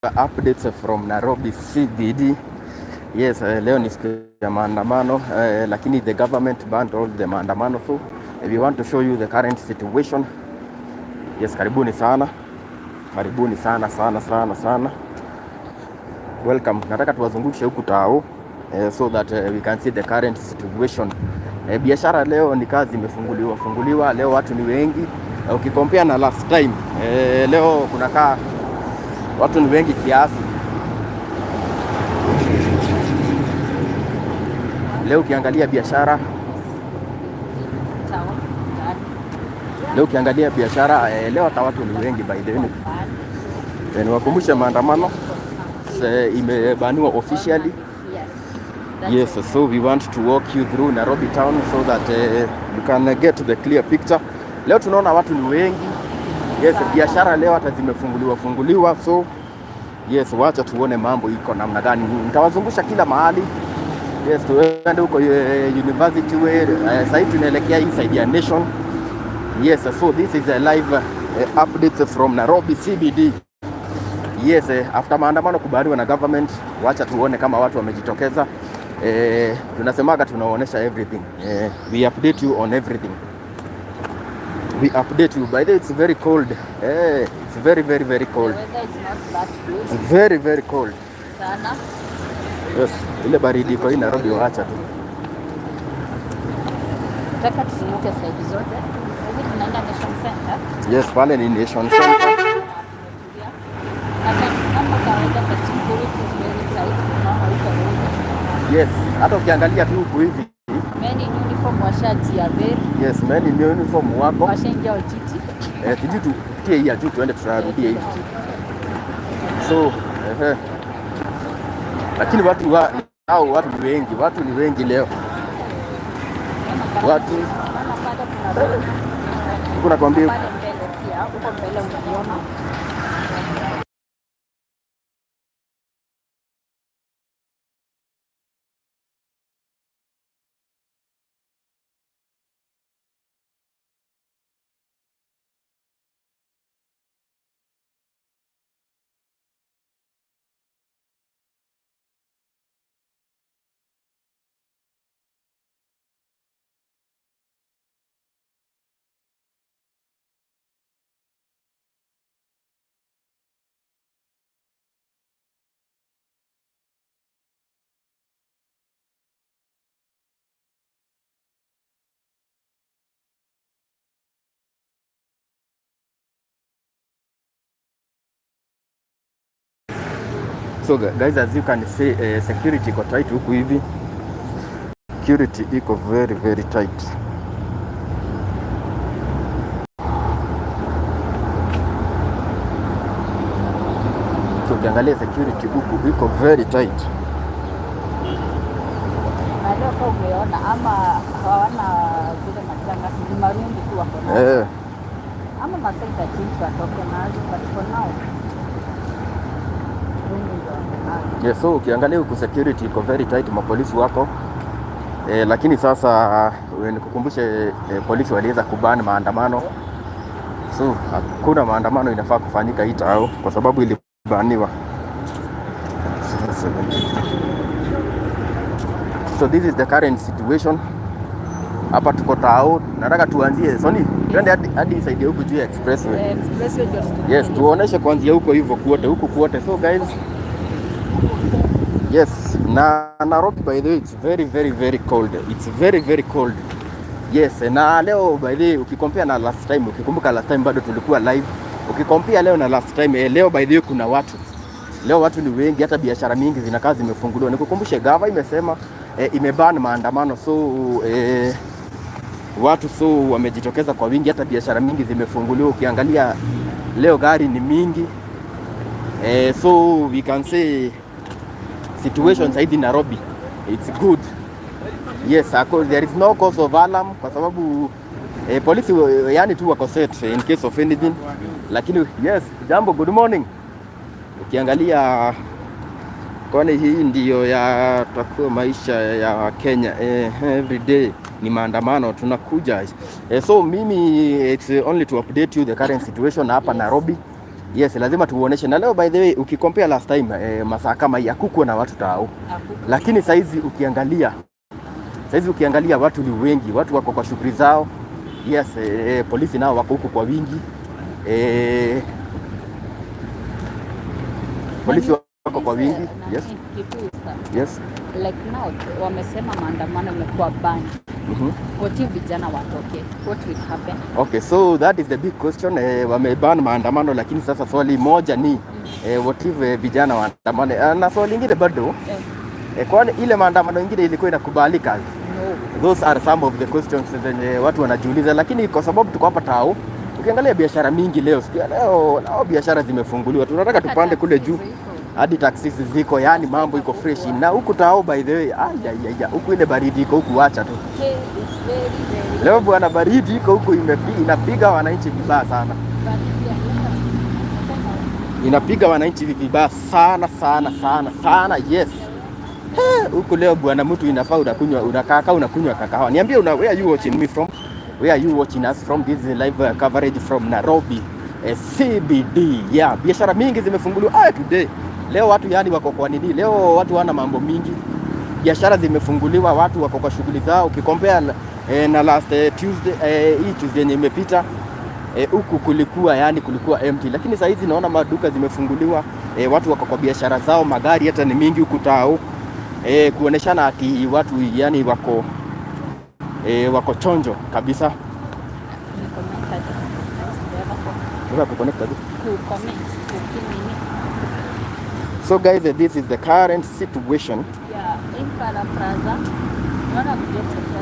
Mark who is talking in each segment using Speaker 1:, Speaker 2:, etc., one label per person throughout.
Speaker 1: Updates from Nairobi CBD. Yes, leo ni siku ya maandamano, lakini the government banned all the maandamano, so we want to show you the current situation. Yes, karibuni sana, karibuni sana sana sana sana. Welcome. Nataka tuwazungushe huku tao, so that we can see the current situation. Biashara leo ni kazi imefunguliwa funguliwa, leo watu ni wengi. Ukicompare na last time, leo kunakaa watu ni wengi kiasi. Leo ukiangalia biashara, leo ukiangalia biashara, leo hata watu ni wengi by the way. Niwakumbushe maandamano imebaniwa officially. Yes, so we want to walk you through Nairobi town so that you can get the clear picture. Leo tunaona watu ni wengi. Yes, biashara leo hata zimefunguliwa funguliwa, so yes, wacha tuone mambo iko namna gani. Nitawazungusha kila mahali. Yes, tuende huko University Way. Sasa hivi tunaelekea inside ya Nation. Yes, so this is a live updates from Nairobi CBD. Yes, after maandamano kubaliwa na government, wacha tuone kama watu wamejitokeza. Tunasemaga tunaonyesha everything. We update you on everything. We update you. By the way, it's very cold. It's very very very cold.
Speaker 2: The weather is not that good.
Speaker 1: It's very very cold.
Speaker 2: Sana.
Speaker 1: Yes, ile baridi iko hii Nairobi, wacha tu.
Speaker 2: Nataka tuzunguke side zote. Sasa tunaenda Nation Center.
Speaker 1: Yes, pale ni Nation Center.
Speaker 2: Tumetulia. Na kama kawaida the security is very tight. Unaona huko road.
Speaker 1: Yes, hata ukiangalia tu huku hivi.
Speaker 2: Men in uniform washatia very.
Speaker 1: Yes, men in uniform wako.
Speaker 2: Washaingia Ojiji.
Speaker 1: Tiji tupitie hii ya juu tuende tutarudia hivi. So, eh, lakini watu wa, au watu ni wengi, watu ni wengi leo. Watu
Speaker 2: Unaona pale kuna road.
Speaker 1: huku nakwambia
Speaker 2: Pale mbele pia, huko mbele unaiona.
Speaker 1: So guys, as you can see, security iko tight huku hivi. Security iko very very tight. So ukiangalia security huku iko very tight.
Speaker 2: Na leo kwa umeona ama hawana zile matanga, ni marungu tu wako nazo. Ama masaa itachange watoke nazo, but for now rungu ndio wako nazo.
Speaker 1: Yes, so ukiangalia huku security iko very tight, mapolisi wako, lakini sasa nikukumbushe, polisi waliweza kuban maandamano, so hakuna maandamano inafaa kufanyika hii tao kwa sababu ilibaniwa. So this is the current situation. Hapa tuko tao, nataka tuanzie Soni, twende hadi side huku juu ya expressway.
Speaker 2: Expressway ndio tunaenda.
Speaker 1: Yes, tuoneshe kuanzia huko hivyo kuote huku kuote. So guys, yes, na Nairobi by the way it's very very very cold. It's very very cold. Yes, na leo by the way ukicompare na last time, ukikumbuka last time bado tulikuwa live. Ukicompare leo na last time, leo by the way kuna watu. Leo watu ni wengi, hata biashara mingi zinakaa zimefunguliwa. Nikukumbushe gava imesema, imeban maandamano, so watu so wamejitokeza kwa wingi, hata biashara mingi zimefunguliwa. Ukiangalia leo gari ni mingi, so we can say situation saizi Nairobi it's good. Yes, there is no cause of alarm kwa sababu polisi yani tu wako set in case of anything. Lakini yes, jambo, good morning. Ukiangalia kwani hii ndiyo ya takuwa maisha ya Kenya, every day ni maandamano tunakuja. So mimi it's only to update you the current situation hapa Nairobi. Yes, lazima tuoneshe. Na leo, by the way, ukicompare last time, masaa kama hii hakukuwa na watu tao, lakini saizi ukiangalia watu ni wengi, watu wako kwa shughuli zao. Yes, polisi nao wako huku kwa wingi. Polisi wako kwa wingi. Yes, yes.
Speaker 2: Like now wamesema maandamano imekuwa banned. What if vijana watoke? What will happen?
Speaker 1: Okay, so that is the big question. Wameban maandamano, lakini sasa swali moja ni what if vijana waandamane? Na swali lingine bado, kwani ile maandamano ingine ilikuwa inakubalika?
Speaker 2: No.
Speaker 1: Those are some of the questions zenye watu wanajiuliza, lakini kwa sababu tuko hapa tao, ukiangalia biashara mingi leo, siku ya leo nao biashara zimefunguliwa. Tunataka tupande kule juu hadi taxis ziko, yani mambo iko fresh. Na huku tao, by the way, ayayaya, huku ile baridi iko huku, wacha tu.
Speaker 2: Okay, it's very very
Speaker 1: Leo bwana, baridi iko huku inapiga wananchi vibaya sana,
Speaker 2: baridi ya
Speaker 1: inapiga wananchi vibaya sana sana sana sana. Yes. Huku leo bwana, mtu inafaa unakunywa, unakaa unakunywa kakahawa. Niambie una, where are you watching me from? Where are you watching us from? This is live coverage from Nairobi, CBD. Yeah, biashara mingi zimefunguliwa today. Leo watu yani wako kwa nini? Leo watu wana mambo mingi. Biashara zimefunguliwa, watu wako kwa shughuli zao. Ukicompare na last Tuesday, hii Tuesday yenye imepita, huku kulikuwa yani kulikuwa empty, lakini saa hizi naona maduka zimefunguliwa, watu wako kwa biashara zao, magari hata ni mingi huku tao, kuoneshana ati watu yani wako chonjo kabisa.
Speaker 2: Ni comment aje?
Speaker 1: Unataka kuconnect aje?
Speaker 2: Ku comment, ku nini?
Speaker 1: So guys, this is the current situation.
Speaker 2: Yeah, Impala Plaza. Unaona kuja kutokea.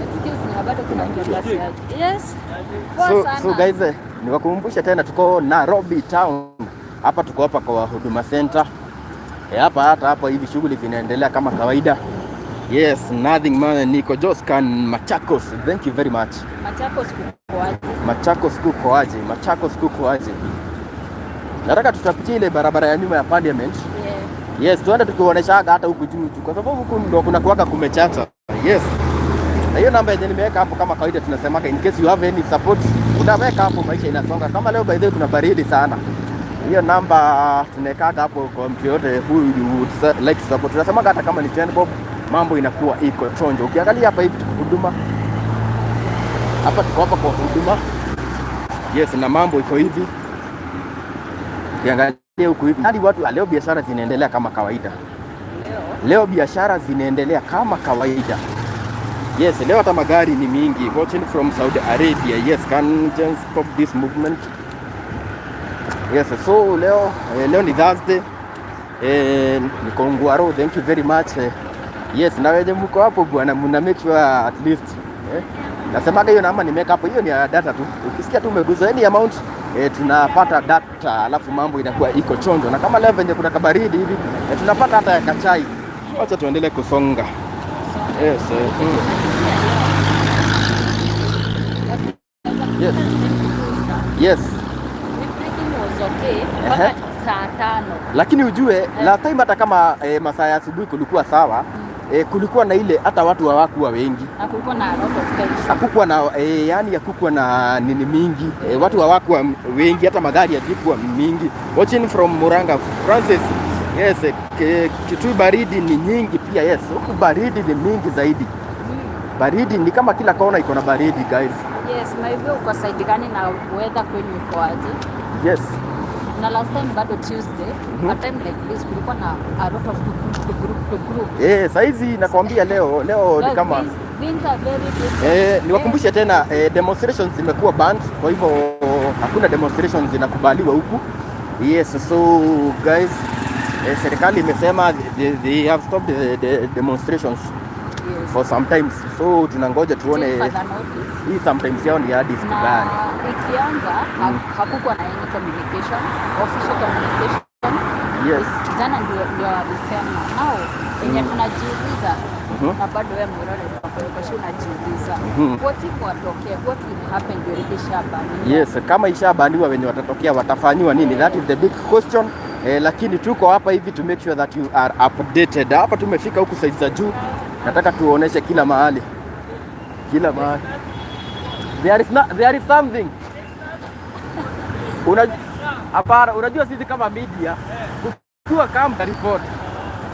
Speaker 2: Excuse me, bado kuna kiasi. Yes. Poa sana.
Speaker 1: So guys, niwakumbushe tena tuko Nairobi town. Hapa tuko hapa kwa Huduma Center. Hapa hata hapa hivi shughuli zinaendelea kama kawaida. Yes, nothing man, niko Joscan Machakos. Thank you very much.
Speaker 2: Machakos kuko aje?
Speaker 1: Machakos kuko aje? Machakos kuko aje? Nataka tutapitia ile barabara ya nyuma ya Parliament. Yes, tuende tukionyeshaga hata huku juu juu, kwa sababu huku ndo kuna kuwaga kumechacha. Yes. Na hiyo namba yenye nimeweka hapo kama kawaida tunasemaka in case you have any support unaweka hapo, maisha inasonga. Kama leo, by the way, kuna baridi sana. Hiyo namba tunawekaga hapo kwa mtu yote who you would like to support. Tunasemaga hata kama ni 10 bob, mambo inakuwa iko chonjo. Ukiangalia hapa hivi tuko huduma. Hapa tuko hapa kwa huduma. Yes, na mambo iko hivi. Ukiangalia huku hivi hadi watu leo biashara zinaendelea kama kawaida.
Speaker 2: Leo
Speaker 1: Leo biashara zinaendelea kama kawaida. Yes, leo hata magari ni mingi. Watching from Saudi Arabia. Yes, can just stop this movement. Yes, so leo ni Thursday. Niko Ngwaro. Thank you very much. Yes, na wenye mko hapo bwana, mna make sure at least, nasemaga hiyo namba nimeweka hapo, hiyo ni ya data tu. Ukisikia tu umeguza any amount, tunapata data, alafu mambo inakuwa iko chonjo. Na kama leo venye kuna kabaridi hivi, tunapata hata ya kachai. Wacha tuendelee kusonga. Yes. Yes.
Speaker 2: Everything was okay mpaka saa 5.
Speaker 1: Lakini ujue last time hata kama masaa ya asubuhi kulikuwa sawa, kulikuwa na ile hata watu hawakuwa wengi.
Speaker 2: Hakukuwa na a lot of tension.
Speaker 1: Hakukuwa na yani hakukuwa na nini mingi, watu hawakuwa wengi, hata magari hazikuwa mingi. Watching from Muranga, Francis. Yes, Kitui baridi ni nyingi pia. Yes, huku baridi ni mingi zaidi. Baridi ni kama kila kona iko na baridi, guys.
Speaker 2: Yes, maybe uko side gani na weather kwenu iko aje?
Speaker 1: Yes.
Speaker 2: Na last time bado Tuesday, a time like this kulikuwa na a lot of to group to group to group.
Speaker 1: Saizi nakwambia leo leo ni
Speaker 2: Well,
Speaker 1: kama
Speaker 2: things are very different.
Speaker 1: Niwakumbushe tena, demonstrations zimekuwa banned, kwa hivyo hakuna demonstrations zinakubaliwa huku. Yes, so guys, serikali imesema they have stopped the demonstrations for some times. So tunangoja tuone
Speaker 2: Till further notice.
Speaker 1: Hii sometimes yao ni hadi siku
Speaker 2: Na
Speaker 1: gani.
Speaker 2: ikianza hakukuwa na any communication, official communication. Jana ndio walisema. Now yenye tunajiuliza, na bado wewe Murore unakoshi unajiuliza, what if watokee, what will happen during ishabaniwa?
Speaker 1: Yes, kama ishabaniwa, wenye watatokea watafanyiwa nini? That is the big question. Lakini tuko hapa hivi to make sure that you are updated. Hapa tumefika huku side za juu, nataka tuoneshe kila mahali, kila mahali. There is not, there is something. Una, hapana, unajua sisi kama media kukiwa kama report.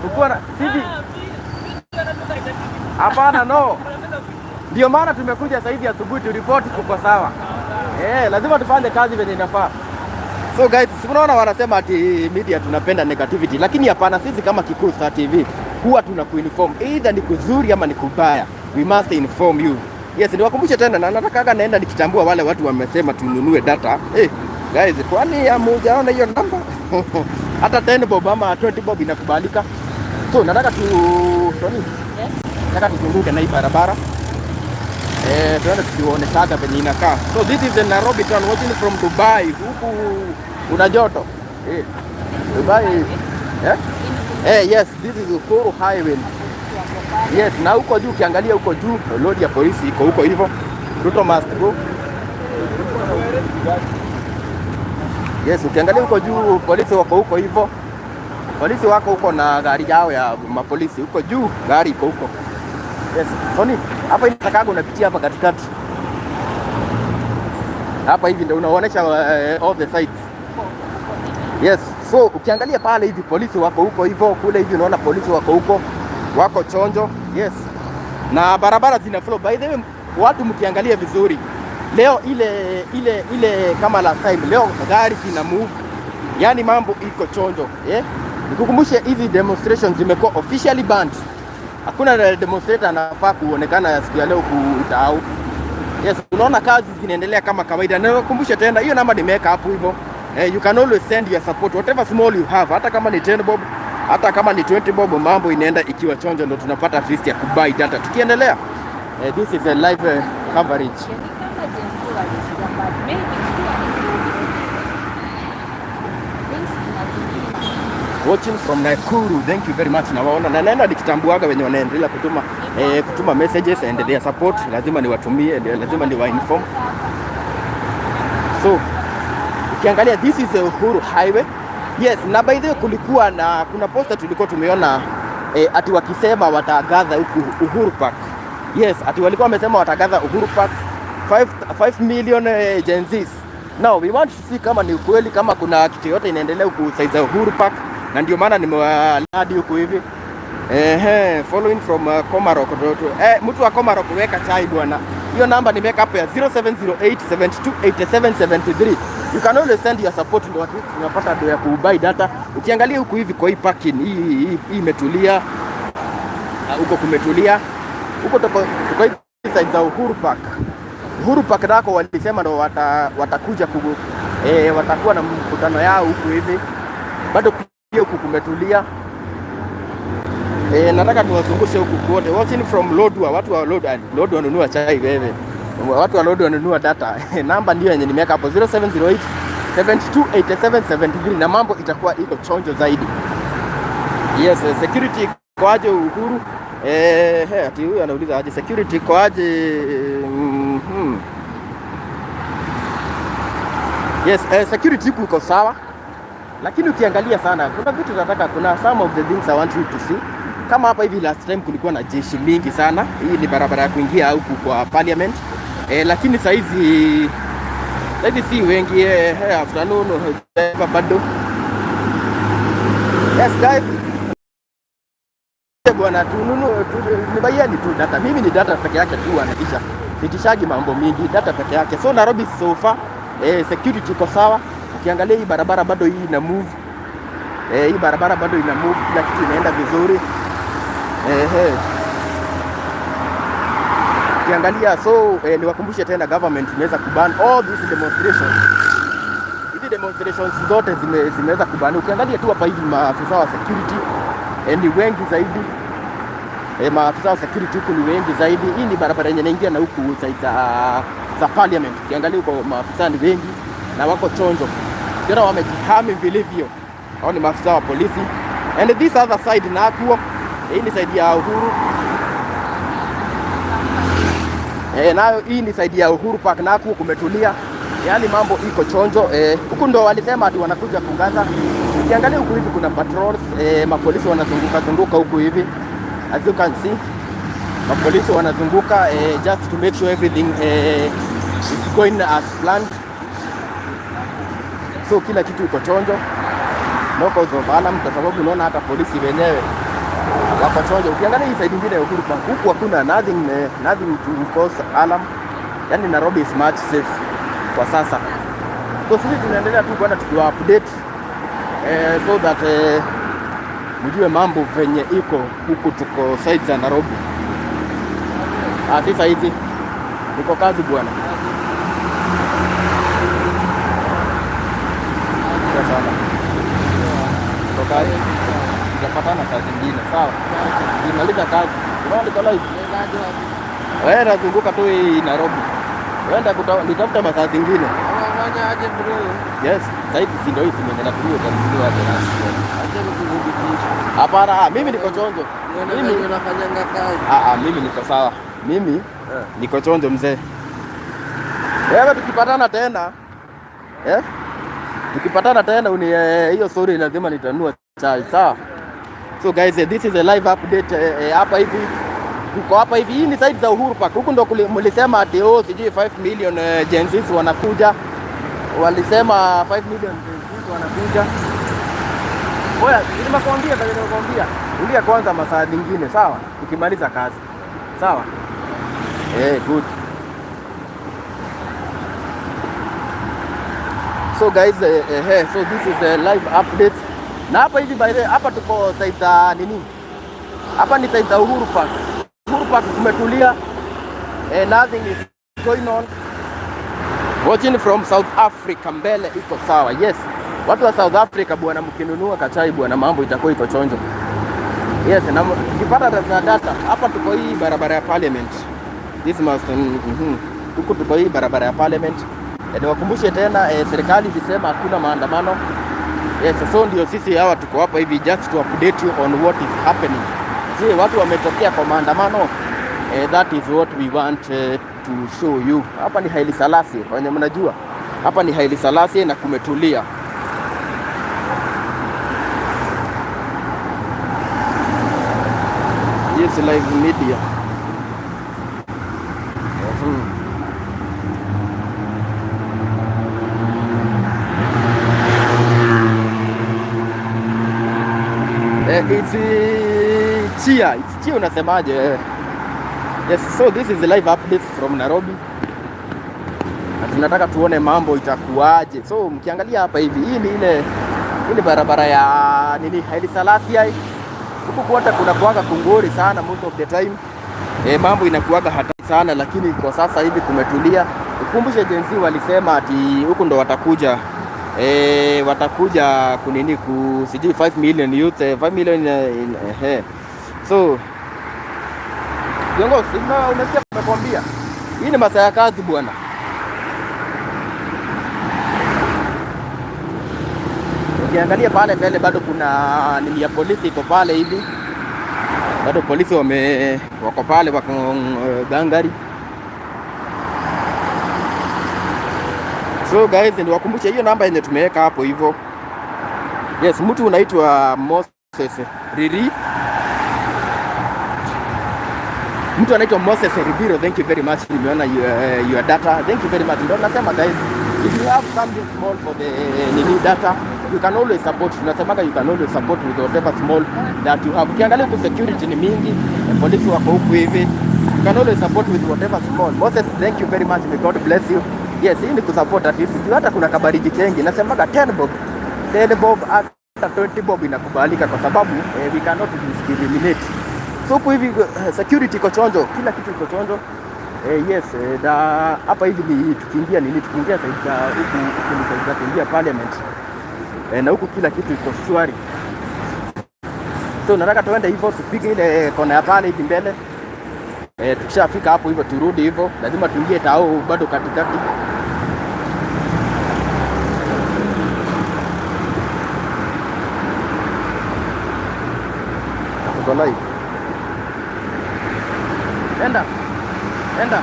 Speaker 1: Kukiwa na sisi, hapana, no. Ndio maana tumekuja saizi asubuhi tu report kuko sawa. Eh, lazima tufanye kazi venye inafaa. So guys, si unaona wanasema ati media tunapenda negativity, lakini hapana, sisi kama Kikuyu Star TV huwa tuna kuinform either ni kuzuri ama ni kubaya. We must inform you. Yes, niwakumbushe tena na natakaga naenda nikitambua wale watu wamesema tununue data. Eh, guys, kwani hamujaona hiyo namba? Hata 10 bob ama 20 bob inakubalika. So nataka tu Tony,
Speaker 2: Yes.
Speaker 1: nataka tuzunguke na hii barabara. Eh, tuende tukione venye inakaa. So this is the Nairobi town watching from Dubai. Huku kuna joto. Eh, Dubai. Eh? Eh, yes, this is Uhuru Highway. Yes, na huko juu ukiangalia huko juu lori ya polisi iko huko hivyo. Ruto must go. Yes, ukiangalia huko juu polisi wako huko hivyo. Polisi wako huko na gari yao ya mapolisi huko juu, gari iko huko. Yes, Tony, hapa inatakaga unapitia hapa katikati. Hapa hivi ndio unaonesha all the sides. Yes, so ukiangalia pale hivi polisi wako huko hivyo, kule hivi unaona polisi wako huko, wako chonjo. Yes. Na barabara zina flow. By the way, watu mkiangalia vizuri leo ile ile ile kama last time, leo gari zina move, yani mambo iko chonjo, eh? Nikukumbushe hizi demonstrations zimekuwa officially banned. Hakuna demonstrator anafaa kuonekana siku ya leo kutau. Yes, unaona kazi zinaendelea kama kawaida. Na nikukumbushe tena hiyo namba nimeweka hapo hivyo. Eh, you can always send your support whatever small you have, hata kama ni 10 bob, hata kama ni 20 bob, mambo inaenda ikiwa chonjo, ndo tunapata at least ya kubuy data. Tukiendelea, eh, this is a live coverage.
Speaker 2: Ni kama Gen Z walikuja, but maybe tu walirudi. Things zinazidi.
Speaker 1: Watching from Nakuru, thank you very much. Nawaona na naenda nikitambuaga wenye wanaendelea kutuma messages and their support, lazima niwatumie, lazima niwa inform. So ukiangalia this is the Uhuru Highway. Yes, na by the way kulikuwa na kuna poster tulikuwa tumeona ati wakisema watagather huku Uhuru Park. Yes, ati walikuwa wamesema watagather Uhuru Park 5 million Gen Zs. Now we want to see kama ni ukweli, kama kuna kitu yote inaendelea huku side za Uhuru Park, na ndio maana nimewaladi huku hivi. Ehe, following from Komarok. Mtu wa Komarok weka chai bwana. Hiyo namba nimeweka hapo ya 0708 72 87 73. You can always send your support ndio at least tunapata do ya kubuy data. Ukiangalia huku hivi kwa hii parking hii imetulia. Huko kumetulia. Huko tuko hivi side za Uhuru Park. Uhuru Park nako walisema ndo watakuja watakuwa na mkutano yao huku hivi. Bado pia huku kumetulia. Nataka tuwazungushe huku kote. Watching from Lodwar, watu wa Lodwar, Lodwar wanunua chai wewe. Watu wa Lodwar wanunua data. Namba ndio yenye nimeweka hapo 0708 72 87 73 na mambo itakuwa iko chonjo zaidi. Yes, security iko aje Uhuru? He, ati huyu anauliza aje security iko aje? Yes, security huku iko sawa. Lakini ukiangalia sana kuna vitu nataka, kuna some of the things I want you to see. Kama hapa hivi last time kulikuwa na jeshi mingi sana. Hii ni barabara ya kuingia huku kwa parliament. Lakini saizi si wengi, afternoon bado. Yes guys. Bwana tununu nibaieni tu data. Mimi ni data peke yake tu anaisha. Sitishagi mambo mingi, data peke yake. So Nairobi so far security iko sawa. Ukiangalia hii barabara bado hii ina move. Hii barabara bado ina move, kila kitu inaenda vizuri. Ukiangalia so niwakumbushe tena government imeweza kuban all these demonstrations. Hizi demonstrations zote zimeweza kuban. Ukiangalia tu hapa hivi maafisa wa security ni wengi zaidi. Maafisa wa security huku ni wengi zaidi. Hii ni barabara yenye inaingia na huku side za parliament. Ukiangalia huko maafisa ni wengi na wako chonjo. Tena wamejihami vilivyo. Hao ni maafisa wa polisi. And this other side nakuo, hii ni side ya Uhuru. Nayo hii ni side ya Uhuru Park nakuo kumetulia. Yaani mambo iko chonjo. Huku ndo walisema ati wanakuja kugather. Ukiangalia huku hivi kuna patrols, mapolisi wanazunguka zunguka huku hivi. As you can see, mapolisi wanazunguka just to make sure everything It's going as planned. So kila kitu iko chonjo, no cause of alarm, kwa sababu unaona hata polisi wenyewe wako chonjo. Ukiangalia hii side nyingine ya Uhuru Park, huku hakuna nothing, nothing to cause alarm. Yani Nairobi is much safe kwa sasa. So sisi tunaendelea tu kwenda tukiwa update so that mjue mambo venye iko huku, tuko side za Nairobi. Ah, sasa hizi niko kazi bwana. Poa sana. Niko kazi. Tutapatana saa zingine, sawa? Nikimaliza kazi. Unaona niko live? Wewe nazunguka tu hii Nairobi. Wenda nitafuta masaa zingine.
Speaker 3: Unafanya aje, bro?
Speaker 1: Yes, sasa hivi si ndio hizi mwenye natumia utanunuliwa aje na.
Speaker 3: Acha nikudhibitishe.
Speaker 1: Hapana, ah, mimi niko chonjo.
Speaker 3: Nione
Speaker 1: Mimi
Speaker 3: venye unafanyanga kazi.
Speaker 1: ah, ah, mimi niko sawa. Mimi niko chonjo, mzee. Wewe tukipatana tena, eh? Tukipatana tena uni hiyo story lazima nitanua chai, sawa? So guys, this is a live update hapa hivi tuko hapa hivi, hii ni side za Uhuru Park. Huku ndo mlisema ati oh, sijui 5 million Gen Zs wanakuja, walisema 5 million Gen Zs wanakuja. Oya, nimekuambia vile nimekuambia, ingia kwanza masaa mengine, sawa? Tukimaliza kazi, sawa? Eh, good. So guys, so this is a live update. Na hapa hivi, by the way, hapa tuko side za nini? Hapa ni side za Uhuru Park. Uhuru Park kumetulia. Nothing is going on. Watching from South Africa, mbele iko sawa. Yes. Watu wa South Africa bwana, mkinunua kachai bwana, mambo itakuwa iko chonjo. Yes, na ukipata data hapa tuko hii barabara ya Parliament. This must Huku tuko hii barabara ya Parliament. Niwakumbushe tena serikali ilisema hakuna maandamano. Yes, so ndio sisi hawa tuko hapa hivi just to update you on what is happening. Je, watu wametokea kwa maandamano? That is what we want to show you. Hapa ni Haile Selassie, wenye mnajua. Hapa ni Haile Selassie na kumetulia. Yes, live media. It's Chia. It's Chia unasemaje? Yes, so this is the live update from Nairobi. Na tunataka tuone mambo itakuwaje. So mkiangalia hapa hivi, hii ni ile hii ni barabara ya nini, Haile Selassie. Huku kwote kuna kuaga kungori sana most of the time. Mambo inakuaga hatari sana, lakini kwa sasa hivi kumetulia. Ukumbushe Gen Z walisema ati huku ndo watakuja watakuja kunini ku sijui 5 million youth, 5 million in. So viongozi, umesikia tumekwambia hii ni masaa ya kazi bwana. Ukiangalia pale mbele bado kuna nini ya polisi iko pale hivi, bado polisi wako pale, wako gangari. So guys, niwakumbushe hiyo namba yenye tumeweka hapo hivyo. Yes, mtu unaitwa Moses Riri. Mtu anaitwa Moses Ribiro, thank you very much. Nimeona your data. Thank you very much. Ndio nasema guys, if you have something small for the nini data, you can always support. Tunasemaga you can always support with whatever small that you have. Ukiangalia huku security ni mingi, polisi wako huku hivi. You can always support with whatever small. Moses, thank you very much. May God bless you. Yes, hii ni kusupport at least. Hata kuna kabaridi kengi. Nasemaga 10 bob. 10 bob hata 20 bob inakubalika kwa sababu we cannot discriminate. So huku hivi security iko chonjo, kila kitu iko chonjo. Yes, na hapa hivi ni tukiingia nini, tukiingia side za huku, huku ni side za kuingia parliament. Na huku kila kitu iko shwari. So nataka tuende hivyo tupige ile kona ya pale hivi mbele. Tukishafika hapo hivyo turudi hivyo, lazima tuingie tao bado katikati. Tuko live. Enda. Enda.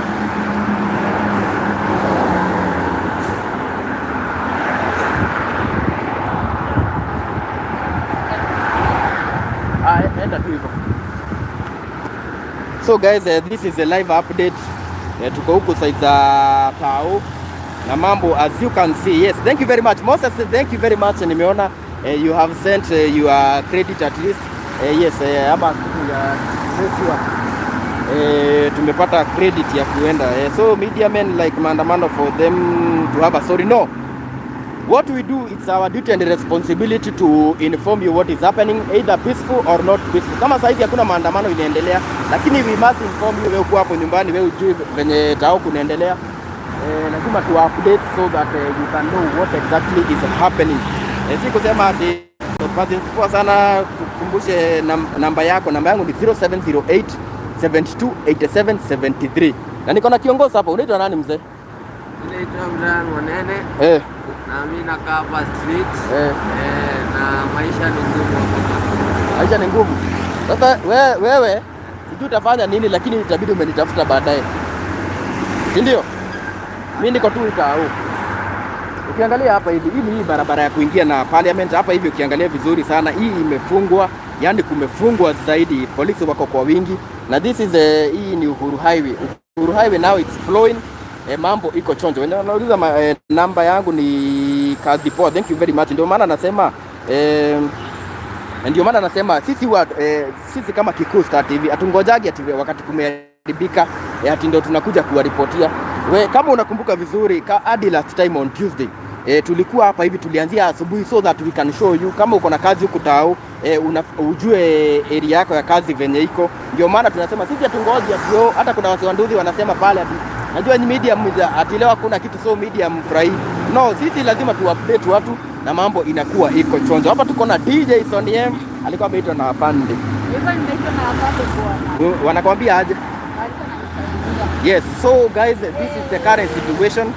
Speaker 1: Ah, enda tu hivyo. So guys, this is a live update. Tuko huku side za Tao na mambo, as you can see. Yes, thank you very much, Moses, thank you very much. Nimeona you have sent your credit at least. Yes, ama kitu ya network, tumepata credit ya kuenda. So media men like maandamano for them to have a story. No, what we do, it's our duty and responsibility to inform you what is happening, either peaceful or not peaceful. Kama saizi hakuna maandamano inaendelea, lakini we must inform you. Wewe uko hapo nyumbani, wewe ujui venye tao kunaendelea. Lazima tu update so that you can know what exactly is happening. Si kusema ati poa sana. Tukumbushe namba yako. Namba yangu ni 0708 72 87 73 na niko na kiongozi hapa. Unaitwa nani, mzee?
Speaker 3: Naitwa Brian Wanene na mimi nakaa hapa street. Na maisha ni ngumu hapa.
Speaker 1: Maisha ni ngumu. Sasa wewe sijui utafanya nini, lakini itabidi umenitafuta baadaye, si ndio? Mimi niko tu Tao. Ukiangalia hapa hivi, hii ni hii barabara ya kuingia na parliament hapa hivi, ukiangalia vizuri sana, hii imefungwa, yani kumefungwa zaidi, polisi wako kwa wingi, na this is a, hii ni Uhuru Highway. Uhuru Highway now it's flowing. Mambo iko chonjo. Wenye wanauliza namba yangu ni kazi poa. Thank you very much. Ndio maana nasema sisi kama Kikuyu Star TV hatungojagi ati wakati kumeharibika, ati ndio tunakuja kuwaripotia. We, kama unakumbuka vizuri hadi last time on Tuesday, tulikuwa hapa hivi, tulianzia asubuhi so that we can show you kama uko na kazi huku tao, ujue area yako ya kazi venye iko. Ndio maana tunasema sisi hatungoji ati oh, hata kuna wasi wanduthi wanasema pale ati najua ni media ati leo hakuna kitu, so media mfurahi. No, sisi lazima tu update watu na mambo inakuwa iko chonjo. Hapa tuko na DJ Sonny M, alikuwa ameitwa na afande.
Speaker 2: Nilikuwa nimeitwa na afande, bwana.
Speaker 1: Wanakwambia aje?
Speaker 2: Alikuwa ananisaidia.
Speaker 1: Yes, so guys, this is the current situation.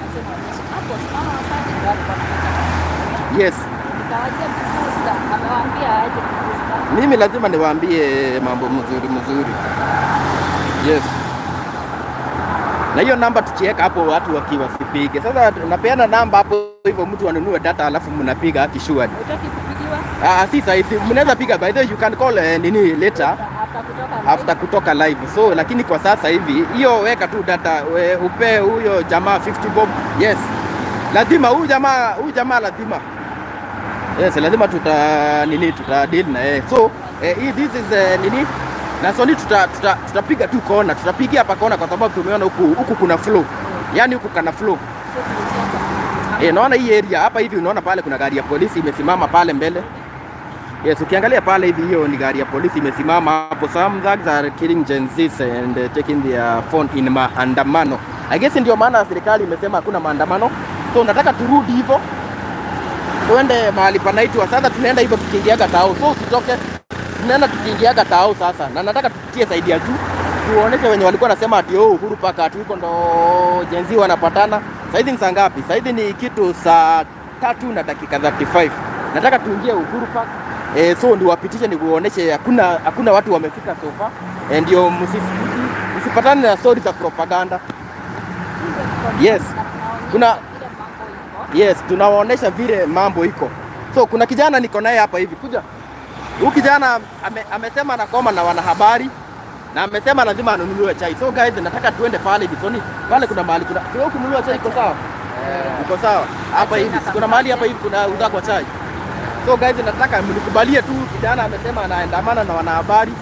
Speaker 2: Hapo simama, afande ndio alikuwa anataka.
Speaker 1: Yes,
Speaker 2: Nikawazia Kikusta, amewaambia aje Kikusta.
Speaker 1: Mimi lazima niwaambie mambo mzuri mzuri. Yes. Na hiyo namba tukiweka hapo watu wakiwasipige. Sasa napeana namba hapo hivyo mtu anunue data alafu mnapiga akishua.
Speaker 2: Hutaki kupigiwa?
Speaker 1: Ah, si sasa hivi mnaweza piga, by the way you can call nini later
Speaker 2: After kutoka live.
Speaker 1: After kutoka live. So lakini kwa sasa hivi hiyo weka tu data upe huyo jamaa 50 bob. Yes. Lazima huyu jamaa lazima. Yes, lazima tuta nini, tuta deal na yeye. So hii this is nini na Sony tutapiga tu kona, tutapigia hapa kona kwa sababu tumeona huku huku kuna flow. Yaani huku kana flow.
Speaker 2: So tulicheza.
Speaker 1: Naona hii area hapa hivi, unaona pale kuna gari ya polisi imesimama pale mbele. Yes, ukiangalia pale hivi, hiyo ni gari ya polisi imesimama hapo. Some thugs are killing Gen Zs and taking their phone in maandamano. I guess ndio maana serikali imesema hakuna maandamano. So nataka turudi hivyo tuende mahali panaitwa sasa, tunaenda hivyo tukiingiaga tao, so usitoke, tunaenda tukiingiaga tao sasa, na nataka tupitie side ya juu tuoneshe wenye walikuwa nasema ati oh, Uhuru Park ati huko ndo Gen Z wanapatana. Saizi ni saa ngapi? Saizi ni kitu saa 3 na dakika 35. Nataka tuingie Uhuru Park. So niwapitishe nikuoneshe hakuna watu wamefika so far. Ndio msipatane na stories za propaganda. Yes.
Speaker 2: Na tunaonyesha vile mambo iko.
Speaker 1: Yes, tunawaonesha vile mambo iko. So kuna kijana niko naye hapa hivi. Kuja. Huyu kijana amesema anakoma na wanahabari na amesema lazima anunuliwe chai. So guys, nataka tuende pale hivi. Soni, pale kuna mahali kuna sio kununua chai iko sawa? Iko sawa. Hapa hivi kuna mahali hapa hivi kuna uza kwa chai. So guys, nataka mnikubalie tu, kijana amesema anaandamana na wanahabari.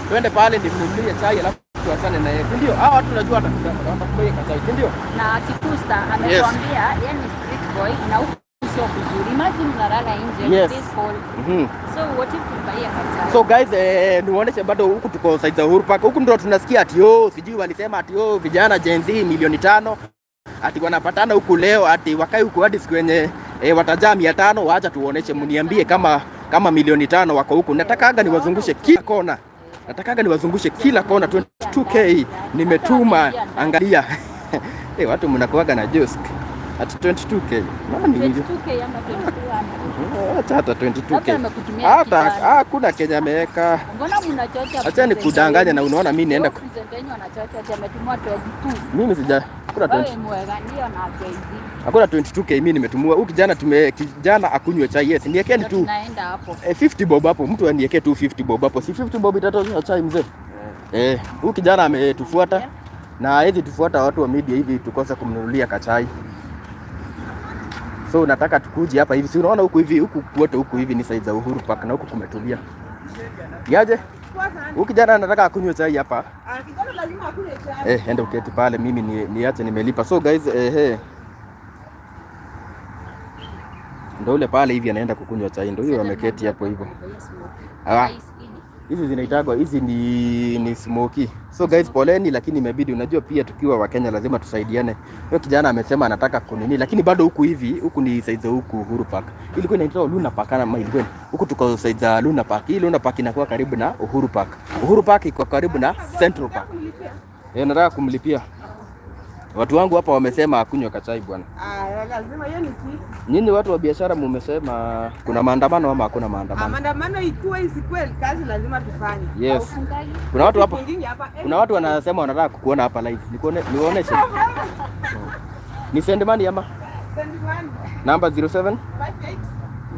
Speaker 1: Tuende pale nimnunulie chai alafu tuachane na yeye. Si ndio? Hawa watu najua watakubali chai, si ndio?
Speaker 2: Na Kikusta ametuambia yeye ni street boy na huku sio kuzuri. Imagine unalala nje this whole. So what if tumbuyie kachai?
Speaker 1: So guys, niwaoneshe bado huku tuko side za Uhuru Park. Huku ndio tunasikia ati oh, sijui walisema ati oh, vijana Gen Z milioni 5 ati wanapatana huku leo, ati wakae huku hadi siku yenye watajaa 500. Wacha tuoneshe, mniambie kama milioni 5 wako huku. Natakaga niwazungushe kila kona, natakaga niwazungushe kila kona. 22K nimetuma, angalia. Watu mnakuaga na juice ati 22K nani huyu?
Speaker 2: 22K ama 22?
Speaker 1: Acha hata
Speaker 2: Labda
Speaker 1: 22K
Speaker 2: amekutumia
Speaker 1: hata
Speaker 2: kijana.
Speaker 1: hakuna Kenya ameweka.
Speaker 2: Mbona mnachocha?
Speaker 1: Acha nikudanganya na unaona mimi naenda
Speaker 2: Present yenu anachocha ati ametumia 22.
Speaker 1: Mimi sija hakuna 20
Speaker 2: Wewe mwega ndio na Gen Z.
Speaker 1: Hakuna 22K mimi nimetumua. Huyu kijana tume kijana akunywe chai. Yes, niekeni
Speaker 2: Ndio
Speaker 1: tu
Speaker 2: tunaenda hapo.
Speaker 1: 50 bob hapo. Mtu aniekee tu 50 bob hapo. Si 50 bob itatosha chai, mzee? Huyu kijana ametufuata. Na hawezi tufuata watu wa media hivi tukose kumnunulia kachai. So nataka tukuje hapa hivi. Si unaona huku hivi, huku kwote huku hivi ni side za Uhuru Park na huku kumetulia. Yaje? Huyu kijana anataka akunywe chai hapa.
Speaker 4: Ah, kijana lazima akunywe chai.
Speaker 1: Eh, enda uketi pale, mimi niache nimelipa. So guys, ndo ule pale hivi anaenda kukunywa chai, ndo huyo ameketi hapo hivyo. Ah, hizi zinaitagwa hizi ni smoky. So guys, poleni, lakini imebidi, unajua pia tukiwa Wakenya lazima tusaidiane. Huyo kijana amesema anataka kunini, lakini bado huku hivi, huku ni side za huku Uhuru Park. Ilikuwa inaitwa Luna Park ama ilikuwa huku tuko side za Luna Park. Hii Luna Park inakuwa karibu na Uhuru Park. Uhuru Park iko karibu na Central Park. Eh, nataka kumlipia. Watu wangu hapa wamesema akunywe kachai bwana.
Speaker 4: Ah, lazima hiyo ni kitu.
Speaker 1: Nyinyi watu wa biashara mumesema kuna maandamano ama hakuna
Speaker 4: Ah,
Speaker 1: maandamano?
Speaker 4: maandamano ikuwe isikuwe, kazi lazima tufanye.
Speaker 1: Yes. Kuna watu hapa,
Speaker 4: Mwingine hapa.
Speaker 1: kuna watu wanasema wanataka kukuona hapa live. Nikuone, niwaoneshe. Ni send money ama
Speaker 4: Send money.
Speaker 1: namba 07?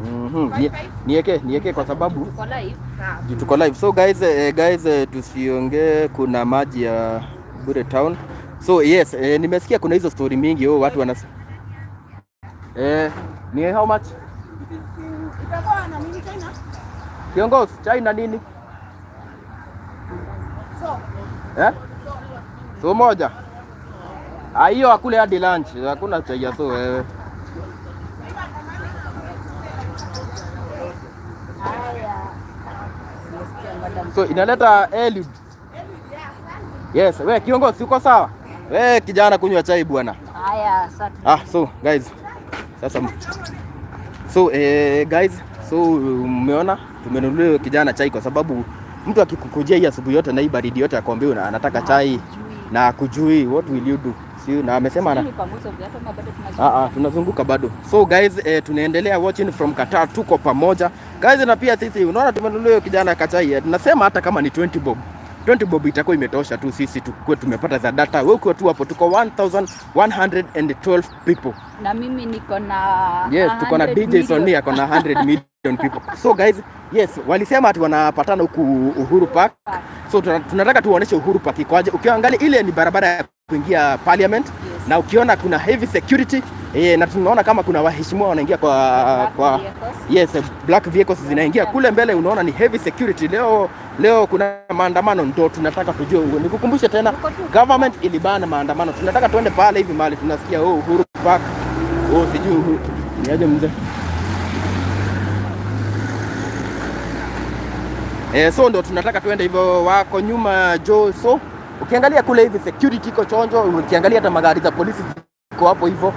Speaker 4: 58.
Speaker 1: Nieke kwa sababu
Speaker 2: Tuko live.
Speaker 4: Sawa.
Speaker 1: juu tuko live. So guys, guys, tusiongee, kuna maji ya bure town. So yes, nimesikia kuna hizo story mingi, oh, watu wanas ni how much?
Speaker 4: Itakuwa na nini tena?
Speaker 1: Kiongozi, chai na nini?
Speaker 4: So,
Speaker 1: Eh? So moja. Ah, hiyo akule hadi lunch. Hakuna chai ya so wewe.
Speaker 2: Haya. Nimesikia madam.
Speaker 1: So inaleta Eliud. Yes, we kiongozi uko sawa? We kijana kunywa chai bwana.
Speaker 2: Haya, sasa
Speaker 1: Ah, so guys. Sasa so guys, so mmeona tumenunulia kijana chai kwa sababu mtu akikukujia hii asubuhi yote na hii baridi yote akwambia anataka chai na akujui, what will you do? Si na amesema ana
Speaker 2: Sijui nipanguze viatu ama bado tunazunguka?
Speaker 1: Ah, ah, tunazunguka bado. So guys, tunaendelea watching from Qatar, tuko pamoja guys, na pia sisi unaona tumenunulia huyo kijana kachai, tunasema hata kama ni 20 bob, 20 bob itakuwa imetosha tu, sisi tukue tumepata za data. Wewe ukiwa tu hapo, tuko 1112 people.
Speaker 2: Na mimi niko na
Speaker 1: Yes, tuko na
Speaker 2: 100
Speaker 1: DJ
Speaker 2: million.
Speaker 1: Sony ako na 100 million people. So guys, yes, walisema ati wanapatana huku Uhuru Park. So tunataka tuwaoneshe Uhuru Park ikoaje. Ukiangalia ile ni barabara ya kuingia parliament. Na ukiona kuna heavy security, na tunaona kama kuna waheshimiwa wanaingia kwa
Speaker 2: Black
Speaker 1: kwa
Speaker 2: vehicles.
Speaker 1: Yes, black vehicles zinaingia kule mbele, unaona ni heavy security. Leo leo kuna maandamano, ndo tunataka tujue. Nikukumbushe tena,
Speaker 2: Tuko tu.
Speaker 1: Government ilibana maandamano. Tunataka tuende pale hivi mahali tunasikia, oh, Uhuru Park, oh, sijui Uhuru. Niaje mzee? So ndo tunataka tuende hivyo, wako nyuma Joe. So ukiangalia kule hivi security iko chonjo, ukiangalia hata magari za polisi ziko hapo hivyo.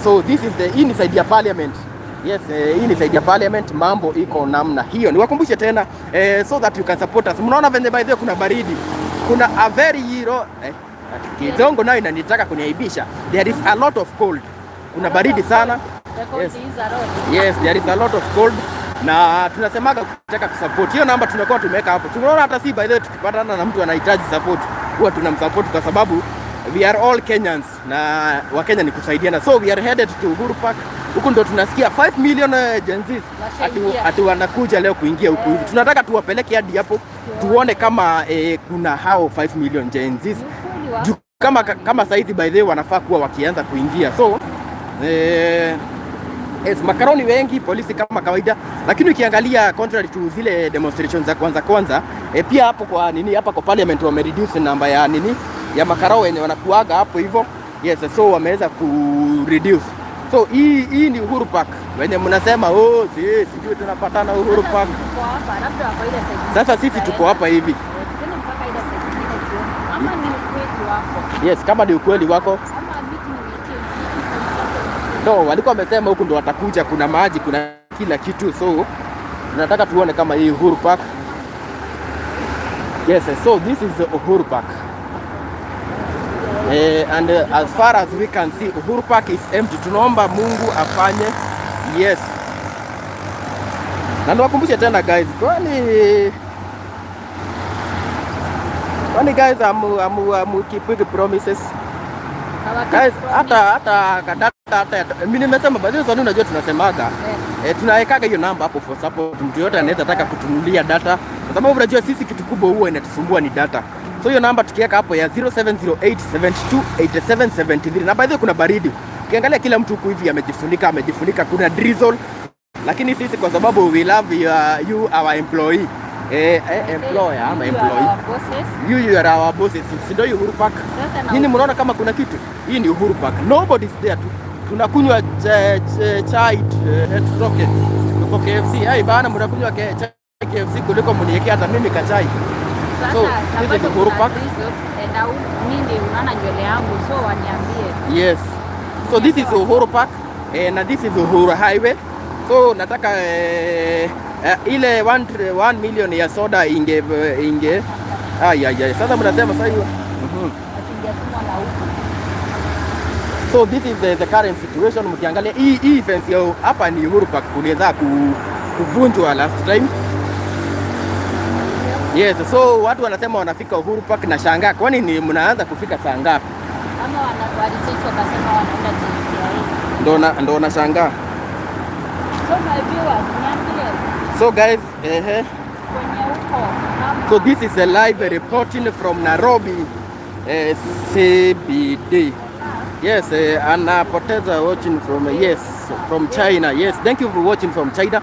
Speaker 1: So this is the hii ni side ya parliament. Yes, hii ni side ya parliament, mambo iko namna hiyo. Niwakumbushe tena, so that you can support us. Mnaona venye by the way kuna baridi. Kuna a very hero, kizongo nayo inanitaka kuniaibisha. There is a lot of cold. Kuna baridi sana.
Speaker 2: The cold
Speaker 1: Yes.
Speaker 2: is a lot.
Speaker 1: Yes, there is a lot of cold na tunasemaga ukitaka kusupport hiyo namba tunakuwa tumeweka hapo. Tunaona hata si by the way tukipatana na mtu anahitaji support huwa tunamsupport kwa sababu we are all Kenyans na Wakenya ni kusaidiana. So we are headed to Uhuru Park. Huku ndo tunasikia 5 million Gen Zs
Speaker 2: Washaingia.
Speaker 1: ati wanakuja leo kuingia huku hivi. Tunataka tuwapeleke hadi hapo tuone kama kuna hao 5 million Gen Zs.
Speaker 2: Ni ukweli wa
Speaker 1: Juu kama saizi by the way wanafaa kuwa wakianza kuingia. So yes, makaroni wengi, polisi kama kawaida, lakini ukiangalia contrary to zile demonstrations za kwanza kwanza, pia hapo kwa nini hapa kwa parliament wame reduce namba ya nini ya makarao wenye wanakuaga hapo hivyo. Yes, so wameweza ku reduce. So hii ni Uhuru Park wenye mnasema, oh, si sijui tunapatana Uhuru
Speaker 2: Sasa
Speaker 1: Park.
Speaker 2: sisi tuko hapa, labda wako ile side.
Speaker 1: Sasa sisi tuko hapa hivi.
Speaker 2: Tuende mpaka ile side nyingine tuone kama ni ukweli wako.
Speaker 1: Yes, kama ni ukweli wako.
Speaker 2: Ama meeting imeitwa.
Speaker 1: No, walikuwa wamesema huku ndo watakuja, kuna maji, kuna kila kitu, so tunataka tuone kama hii Uhuru Park. Yes, so this is the Uhuru Park. And as far as we can see, Uhuru Park is empty. Tunaomba Mungu afanye, yes. Na niwakumbushe tena guys, kwani guys am keeping promises? Guys, hata hata hata mimi nimesema by the way, unajua tunasemaga, tunawekaga hiyo namba hapo for support. Mtu yote anaweza taka kutunulia data, kwa sababu unajua sisi kitu kubwa huwa inatusumbua ni data. So hiyo namba tukiweka hapo ya 0708728773. Na by the way kuna baridi. Ukiangalia kila mtu huku hivi amejifunika, amejifunika, kuna drizzle. Lakini sisi kwa sababu we love you our employee. Employer ama
Speaker 2: You are
Speaker 1: employee.
Speaker 2: our bosses.
Speaker 1: You are our bosses. Si ndio Uhuru Park?
Speaker 2: Sasa na
Speaker 1: Nyinyi mnaona kama kuna kitu? Hii ni Uhuru Park. Nobody's there tu. Tunakunywa chai, tutoke. Tuko KFC. Hey bana, mnakunywa chai KFC kuliko mniwekea hata mimi kachai.
Speaker 2: Sasa
Speaker 1: So,
Speaker 2: na
Speaker 1: hizi ni
Speaker 2: bado
Speaker 1: Uhuru
Speaker 2: kuna
Speaker 1: Park.
Speaker 2: drizzle, na mimi unaona nywele yangu, so waniambie.
Speaker 1: Yes. So this is Uhuru Park, na this is Uhuru Highway. So nataka ile 1 million ya soda inge ay ay ay. Sasa mnasema sasa hiyo.
Speaker 2: Atingetumwa na huku.
Speaker 1: So this is the current situation. Mkiangalia hii fence ya hapa ni Uhuru Park, kuliweza kuvunjwa last time. Yes, so watu wanasema wanafika Uhuru Park na shangaa, kwani ni mnaanza kufika saa ngapi?
Speaker 2: Ama walichange wakasema wanaenda JKIA.
Speaker 1: Ndo nashangaa.
Speaker 2: So my viewers, niambie
Speaker 1: So guys,
Speaker 2: kwenye huko kama
Speaker 1: So this is a live reporting from Nairobi, CBD. Yes, anapoteza watching from, yes, from China. Yes, thank you for watching from China.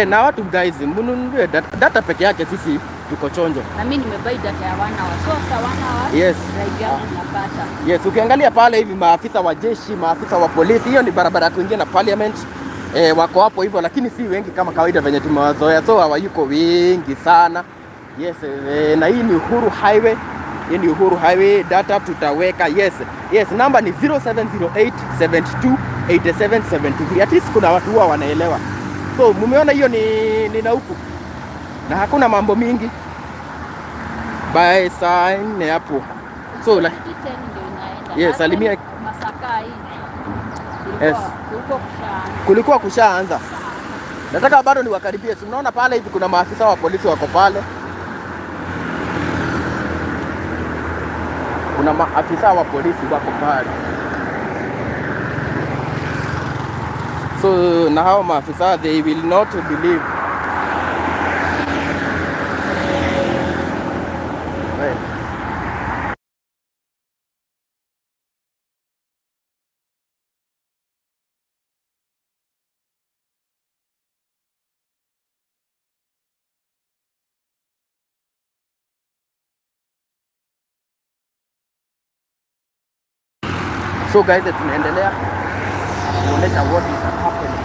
Speaker 1: Na watu guys, mnunue data peke yake, sisi tuko chonjo.
Speaker 2: Na mimi nimebuy data ya 1 hour. So after 1 hour live yangu napata.
Speaker 1: Yes, ukiangalia pale hivi maafisa wa jeshi, maafisa wa polisi, hiyo ni barabara ya kuingia na parliament. Wako hapo hivyo, lakini si wengi kama kawaida venye tumewazoea, so hawayuko wengi sana. Yes, na hii ni Uhuru Highway. Hii ni Uhuru Highway, data tutaweka. Yes, namba ni 0708 72 87 73. At least kuna watu huwa wanaelewa. So mumeona hiyo ni na huku na hakuna mambo mingi by saa 4 hapo. So like,
Speaker 2: 10 ndio inaenda.
Speaker 1: Yes,
Speaker 2: Last
Speaker 1: salimia.
Speaker 2: time Masaka hii.
Speaker 1: Yes.
Speaker 2: Kulikuwa kushaanza.
Speaker 1: Kulikuwa kushaanza. Nataka bado niwakaribie. Si mnaona pale hivi kuna maafisa wa polisi wako pale. Kuna maafisa wa polisi wako pale. So na hao maafisa, they will not believe. Right. So guys, tunaendelea kuonesha what is happening.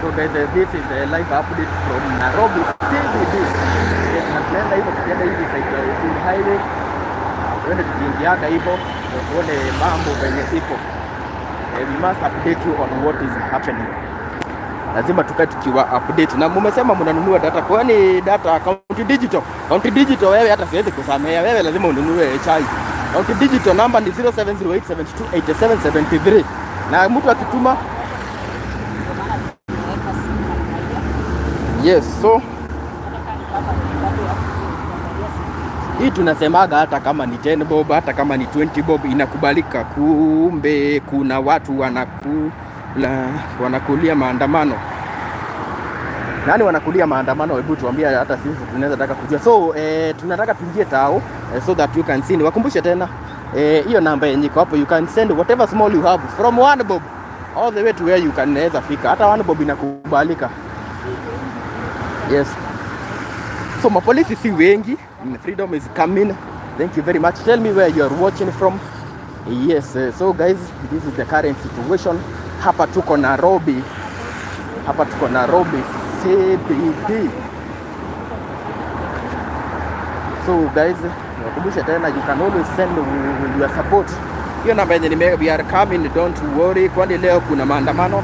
Speaker 1: So guys, this is a live update from Nairobi CBD. Yes, na tunaenda hivyo tukienda hivi side ya Uhuru Highway. Tuende tukiingiaga hivyo ndio tuone mambo venye ipo. We must update you on what is happening. Lazima tukae tukiwa update. Na mumesema mnanunua data, kwani data County Digital. County Digital wewe hata siwezi kusamea, wewe lazima ununue chai. County Digital namba ni 0708728773. Na mtu akituma
Speaker 2: Ndio maana tumeweka simu namna hiyo.
Speaker 1: Yes, so
Speaker 2: Hata kama bado kuangalia simu.
Speaker 1: hii tunasemaga hata kama ni 10 bob, hata kama ni 20 bob inakubalika. Kumbe kuna watu wanakulia maandamano. Nani wanakulia maandamano? Hebu tuambie, hata sisi tunaweza taka kujua. So tunataka tuingie tao, so that you can see. Niwakumbushe tena hiyo namba yenye iko hapo, you can send whatever small you have from 1 bob all the way to where you can naweza fika. Hata 1 bob inakubalika. Yes. So mapolisi si wengi. Freedom is coming. Thank you very much. Tell me where you are watching from. Yes, so guys, this is the current situation. Hapa tuko Nairobi. Hapa tuko Nairobi CBD. So guys, niwakumbushe tena, you can always send your support. Hiyo namba yenye nime, we are coming, don't worry. Kwani leo kuna maandamano?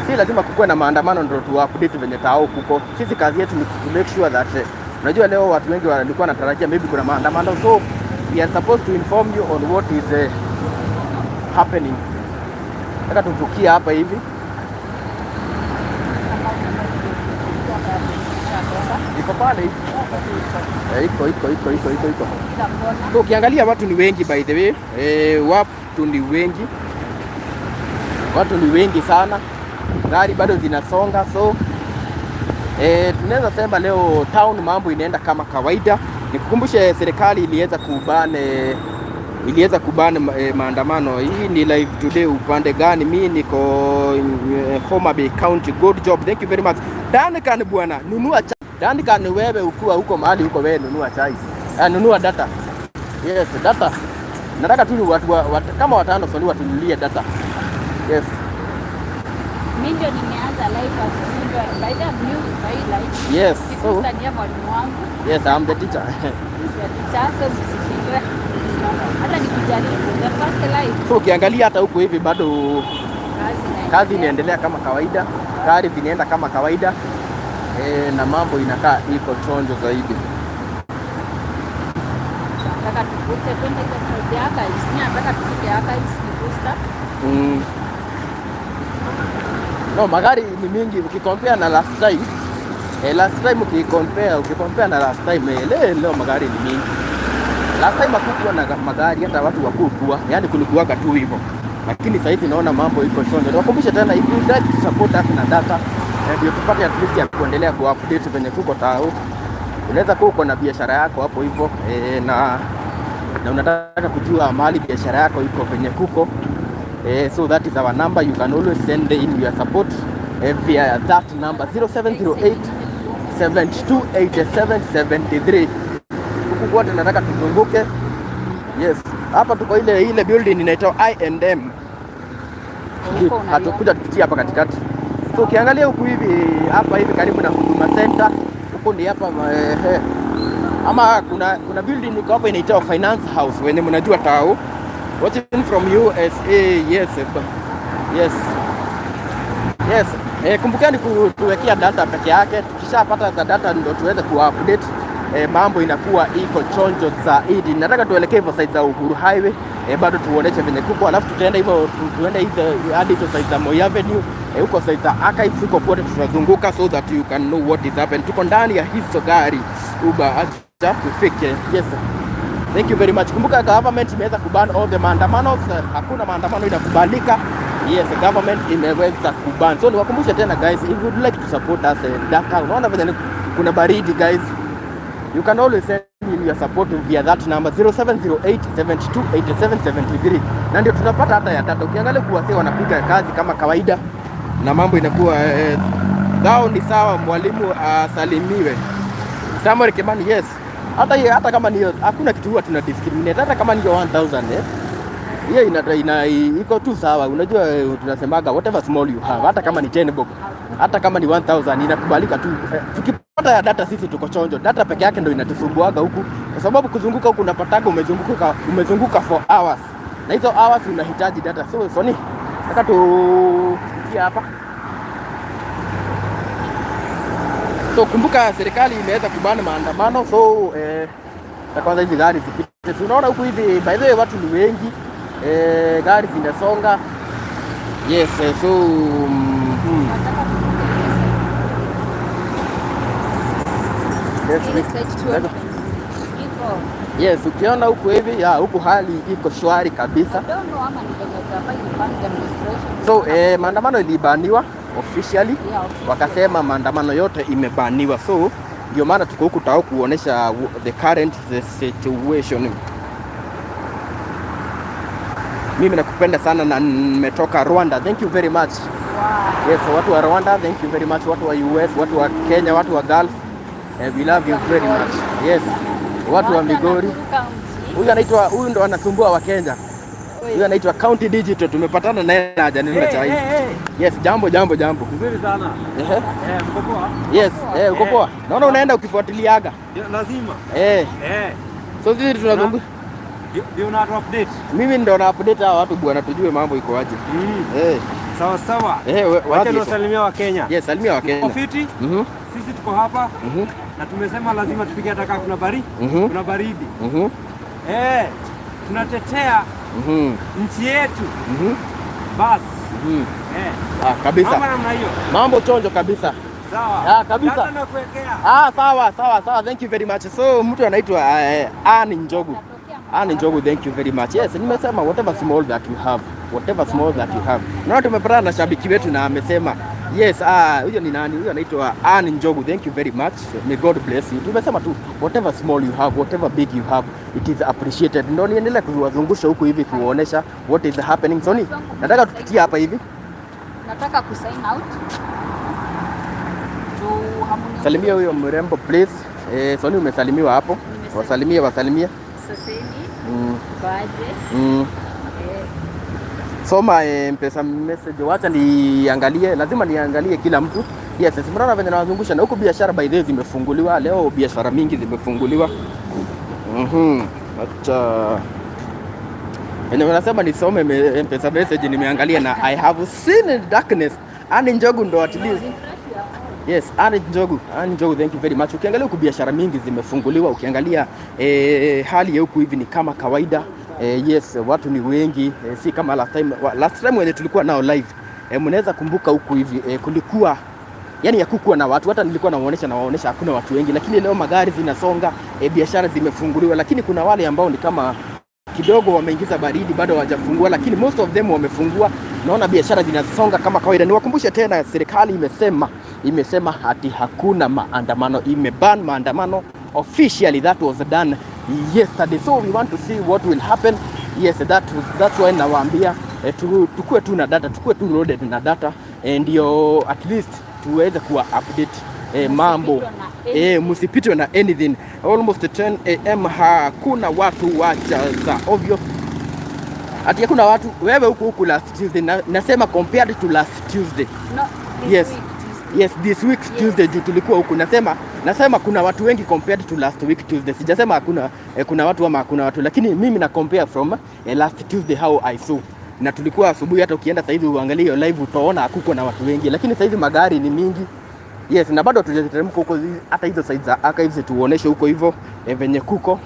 Speaker 1: Si lazima kukuwe na maandamano ndio tu update venye tao kuko. Sisi kazi yetu ni to make sure that unajua leo watu wengi walikuwa wanatarajia maybe kuna maandamano, so we are supposed to inform you on what is happening. Nataka tuvukie hapa hivi. Iko pale hivi. Eh, iko iko iko iko iko iko.
Speaker 2: Kila kona.
Speaker 1: So ukiangalia watu ni wengi, by the way. Watu ni wengi. Watu ni wengi sana. Gari bado zinasonga, so tunaweza sema leo town mambo inaenda kama kawaida. Nikukumbushe serikali iliweza kuban maandamano. Hii ni live today upande gani? Mi niko Homa Bay County. Good job. Thank you very much. Duncan bwana, nunua chai. Duncan, wewe ukiwa huko mahali huko, wewe nunua chai. Nunua data. Yes, data. Nataka tu watu kama watano soni watunulie data. Yes.
Speaker 2: Mimi ndio nimeanza live as usual. By the way, new kwa hii live.
Speaker 1: Yes. So,
Speaker 2: Sikusta ndiye mwalimu wangu.
Speaker 1: Yes, I'm the teacher.
Speaker 2: He's the teacher, so msishindwe. Hata nikujaribu the first live.
Speaker 1: So ukiangalia hata huku hivi bado
Speaker 2: kazi inaendelea.
Speaker 1: Kazi inaendelea kama kawaida, gari zinaenda kama kawaida na mambo inakaa iko chonjo zaidi.
Speaker 2: Nataka tuvuke twende ile side ya archives. Mimi nataka tufike archives ni booster.
Speaker 1: No, magari ni mingi ukicompare na last time. Last time ukicompare na last time, leo magari ni mingi. Last time hakukuwa na magari, hata watu wakukua, yani kulikuwaga tu hivyo. Lakini sasa hivi naona mambo iko chonjo. Niwakumbushe tena, if you like to support us na data, ndio tupate at least ya kuendelea ku update venye kuko tao. Unaweza kuwa uko na biashara yako hapo hivyo, na unataka kujua mahali biashara yako iko venye kuko. So that is our number. You can always send in your support via that number, 0708 72 87 73. Huku kote nataka tuzunguke. Yes, hapa tuko ile ile building inaitwa I&M.
Speaker 2: Huko unaiona.
Speaker 1: Hatukuja tupitie hapa katikati. So ukiangalia huku hivi, hapa hivi karibu na Huduma Center, huku ni hapa ama kuna building iko hapo inaitwa Finance House, wenye mnajua tao. Watching from USA. Yes. Yes. Kumbukeni kutuwekea data peke yake. Tukishapata za data ndio tuweze ku-update. Mambo inakuwa iko chonjo zaidi. Nataka tuelekee hivyo side za Uhuru Highway. Bado tuoneshe venye kuko, alafu tutaenda hivyo tuende hizo hadi hizo side za Moi Avenue, huko side za Archives, huko kote tutazunguka so that you can know what is happening. Tuko ndani ya hizo gari Uber, acha tufike. Yes. Thank you very much. Kumbuka government imeweza kuban all the maandamano. Hakuna maandamano inakubalika. Yes, government imeweza kuban. So niwakumbushe tena guys, if you'd like to support us, data, unaona venye kuna baridi guys. You can always send in your support via that number, 0708 72 87 73. Na ndio tunapata hata ya data. Ukiangalia kuwase wanapiga kazi kama kawaida na mambo inakuwa dhao ni sawa, mwalimu asalimiwe. Samuel Kimani, yes. Hata kama ni hakuna kitu huwa tuna discriminate, hata kama ni 1000, eh. Hiyo ina iko tu sawa. Unajua tunasemaga whatever small you have, hata kama ni 10 bob, hata kama ni 1000 inakubalika tu. Tukipata ya data sisi tuko chonjo. Data peke yake ndio inatusumbuaga huku, kwa sababu kuzunguka huku unapataga umezunguka for hours, na hizo hours unahitaji data. So Sony, nataka tupitie hapa. So kumbuka serikali imeweza kubana maandamano, so na kwanza hizi gari zipite. Si unaona huku hivi, by the way watu ni wengi, gari zinasonga. Yes, so
Speaker 2: Nataka tuvuke ile side.
Speaker 1: Yes,
Speaker 2: Ile side tuone. Iko.
Speaker 1: Yes, ukiona huku hivi ya huku hali iko shwari kabisa.
Speaker 2: I don't know ama ni venye gava iliban demonstration.
Speaker 1: So maandamano ilibaniwa officially.
Speaker 2: Yeah, officially.
Speaker 1: Wakasema maandamano yote imebaniwa, so ndio maana tuko huku tao kuonesha the current the situation. Mimi nakupenda sana na nimetoka Rwanda. Thank you very much. Yes, watu wa Rwanda, thank you very much. Watu wa US, watu wa Kenya, watu wa Gulf. We love you very much. Yes. Watu wa Migori.
Speaker 2: Nakuru County.
Speaker 1: Huyu anaitwa, huyu ndo anasumbua wa Kenya. Huyu anaitwa County Digital. Tumepatana naye na hajanunua
Speaker 5: Hey,
Speaker 1: chai.
Speaker 5: hey, hey.
Speaker 1: Yes, jambo jambo jambo.
Speaker 5: Nzuri sana.
Speaker 1: Ehe.
Speaker 5: Mko poa?
Speaker 1: Yes, uko poa? Naona unaenda ukifuatiliaga.
Speaker 5: Ndio, lazima.
Speaker 1: So sisi tunazunguka.
Speaker 5: Ndio una update.
Speaker 1: Mimi ndo na update hawa watu bwana, tujue mambo iko aje.
Speaker 5: Sawa sawa.
Speaker 1: Wapi
Speaker 5: Wacha
Speaker 1: iko?
Speaker 5: niwasalimia wa Kenya.
Speaker 1: Yes, salimia wa
Speaker 5: Tuko
Speaker 1: Kenya.
Speaker 5: fiti? Sisi tuko hapa na tumesema lazima tupige hata kama kuna baridi. Kuna baridi. Tunatetea nchi yetu. Bas.
Speaker 1: Ah, kabisa.
Speaker 5: Mambo namna hiyo.
Speaker 1: Mambo chonjo kabisa.
Speaker 5: Sawa.
Speaker 1: Ah, kabisa.
Speaker 5: Data nakuwekea.
Speaker 1: Ah, sawa sawa sawa, thank you very much. So mtu anaitwa Ann Njogu. Ann Njogu, thank you very much. Yes, nimesema whatever small that you have, whatever small that you have. Naona tumepatana na shabiki wetu na amesema yes, ah, huyo ni nani? Huyo anaitwa Ann Njogu. Thank you very much. May God bless you. Tumesema tu whatever small you have, whatever big you have, it is appreciated. Ndio niendelee kuwazungusha huku hivi kuonesha what is happening. Soni, nataka tupitie hapa hivi.
Speaker 2: Nataka kusign out. Juu hamuni.
Speaker 1: Salimia huyo mrembo, please. Eh, Soni, umesalimiwa hapo.
Speaker 2: Nimesalimiwa.
Speaker 1: Wasalimie, wasalimie.
Speaker 2: Saseni, baje. Eh,
Speaker 1: Soma Mpesa message, wacha niangalie, lazima niangalie kila mtu. Yes, mnaona venye nawazungusha na huku biashara by the way zimefunguliwa leo, biashara mingi zimefunguliwa. Acha yenye wanasema nisome Mpesa message, nimeangalia na I have seen darkness. Ann Njogu ndo at least. Yes, Ann Njogu, Ann Njogu, thank you very much. Ukiangalia huku biashara mingi zimefunguliwa, ukiangalia hali ya huku hivi ni kama kawaida. Yes, watu ni wengi, si kama last time. Last time wenye tulikuwa nao live, mnaweza kumbuka huku hivi kulikuwa yani hakukuwa na watu, hata nilikuwa nawaonyesha hakuna watu wengi, lakini leo magari zinasonga, biashara zimefunguliwa, lakini kuna wale ambao ni kama kidogo wameingiza baridi, bado hawajafungua, lakini most of them wamefungua. Naona biashara zinasonga kama kawaida. Niwakumbushe tena, serikali imesema hati hakuna maandamano, imeban maandamano officially. That was done yesterday, so we want to see what will happen. Yes, that's why nawaambia tukue tu na data, tukue tu loaded na data, ndio at least tuweze kuwa update mambo.
Speaker 2: Msipitwe na
Speaker 1: Msipitwe na anything. Almost 10 a.m. hakuna watu, wacha za ovyo. Ati hakuna watu wewe huku huku last Tuesday nasema compared to last Tuesday.
Speaker 2: No, this week Tuesday.
Speaker 1: Yes, this week Tuesday juu tulikuwa huku, nasema kuna watu wengi compared to last week Tuesday. Sijasema hakuna kuna watu ama hakuna watu, lakini mimi na compare from last Tuesday, how I saw. Na tulikuwa asubuhi, hata ukienda saizi uangalie hiyo live utaona hakuko na watu wengi, lakini saizi magari ni mingi. Yes, na bado hatujateremka huko hata hizo side za archives tuoneshe huko hivyo venye kuko.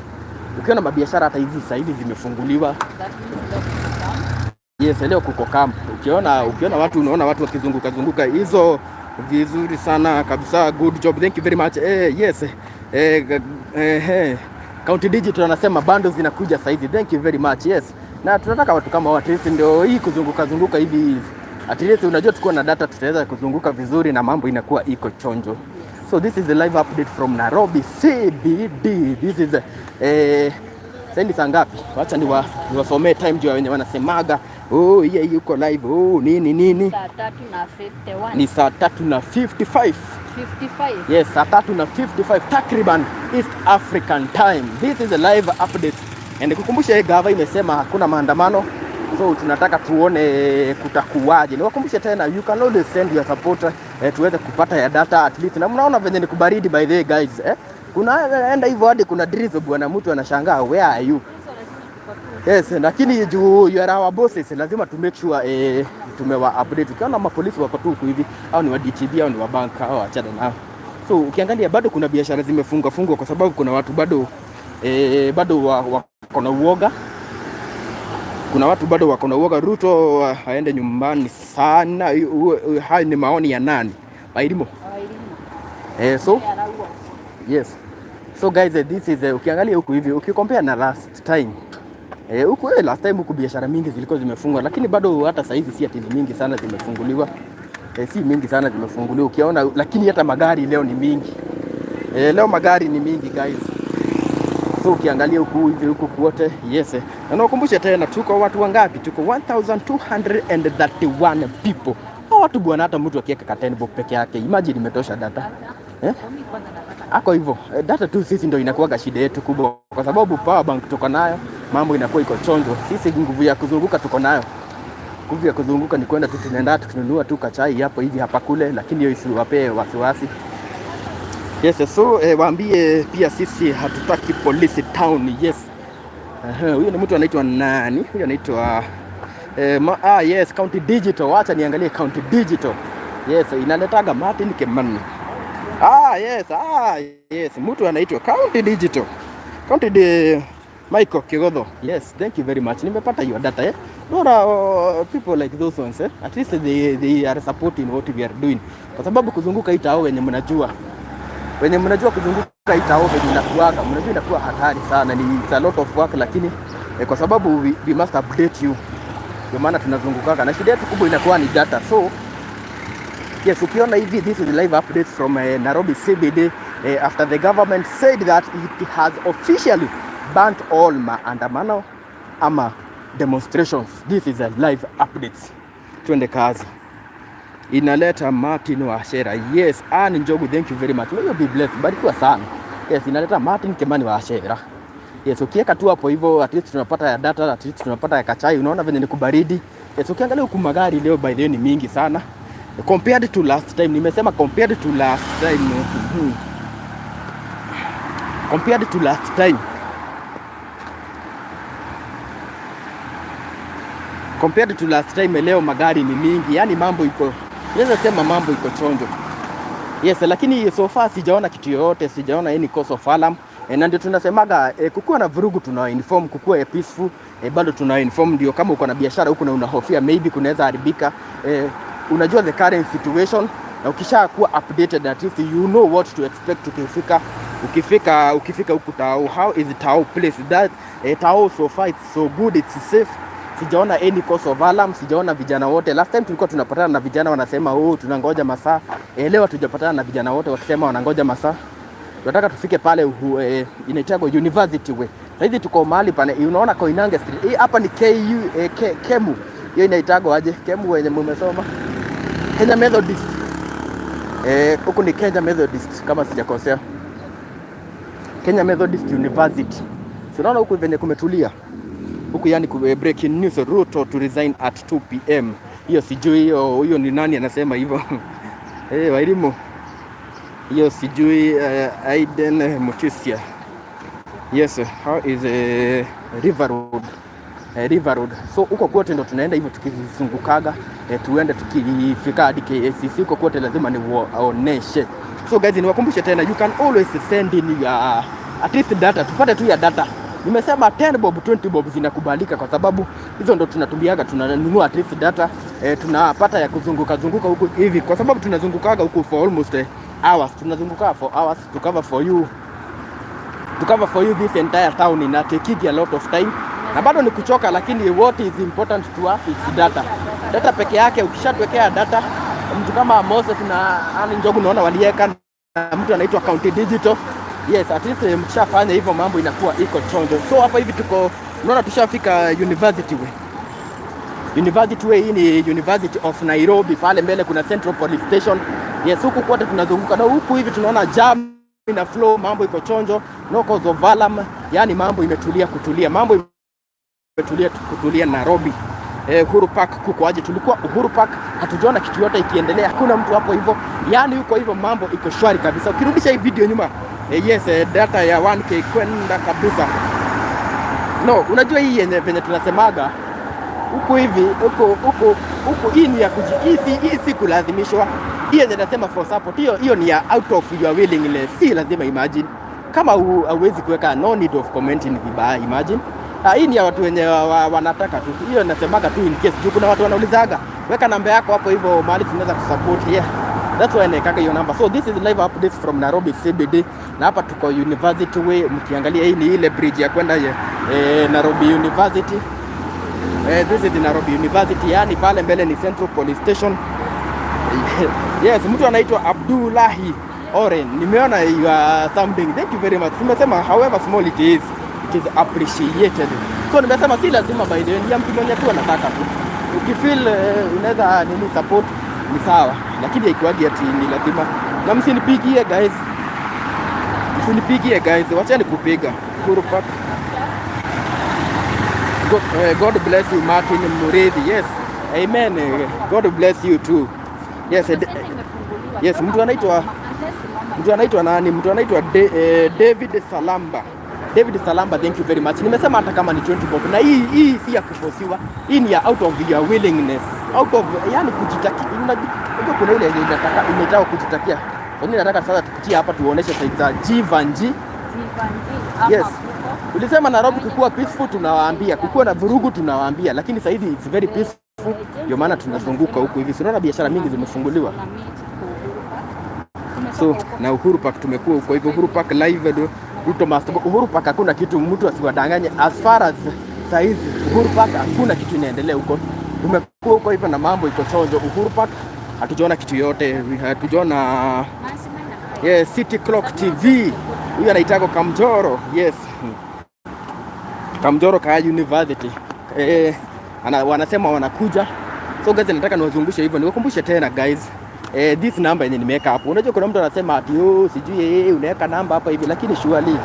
Speaker 1: Ukiona mabiashara hata hizi saizi zimefunguliwa.
Speaker 2: That means leo kuko calm.
Speaker 1: Yes, leo kuko calm. Ukiona watu, unaona watu wakizunguka zunguka hizo vizuri sana kabisa. Good job. Thank you very much. Yes. County Digital anasema bando zinakuja saizi. Thank you very much. Yes. Na tunataka watu kama at least ndio hii kuzunguka zunguka hivi. At least unajua tukiwa na data tutaweza kuzunguka vizuri na mambo inakuwa iko chonjo. So this is the live update from Nairobi CBD. This is sasa ni saa ngapi? Wacha niwasomee time juu ya wenye wanasemaga, "Oh, hii yuko live, oh, nini nini."
Speaker 2: Saa 3 na 51.
Speaker 1: Ni saa 3 na 55.
Speaker 2: 55.
Speaker 1: Yes, saa 3 na 55 takriban East African time. This is a live update. And kukumbusha, hii gava imesema hakuna maandamano. So tunataka tuone kutakuwaje. Niwakumbushe tena, you can always send your support, tuweze kupata ya data at least. Na mnaona venye ni kubaridi, by the way, guys, eh? Kuna enda hivyo hadi kuna drizzle bwana, mtu anashangaa, where are you? Yes, lakini juu you are our bosses, lazima to make sure tumewa update. Ukiona mapolisi wako tu huku hivi, au ni wa DTB au ni wa bank, au achana nao. So ukiangalia bado kuna biashara zimefunga fungwa kwa sababu kuna watu bado bado wako na uoga. Kuna watu bado wako na uoga. Ruto aende nyumbani sana. Hayo ni maoni ya nani? Wairimo. So yes. So guys, this is ukiangalia huku hivi ukicompare na last time, huku last time huku biashara mingi zilikuwa zimefungwa, lakini bado hata saizi si ati ni mingi sana zimefunguliwa. Si mingi sana zimefunguliwa ukiona, lakini hata magari leo ni mingi. Leo magari ni mingi, guys. So ukiangalia huku hivi huku kwote, yes. Na nakumbusha tena tuko watu wangapi? Tuko 1231 people. Hao watu bwana, hata mtu akiweka ka 10 bob peke yake, imagine imetosha data. Eh? Ako hivyo. Data tu sisi ndio inakuwaga shida yetu kubwa, kwa sababu power bank tuko nayo, mambo inakuwa iko chonjo. Sisi nguvu ya kuzunguka tuko nayo. Nguvu ya kuzunguka ni kwenda tu, tunaenda tukinunua tu kachai hapo hivi hapa kule, lakini hiyo isiwapee wasiwasi. Yes, so waambie pia sisi hatutaki polisi town. Yes. Huyo ni mtu anaitwa nani? Huyo anaitwa ah, yes, County Digital. Wacha niangalie County Digital. Yes, inaletaga Martin Kimani. Ah, yes, ah, yes. Mtu anaitwa County Digital. County di Michael Kigodho. Yes, thank you very much. Nimepata your data, eh? Bora people like those ones, eh? At least they are supporting what we are doing. Kwa sababu kuzunguka hii tao wenye mnajua kuzunguka hii tao venye inakuwaga, mnajua inakuwa hatari sana, ni it's a lot of work, lakini kwa sababu we must update you, ndio maana tunazungukaga, na shida yetu kubwa inakuwa ni data. So yes, ukiona hivi, this is live update from Nairobi CBD after the government said that it has officially banned all maandamano ama demonstrations. This is a live update. Twende kazi. Inaleta Martin Wachera. Yes, Ann Njogu, thank you very much. May you be blessed. Barikiwa sana. Yes, inaleta Martin Kimani Wachera. Yes, ukiweka tu hapo hivyo at least tunapata ya data, at least tunapata ya kachai. Unaona venye ni kubaridi. Yes, ukiangalia huku magari leo by the way ni mingi sana. Compared to last time, nimesema compared to last time. Compared to last time. Compared to last time leo magari ni mingi, yani mambo iko, naweza sema mambo iko chonjo. Yes, lakini so far sijaona kitu yoyote, sijaona any cause of alarm. Na ndio tunasemaga kukuwa na vurugu tuna inform, kukuwa peaceful bado tuna inform, ndio kama uko na biashara huku na unahofia maybe kunaweza haribika, unajua the current situation, na ukisha kuwa updated at least you know what to expect ukifika huku Tao. How is Tao place that Tao so far it's so good, it's safe. Sijaona any cause of alarm, sijaona vijana wote. Last time tulikuwa tunapatana na vijana wanasema, "Oh, tunangoja masaa." Leo hatujapatana na vijana wote wakisema wanangoja masaa. Tunataka tufike pale inaitwa University Way. Sasa hizi tuko mahali pale, unaona Koinange Street. Hii hapa ni KU Kemu. Hiyo inaitagwa aje? Kemu wenye mmesoma. Kenya Methodist. Huku ni Kenya Methodist kama sijakosea. Kenya Methodist University. Si unaona huku venye kumetulia? Huku yani breaking news, Ruto to resign at 2 p.m. Hiyo sijui hiyo ni nani anasema hivyo? Wairimu. Hiyo sijui Aiden Mutisia. Yes, how is River Road? River Road. So huko kote ndo tunaenda hivyo tukizungukaga, tuende tukifika hadi KICC, huko kote lazima niwaoneshe. So guys, niwakumbushe tena, you can always send in your at least data, tupate tu ya data. Nimesema 10 bob, 20 bob zinakubalika kwa sababu hizo ndo tunatumiaga, tunanunua at least data, tunapata ya kuzunguka zunguka huku hivi, kwa sababu tunazungukaga huku for almost hours, tunazunguka for hours to cover for you this entire town. Ina take a lot of time na bado ni kuchoka, lakini what is important to us is data. Data peke yake, ukishatuwekea data, mtu kama Moses na Ann Njogu naona walieka na mtu anaitwa County Digital. Yes, at least mkishafanya hivyo mambo inakuwa iko chonjo. So hapa hivi tuko, unaona tushafika University Way. University Way, hii ni University of Nairobi. Pale mbele kuna Central Police Station. Yes, huku kote tunazunguka na huku hivi tunaona jam ina flow, mambo iko chonjo, no cause of alarm, yani mambo imetulia kutulia, mambo imetulia kutulia Nairobi. Uhuru Park kuko aje? Tulikuwa Uhuru Park, hatujaona kitu yote ikiendelea, hakuna mtu hapo hivyo, yani huko hivyo mambo iko shwari kabisa. Ukirudisha hii video nyuma, yes, data ya 1K kwenda kabisa. No, unajua hii yenye venye tunasemaga huku hivi huku huku huku, hii ni ya kuji, hii si kulazimishwa. Hii yenye nasema for support, hiyo hiyo ni ya out of your willingness, si lazima. Imagine kama hauwezi kuweka, no need of commenting vibaya. Imagine hii ni ya watu wenye wanataka tu. Hiyo nasemaga tu in case, juu kuna watu wanaulizaga, weka namba yako hapo hivyo mahali tunaweza kusupport. Yeah. That's why naekaga hiyo namba. So this is live updates from Nairobi CBD, na hapa tuko University Way. Mkiangalia hii ni ile bridge ya kwenda Nairobi University. This is the Nairobi University, yani pale mbele ni Central Police Station. Yes, mtu anaitwa Abdullahi Oren. Nimeona you are something. Thank you very much. Tumesema however small it is, it is appreciated. So nimesema si lazima, by the way, ni ya mtu mwenye tu anataka tu. Ukifeel unaweza nini support ni sawa, lakini haikuwagi ati ni lazima. Na msinipigie guys. Msinipigie guys, wachani kupiga. Uhuru Park. God bless you, Martin Muridhi. Yes. Amen. God bless you too. Yes, yes, mtu anaitwa nani? Mtu anaitwa David Salamba. David Salamba, thank you very much. Nimesema hata kama ni 20 bob, na hii si ya kufosiwa. Hii ni ya out of your willingness. Out of yani kujitakia. Unajua kuna ile yenye inataka imetaka kujitakia. Kwa nini nataka sasa tupitie hapa tuoneshe size za Jivanji.
Speaker 2: Jivanji hapa kuko.
Speaker 1: Tulisema Nairobi kukuwa peaceful tunawaambia, kukuwa na vurugu tunawaambia, lakini sasa hivi it's very peaceful, ndio maana tunazunguka huku hivi. Unaona biashara mingi zimefunguliwa. So na Uhuru Park tumekuwa huko hivyo, Uhuru Park live Ruto must go. Uhuru Park hakuna kitu, mtu asiwadanganye. As far as saizi Uhuru Park hakuna kitu inaendelea huko. Tumekuwa huko hivyo na mambo iko chonjo. Uhuru Park hatujaona kitu yote, hatujaona. Yes, City Clock TV. Huyu anaitako Kamjoro. Yes. Kamjoro Kaya University. Wanasema wanakuja. So guys, nataka niwazungushe hivyo, niwakumbushe tena guys. This number yenye nimeweka hapo. Unajua kuna mtu anasema ati, "Oh, sijui unaweka namba hapa hivi," lakini surely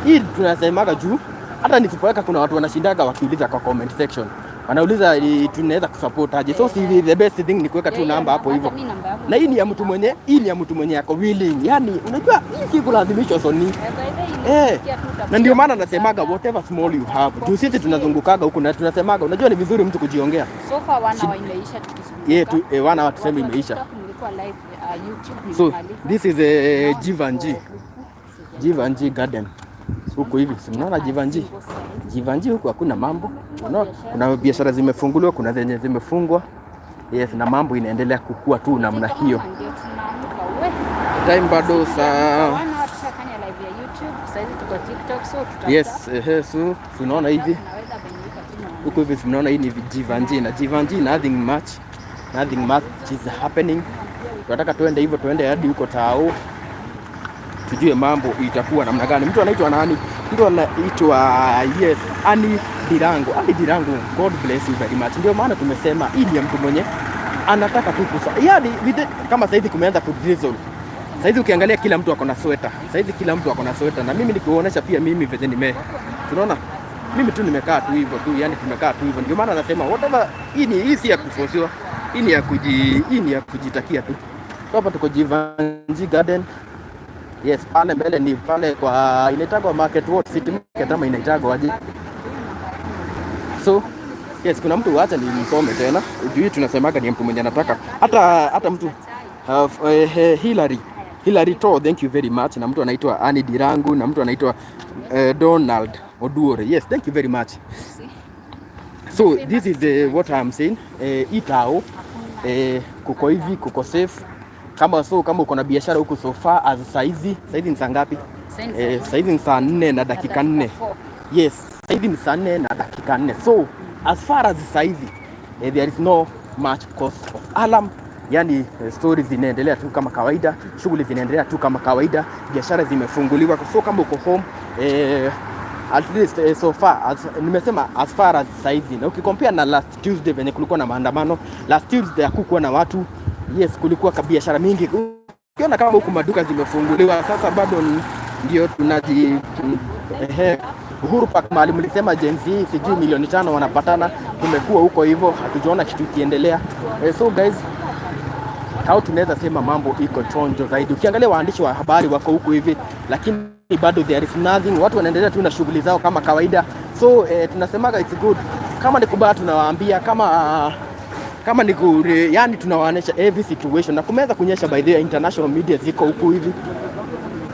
Speaker 1: hii tunasemaga juu hata nisipoweka kuna watu wanashindaga wakiuliza kwa comment section. Wanauliza, tunaweza kusupport aje? So si the best thing ni kuweka tu namba hapo hivyo. Na hii ni ya mtu mwenye ako willing. Yani unajua hii si kulazimishwa, Soni. Na ndio maana nasemaga whatever small you have. Juu sisi tunazungukaga huku na tunasemaga, unajua ni vizuri mtu kujiongea.
Speaker 2: So far 1 hour imeisha tukizunguka.
Speaker 1: Yeah, tu, 1 hour tuseme
Speaker 2: Watu wa
Speaker 1: imeisha.
Speaker 2: TikTok mlikuwa live, YouTube
Speaker 1: So
Speaker 2: nilimaliza.
Speaker 1: this is a
Speaker 2: Now
Speaker 1: Jeevanjee.
Speaker 2: niko huku.
Speaker 1: Jeevanjee Garden. Huku hivi, si mnaona Jeevanjee? Jeevanjee huku hakuna mambo. Unaona kuna biashara zimefunguliwa, kuna zenye zimefungwa. Yes, na mambo inaendelea kukua tu namna hiyo.
Speaker 2: Ndio tunaamka we.
Speaker 1: Time bado saa
Speaker 2: 1 hour tushafanya live ya YouTube, sasa hizi tuko TikTok, so tuta
Speaker 1: Yes, ehe, so tunaona hivi
Speaker 2: tunaweza banyika tu na
Speaker 1: huku hivi, tunaona hii ni Jeevanjee na Jeevanjee nothing much is happening. Tunataka tuende hivyo, tuende hadi huko Tao tujue mambo itakuwa namna gani. Mtu anaitwa nani? Mtu anaitwa, yes, Ani Dirango. Ani Dirango, God bless you very much. Ndio maana tumesema hii ni ya mtu mwenye anataka tu kusa, yani kama saizi kumeanza kudrizzle. Saizi ukiangalia kila mtu ako na sweta. Saizi kila mtu ako na sweta na mimi nikiuonesha pia mimi venye nime. Tunaona mimi tu nimekaa tu hivyo tu, yani tumekaa tu hivyo. Ndio maana nasema whatever, hii si ya kufosiwa. Hii ni ya kujitakia tu. So hapa tuko Jeevanjee Garden. Yes, pale mbele ni pale kwa inaitagwa market what, city market ama inaitagwa aje? So yes, kuna mtu, acha nimsome tena. Juu hii tunasemaga ni mtu mwenye anataka hata mtu Hillary To, thank you very much. Na mtu anaitwa Annie Dirangu na mtu anaitwa Donald Oduore. Yes, thank you very much. So this is what I'm saying. Itao kuko hivi, kuko safe. Kama uko na biashara huku, so far as saizi ni saa ngapi? Saizi ni saa 4 na dakika 4. Yes, saizi ni saa 4 na dakika 4. So as far as saizi there is no much cause of alarm. Yani stories zinaendelea tu kama kawaida, shughuli zinaendelea tu kama kawaida, biashara zimefunguliwa. So kama uko home at least so far as, nimesema as far as saizi, na ukicompare na last Tuesday venye kulikuwa na maandamano, last Tuesday hakukuwa na watu. Yes, kulikuwa biashara mingi. Ukiona kama huku maduka zimefunguliwa sasa, bado ndio tunaji ehe, Uhuru Park mahali mlisema Gen Z sijui milioni 5 wanapatana, tumekuwa huko hivyo, hatujaona kitu kiendelea. So guys, au tunaweza sema mambo iko chonjo zaidi. Ukiangalia waandishi wa habari wako huku hivi, lakini bado there is nothing, watu wanaendelea tu na shughuli zao kama kawaida. So tunasemaga it's good. Kama ni kubaya tunawaambia, kama ni yani tunawaonyesha every situation. Na kumeanza kunyesha, by the way, international media ziko huku hivi,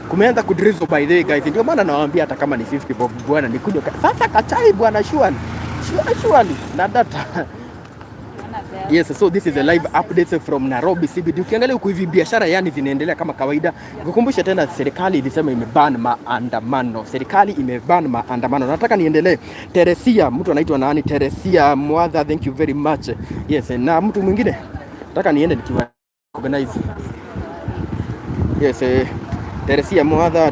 Speaker 1: kumeanza kudrizzle by the way guys, ndio maana nawaambia hata kama ni 50 bob bwana, nikunywe sasa kachai bwana, surely sure, surely na data. Yes, so this is a live update from Nairobi CBD. Ukiangalia huku hivi biashara yani zinaendelea kama kawaida. Nikukumbushe tena serikali ilisema imeban maandamano. Serikali imeban maandamano. Nataka niendelee. Teresia, mtu anaitwa nani? Teresia Mwadha, thank you very much. Yes, na mtu mwingine nataka niende nikiwa organize. Yes, Teresia Mwadha,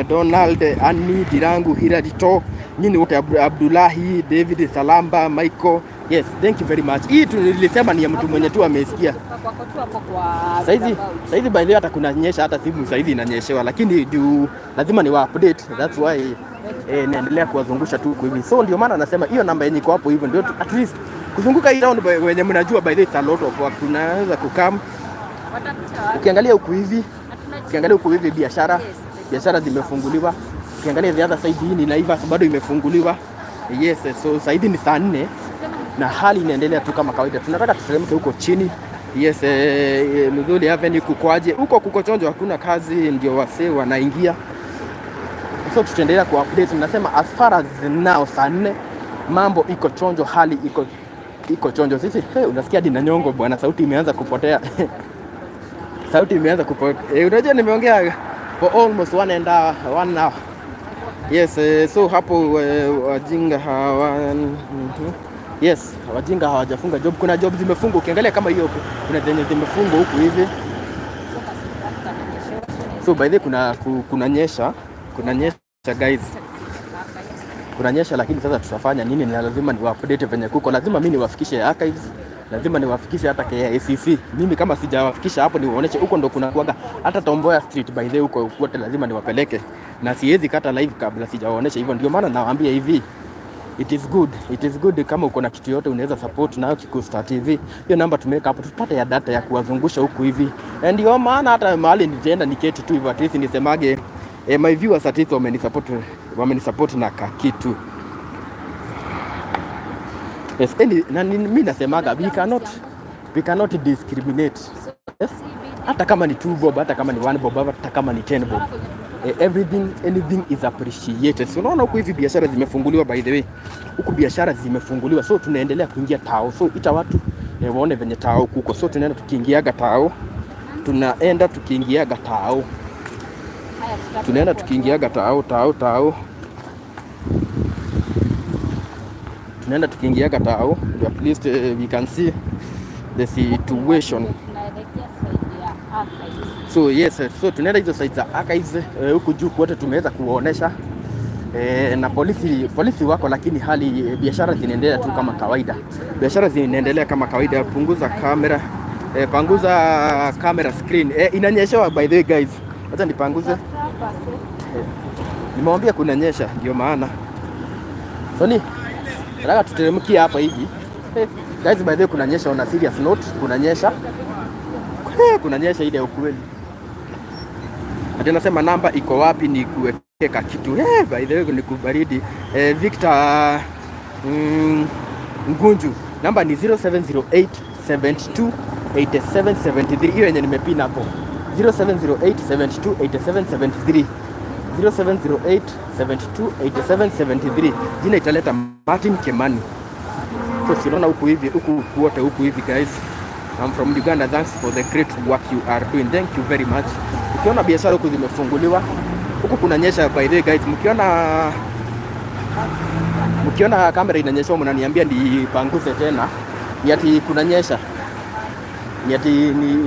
Speaker 1: Donald, Annie Dirangu, Hilary To, nyinyi wote, Abdullahi, David Salamba, Michael. Yes, thank you very much. Hii tulisema ni ya mtu mwenye tu amesikia.
Speaker 2: Wako tu hapo kwa
Speaker 1: Saizi
Speaker 2: roundabout.
Speaker 1: saizi by the way hata kunanyesha, hata simu saizi inanyeshewa, lakini juu lazima ni wa update, that's why naendelea kuwazungusha tu huku hivi. So ndio maana nasema hiyo namba yenye iko hapo hivyo ndio at least kuzunguka hii round wenye mnajua, by the way it's a lot of work. Tunaweza kukam
Speaker 2: Watapita wapi?
Speaker 1: ukiangalia huku hivi
Speaker 2: Hatuna
Speaker 1: ukiangalia huku hivi biashara zimefunguliwa. Ukiangalia the other side, hii ni Naivas bado imefunguliwa. Yes, so saizi ni saa 4 na hali inaendelea tu kama kawaida. Tunataka tuteremke huko chini. Yes, Luthuli Avenue kukoaje? Huko kuko chonjo, hakuna kazi, ndio wasee wanaingia. So tutaendelea ku update. Nasema as far as now saa 4 mambo iko chonjo, hali iko chonjo. Sisi, hey, unasikia hadi na nyongo bwana, sauti imeanza kupotea. Sauti imeanza kupotea. Unajua nimeongea for almost 1 hour. Yes, so hapo wajinga hawa. Yes, wajinga hawajafunga job. Kuna job zimefungwa, ukiangalia kama hiyo kuna zenye zimefungwa huku hivi. So by the way kuna nyesha guys, kunanyesha, lakini sasa tutafanya nini? Na lazima niwa-update venye kuko, lazima mimi niwafikishe archives, lazima niwafikishe hata KICC. Mimi kama sijawafikisha hapo, niwaoneshe huko ndo kuna kuaga hata Tom Mboya Street, by the way, huko kote lazima niwapeleke, na siwezi kata live kabla sijawaonesha hivyo. Ndio maana nawaambia hivi, it is good, it is good kama uko na kitu yote unaweza support nayo Kikuyu Star TV. Hiyo namba tumeweka hapo, tupate ya data ya kuwazungusha huku hivi. Na ndio maana hata mahali nitaenda niketi tu hivyo, at least nisemage my viewers at least wamenisupport na kakitu. Yes, na mimi nasemaga we cannot discriminate. Yes? Hata kama ni 2 bob, hata kama ni 1 bob, hata kama ni 10 bob. Everything, anything is appreciated. So unaona huku hivi biashara zimefunguliwa, by the way. Huku biashara zimefunguliwa. So tunaendelea kuingia tao. So ita watu waone venye tao kuko. So tunaenda tukiingiaga tao. Tunaenda tukiingiaga tao. Tunaenda tukiingiaga tao, tao, tao. Tunaenda tukiingiaga tao. At least we can see the situation.
Speaker 2: Tunaelekea side ya archives.
Speaker 1: So yes, so tunaenda hizo side za archives, huku juu kote tumeweza kuwaonesha na polisi wako, lakini hali biashara zinaendelea tu kama kawaida. Biashara zinaendelea kama kawaida. Punguza kamera, panguza camera screen. Inanyeshewa by the way guys, acha nipanguze. Nimewambia kunanyesha, ndio maana. Soni, nataka tuteremkie hapa hivi. Guys, by the way kunanyesha, on a serious note, kunanyesha. Kunanyesha ile ya ukweli. Ati nasema namba iko wapi ni kuwekeka kitu. By the way ni kubaridi. Victor Ngunju. Namba ni 0708 72 87 73. Hiyo yenye nimepin hapo. 0708 72 87 73. 0708 72 87 73. Jina italeta Martin Kimani. So si unaona huku hivi, huku kuote huku hivi guys. I'm from Uganda. Thanks for the great work you are doing. Thank you very much. Ukiona biashara huku zimefunguliwa, huku kunanyesha by the way guys. Mkiona kamera inanyesha mnaniambia nipanguze tena. Ni ati kunanyesha. Ni ati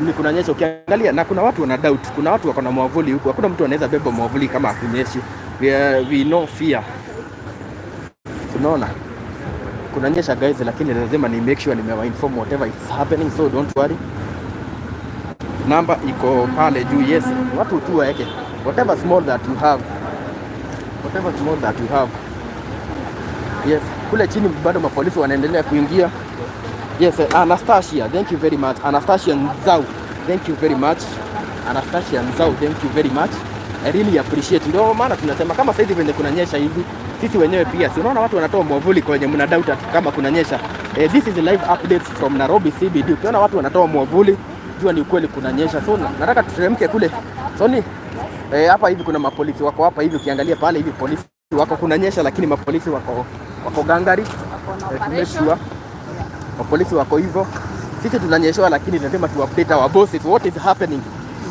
Speaker 1: ni kunanyesha ukiangalia, na kuna watu wana doubt. Kuna watu wako na mwavuli huku. Hakuna mtu anaweza beba mwavuli kama hakunyeshi. We no fear. Unaona? Kunanyesha guys, lakini lazima ni make sure nimewa inform whatever is happening, so don't worry. Namba iko pale juu. Yes, watu tu waeke whatever small that you have, whatever small that you have. Yes, kule chini bado mapolisi wanaendelea kuingia. Yes, Anastasia, thank you very much. Anastasia Nzau, thank you very much. Anastasia Nzau, thank you very much. I really appreciate. Ndio maana tunasema kama sasa hivi venye kunanyesha hivi, sisi wenyewe pia, si unaona watu wanatoa mwavuli kwenye mna doubt ati kama kunanyesha. This is live updates from Nairobi CBD. Ukiona watu wanatoa mwavuli, jua ni ukweli kunanyesha. So nataka tuteremke kule. Soni, hapa hivi kuna mapolisi wako hapa hivi, ukiangalia pale hivi polisi wako, kunanyesha lakini mapolisi wako gangari.
Speaker 2: Wako na
Speaker 1: To make
Speaker 2: operation.
Speaker 1: sure mapolisi wako hivyo. Sisi tunanyeshewa, lakini lazima tu update our bosses what is happening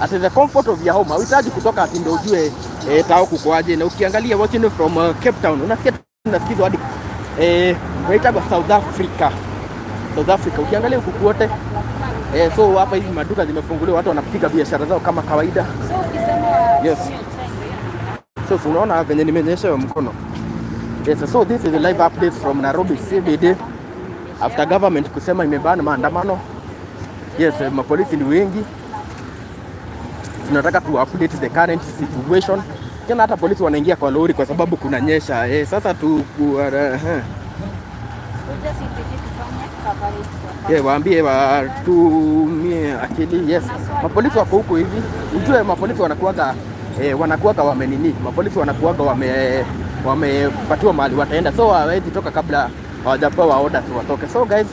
Speaker 1: at the comfort of your home. Hauhitaji kutoka ati ndio ujue tao kukoaje. Na ukiangalia watching from Cape Town, unasikia tunasikizwa hadi unaitwa South Africa. South Africa ukiangalia huku kote so hapa hivi maduka zimefunguliwa, watu wanapiga biashara zao kama kawaida.
Speaker 2: So ukisema
Speaker 1: Yes.
Speaker 2: kunywa chai ndio hiyo.
Speaker 1: So unaona venye nimenyeshewa mkono. Yes, so this is a live update from Nairobi CBD after government kusema imebana maandamano. Yes, mapolisi ni wengi. Tunataka tu update the current situation. Tena hata polisi wanaingia kwa lori kwa sababu kunanyesha. Sasa tu
Speaker 2: Kuja CBD tufanye coverage kwa
Speaker 1: waambie watumie akili. Yes, mapolisi wako huku hivi. Ujue mapolisi wanakuwaga wamenini, mapolisi wanakuwaga wamepatiwa mahali wataenda, so hawawezi toka kabla hawajapewa orders watoke. So guys,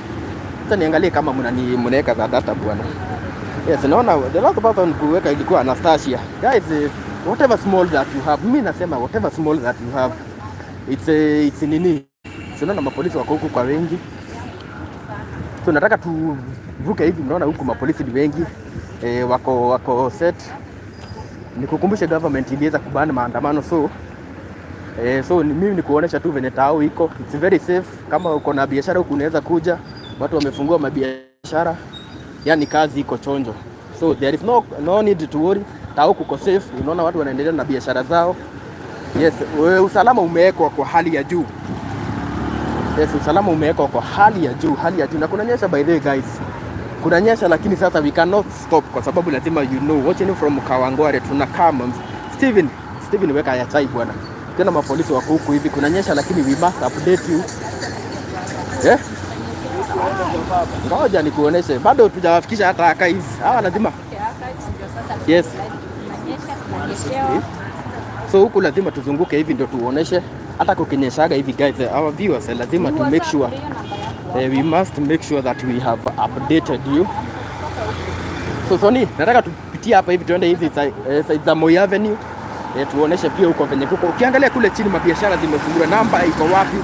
Speaker 1: sasa niangalie kama mnaweka za data bwana. Yes, naona the last person kuweka ilikuwa Anastasia. Guys, Whatever small that you have, mimi nasema whatever small that you have, it's nini, unaona mapolisi wako huku kwa wengi, so nataka tuvuke hivi. Mnaona huku mapolisi ni wengi, wako set. Nikukumbushe government iliweza kuban maandamano, so ni mimi ni kuonesha tu venye tao iko, it's very safe. Kama uko na biashara huku unaweza kuja, watu wamefungua mabiashara, yani kazi iko chonjo, so there is no need to worry. Tao kuko safe, unaona watu wanaendelea na biashara zao. Yes, usalama umewekwa kwa hali ya juu. Yes, usalama umewekwa kwa hali ya juu, hali ya juu. Na kunanyesha, by the way guys. Kunanyesha, lakini sasa we cannot stop kwa sababu lazima, watching from Kawangware, tunakaa. Steven, Steven, weka ya chai bwana. Tena mapolisi wako huku hivi, kunanyesha lakini we must update you. Eh? Ngoja nikuoneshe. Bado tujawafikisha hata archives. Hawa lazima. Yes. So huku lazima tuzunguke hivi ndio tuoneshe hata kukinyeshaga hivi guys, our viewers, lazima to make sure, we must make sure that we have updated you. So Sony, nataka tupitie hapa hivi tuende hizi side za Moi Avenue, tuoneshe pia huko venye kuko. Ukiangalia kule chini mabiashara zimefunguliwa. Namba iko wapi?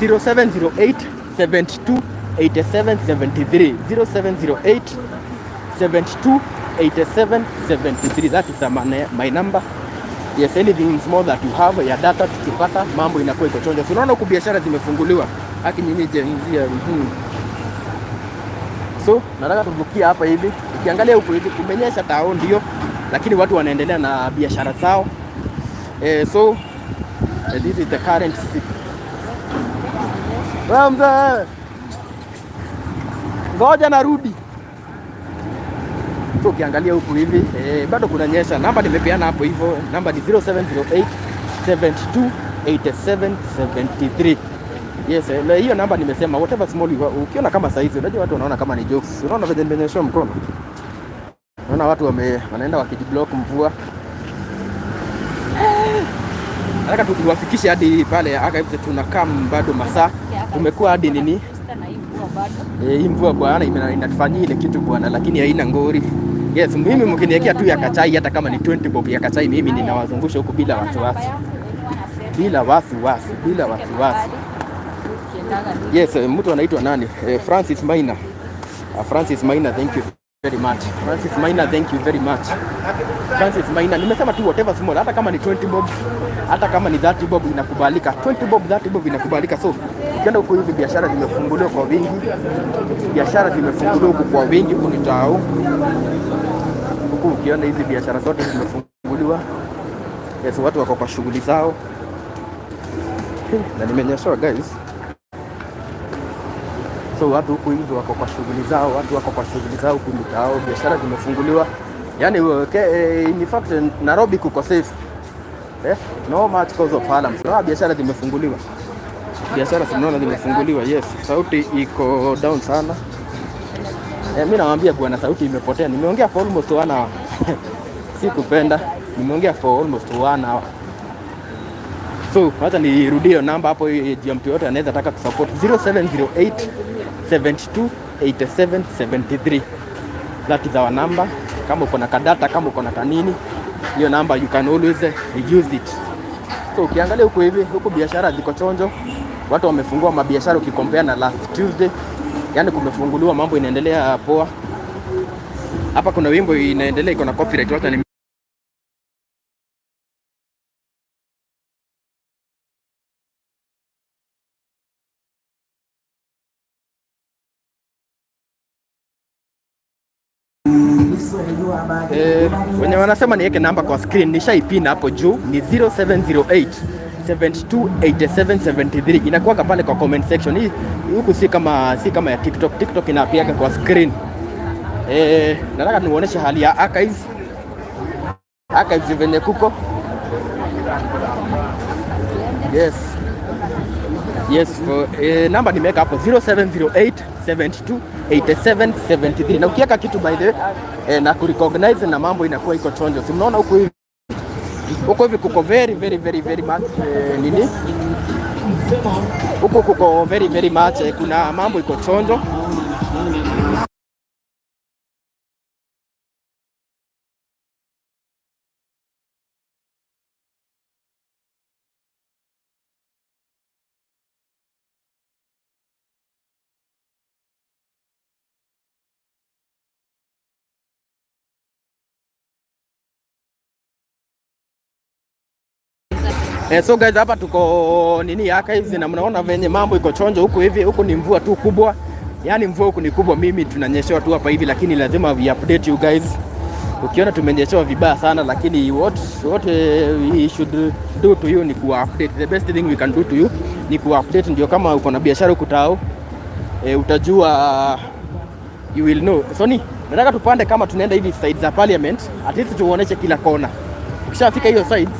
Speaker 1: 0708 72 87 73, 0708 72 87 73. That is my number. Yes, anything small that you have ya data, tukipata mambo inakuwa iko chonjo. Unaona huku biashara zimefunguliwa. Haki nyinyi Gen Z. So nataka tuvukia hapa hivi. Ukiangalia huku hivi kumenyesha tao ndio, lakini watu wanaendelea na biashara zao. So this is the current. Mzee, ngoja narudi. So ukiangalia huku hivi, bado kunanyesha. Namba nimepeana hapo hivyo, namba ni 0708 72 87 73. Yes, na hiyo namba nimesema whatever small you, ukiona kama saizi, unajua watu wanaona kama ni jokes. Unaona vile nimenyeshewa mkono. Unaona watu wanaenda wakijiblock mvua. Nataka tu tuwafikishe hadi pale archives, tunakaa bado masaa. Tumekuwa hadi nini? Hii mvua bwana inatufanyia ile kitu bwana, lakini haina ngori. Yes, mimi mkiniwekea tu ya kachai, hata kama ni 20 bob ya kachai, mimi ninawazungusha huku bila wasiwasi. Bila wasiwasi, bila wasiwasi. Yes, mtu anaitwa nani? Francis Maina. Francis Maina, thank you very much. Francis Maina, thank you very much. Francis Maina, nimesema tu whatever small, hata kama ni 20 bob, hata kama ni 30 bob inakubalika. 20 bob, 30 bob inakubalika. So, ukienda huko hivi biashara zimefunguliwa kwa wingi. Biashara zimefunguliwa huku kwa wingi, huku ni tao. Huku ukiona hizi biashara zote zimefunguliwa. Yes, watu wako kwa shughuli zao. Na nimenyeshewa guys. So watu huku hivi wako kwa shughuli zao, watu wako kwa shughuli zao huku mtaao, biashara zimefunguliwa. Yani in fact Nairobi kuko safe. No much cause of alarm. So biashara zimefunguliwa. Biashara tunaona zimefunguliwa. Yes, sauti iko down sana. Mimi nawaambia bwana, sauti imepotea. Nimeongea for almost 1 hour. Sikupenda. Nimeongea for almost 1 hour. So wacha nirudie namba hapo ya mtu yote anaweza taka kusupport, 0708 72 87 73. That is our number. Kama uko na kadata, kama uko na kanini, hiyo namba you can always use it. So ukiangalia huku hivi, huku biashara ziko chonjo, watu wamefungua mabiashara ukicompare na last Tuesday, yani kumefunguliwa, mambo inaendelea poa. Hapa kuna wimbo inaendelea iko na copyright, wacha ni wenye wanasema niweke namba kwa screen, nishaipin hapo juu ni 0708 728773, inakuwaga pale kwa comment section. Hii huku si kama ya TikTok. TikTok inapiaga kwa screen. Nataka niuoneshe hali ya archives. Archives venye kuko. Yes. Yes, namba nimeweka hapo 0708 72 87 73. Na ukiweka kitu, by the way, na kurecognize na mambo inakuwa iko chonjo. Si mnaona huku hivi? Huko hivi kuko very very very very much, nini? Huko kuko very very much, kuna mambo iko chonjo. So guys, hapa tuko nini, Archives, na mnaona venye mambo iko chonjo huku hivi. Huku ni mvua tu kubwa, yaani mvua huku ni kubwa. Mimi tunanyeshewa tu hapa hivi, lakini lazima we update you guys. Ukiona tumenyeshewa vibaya sana, lakini what we should do to you ni kuwa update. The best thing we can do to you ni kuwa update, ndio kama uko na biashara huku tao, utajua, you will know. Soni, nataka tupande kama tunaenda hivi side za Parliament, at least tuoneshe kila kona. Ukishafika hiyo side,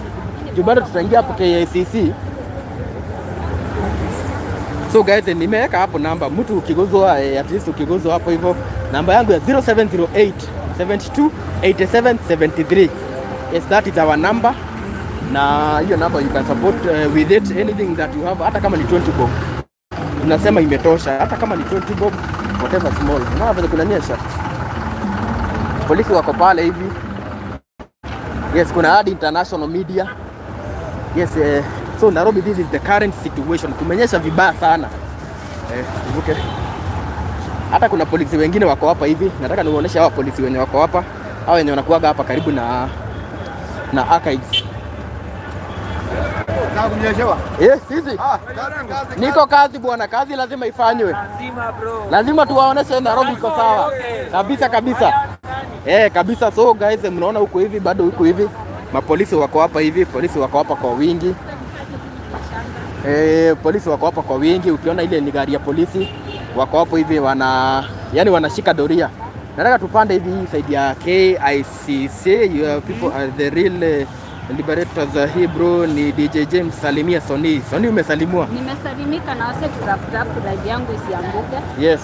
Speaker 1: juu bado tutaingia hapo KICC. So guys, nimeweka hapo namba, mtu ukiguzwa, at least ukiguzwa hapo hivyo, namba yangu ya 0708 72 87 73. Yes, that is our number. Na hiyo namba you can support with it anything that you have, hata kama ni 20 bob. Tunasema imetosha, hata kama ni 20 bob, whatever small. Unaona vile kunanyesha. Polisi wako pale hivi. Yes, kuna hadi international media. Yes, so Nairobi, this is the current situation. Kumenyesha vibaya sana. Tuvuke. Hata kuna polisi wengine wako hapa hivi. Nataka niwaoneshe hawa polisi wenye wako hapa. Hawa wenye wanakuaga hapa karibu na Archives. Yes, sisi. Niko kazi bwana, kazi lazima ifanywe.
Speaker 5: Lazima, bro.
Speaker 1: Lazima tuwaoneshe Nairobi iko sawa. Kabisa kabisa. Kabisa. So guys, mnaona huko hivi, bado huko hivi. Mapolisi wako hapa hivi, polisi wako hapa kwa wingi. Polisi wako hapa kwa wingi. Ukiona ile ni gari ya polisi, wako hapo hivi, yani wanashika doria. Nataka tupande hivi hii side ya KICC. Your people are the real liberators. Hii bro ni DJ James, salimia Sony. Sony, umesalimiwa?
Speaker 2: Nimesalimika na wase tap tap, live yangu isianguke.
Speaker 1: Yes.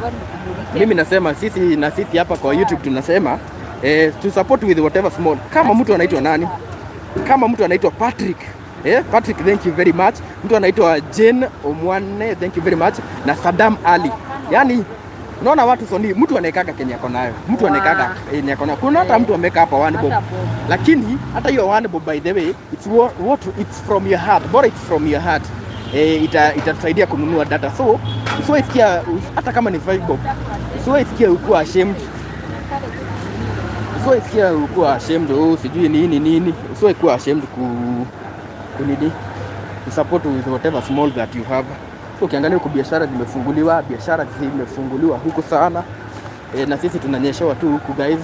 Speaker 2: God nikubalike.
Speaker 1: Mimi nasema sisi na sisi hapa kwa YouTube tunasema to support with whatever small. Kama mtu anaitwa nani? Kama mtu anaitwa Patrick. Patrick, thank you very much. Mtu anaitwa Jane Omwane, thank you very much, na Saddam Ali. Yaani unaona watu, Sony, mtu anaekaga kenye ako nayo. Mtu anaekaga kenye ako nayo. Kuna hata mtu ameweka hapa 1 bob.
Speaker 2: Hata bob.
Speaker 1: Lakini hata hiyo 1 bob, by the way, it's what it's from your heart. Bora it's from your heart. Itatusaidia kununua data. So usiwahi sikia, hata kama ni 5 bob. Usiwahi sikia ukuwa ashamed. Usiwahi sikia ukuwa ashamed, oh, sijui nini nini. Usiwahi kuwa ashamed kunini, kusupport with whatever small that you have. So ukiangalia huku biashara zimefunguliwa, biashara zimefunguliwa huku sana. Na sisi tunanyeshewa tu huku guys,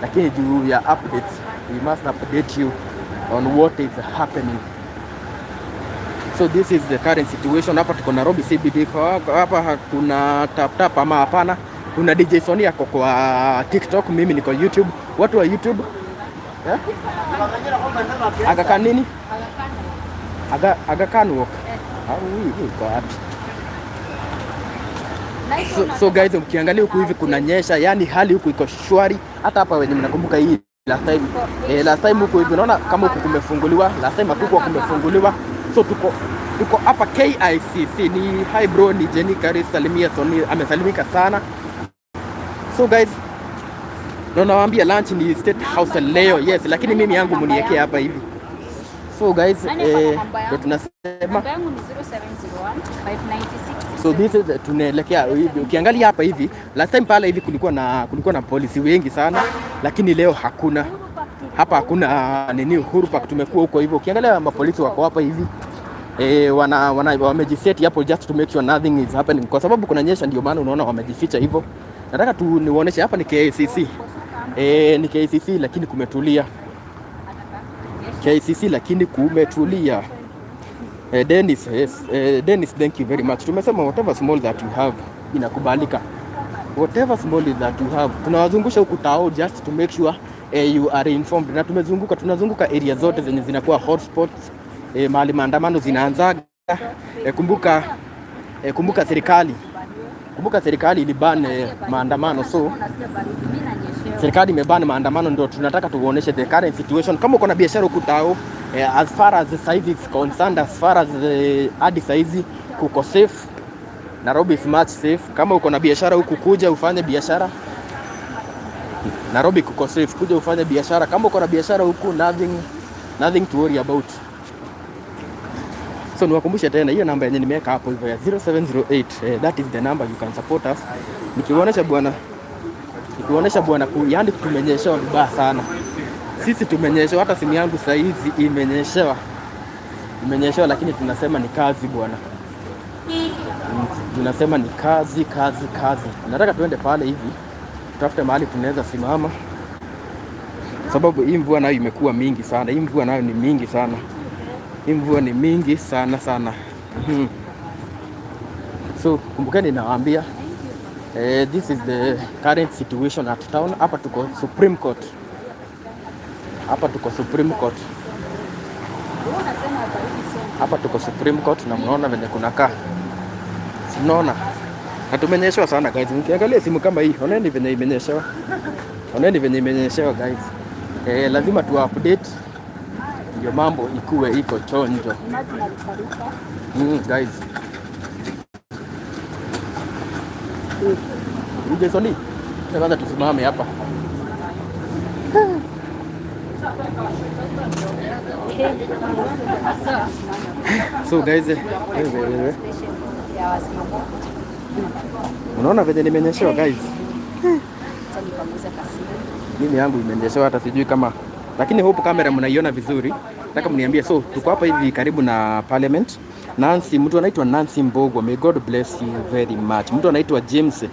Speaker 1: lakini juu ya updates, we must update you on what is happening. So this is the current situation. Hapa tuko Nairobi CBD. Hapa kuna tap tap ama hapana? Kuna DJ Sony ako kwa TikTok, mimi niko YouTube. Watu wa YouTube, eh? Aga Khan nini? Aga Khan Walk. Au hii iko wapi? So guys, mkiangalia huku hivi kunanyesha, yani hali huku iko shwari. Hata hapa wenye mnakumbuka hii last time, last time huku hivi unaona kama huku kumefunguliwa, last time hakukuwa kumefunguliwa. So tuko hapa KICC. Ni hi bro, ni Jenny Karis, salimia Sony, amesalimika sana. So guys, ndo nawaambia lunch ni State House leo, yes, lakini mimi yangu mniekee hapa hivi. So guys,
Speaker 2: Nani ako na namba
Speaker 1: ndo
Speaker 2: yangu?
Speaker 1: tunasema
Speaker 2: Namba yangu ni 0701 596.
Speaker 1: So this is tunaelekea hivi. Ukiangalia hapa hivi, last time pale hivi kulikuwa na polisi wengi sana, lakini leo hakuna. Hapa hakuna nini, Uhuru Park tumekuwa huko hivyo. Ukiangalia mapolisi wako hapa hivi. Wana wamejiseti hapo just to make sure nothing is happening, kwa sababu kunanyesha, ndio maana unaona wamejificha hivyo. Nataka tu niuoneshe hapa ni KICC. Ni KICC lakini kumetulia. KICC lakini kumetulia. Dennis, yes. Dennis, thank you very much. Tumesema whatever small that you have inakubalika. Whatever small that you have. Tunawazungusha huku tao just to make sure you are informed. Na tumezunguka, tunazunguka area zote zenye zinakuwa hotspots, mahali maandamano zinaanzaga. Kumbuka serikali iliban maandamano, so serikali imeban maandamano, ndio tunataka tuoneshe the current situation. Kama uko na biashara huku tao, as far as the size is concerned, as far as the hadi saizi kuko safe. Nairobi is much safe. Kama uko na biashara huku, kuja ufanye biashara. Nairobi kuko safe, kuja ufanye biashara. Kama uko na biashara huku, nothing to worry about. So niwakumbushe tena hiyo namba yenye nimeweka hapo hivyo ya 0708, that is the number you can support us. Nikionyesha bwana, yaani tumenyeshewa vibaya sana. Sisi tumenyeshewa, hata simu yangu saa hizi imenyeshewa. Imenyeshewa lakini tunasema ni kazi, bwana. Tunasema ni kazi, kazi, kazi. Nataka tuende pale hivi tutafute mahali tunaweza simama, sababu hii mvua nayo imekuwa mingi sana. Hii mvua nayo ni mingi sana. Hii mvua ni mingi sana sana. So kumbukeni nawaambia, this is the current situation at town. Hapa tuko Supreme Court. Hapa tuko Supreme Court. Hapa tuko Supreme Court na mnaona venye kunakaa. Si mnaona? Na tumenyeshewa sana, guys. Mkiangalia simu kama hii, oneni venye imenyeshewa. Oneni venye imenyeshewa, guys. Lazima tu update ndio mambo ikuwe iko chonjo. Guys. Uje Soni. Kwanza tusimame hapa. So guys, wewe. Unaona venye nimenyeshewa, guys? Mimi yangu imenyeshewa hata sijui kama, lakini hope kamera mnaiona vizuri. Nataka mniambie. So tuko hapa hivi karibu na parliament. Nancy, mtu anaitwa Nancy Mbogwa, may God bless you very much. Mtu anaitwa James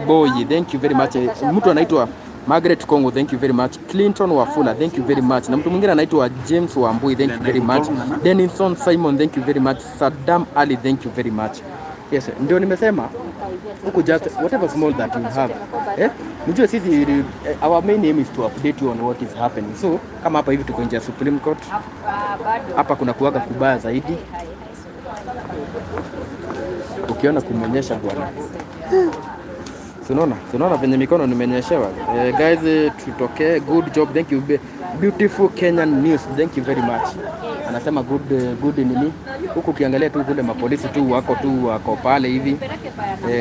Speaker 1: Boy, thank you very much. Mtu anaitwa Margaret Kongo, thank you very much. Clinton Wafula, thank you very much. Na mtu mwingine anaitwa James Wambui, thank you very much. Denison Simon, thank you very much. Saddam Ali, thank you very much. Yes, ndio nimesema huku just whatever small that you have. Eh? Mjue sisi, our main aim is to update you on what is happening. So kama hapa hivi tuko nje ya Supreme Court. Hapa kuna kuwaga kubaya zaidi. Ukiona kumenyesha, bwana. Unaona? Unaona venye mikono nimenyeshewa. Guys, tutokee. Good job. Thank you. Beautiful Kenyan news. Thank you very much. Anasema good nini? Huku ukiangalia tu kule mapolisi tu wako pale hivi.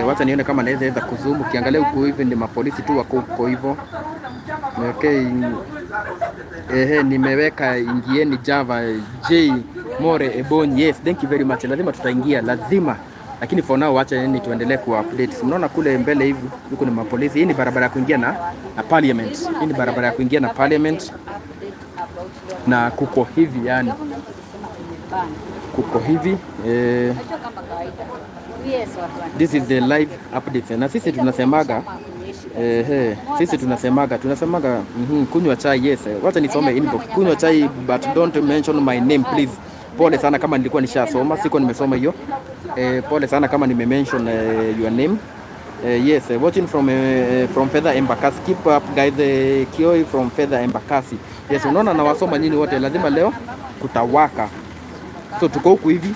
Speaker 1: Wacha nione kama naweza weza kuzoom. Ukiangalia huku hivi ni mapolisi tu wako huko hivyo. Okay. Ehe, nimeweka ingieni Java J More Ebonyi. Yes, thank you very much. Lazima tutaingia, lazima. Lakini for now wacha nini tuendelee ku update. Mnaona kule mbele hivi huko ni mapolisi. Hii ni barabara ya kuingia na parliament. Hii ni barabara ya kuingia na parliament na kuko hivi, yani kuko hivi, this is the live update. Na sisi tunasemaga, sisi tunasemaga kunywa chai, yes. Wacha nisome inbox. Kunywa chai but don't mention my name, please. Pole sana kama nilikuwa nishasoma, sikuwa nimesoma hiyo. Pole sana kama nimemention your name. Yes, watching from Fedha Embakasi. Keep up, guys. Kioi from Fedha Embakasi. Yes, unaona nawasoma nyinyi wote, lazima leo kutawaka. So tuko huku hivi,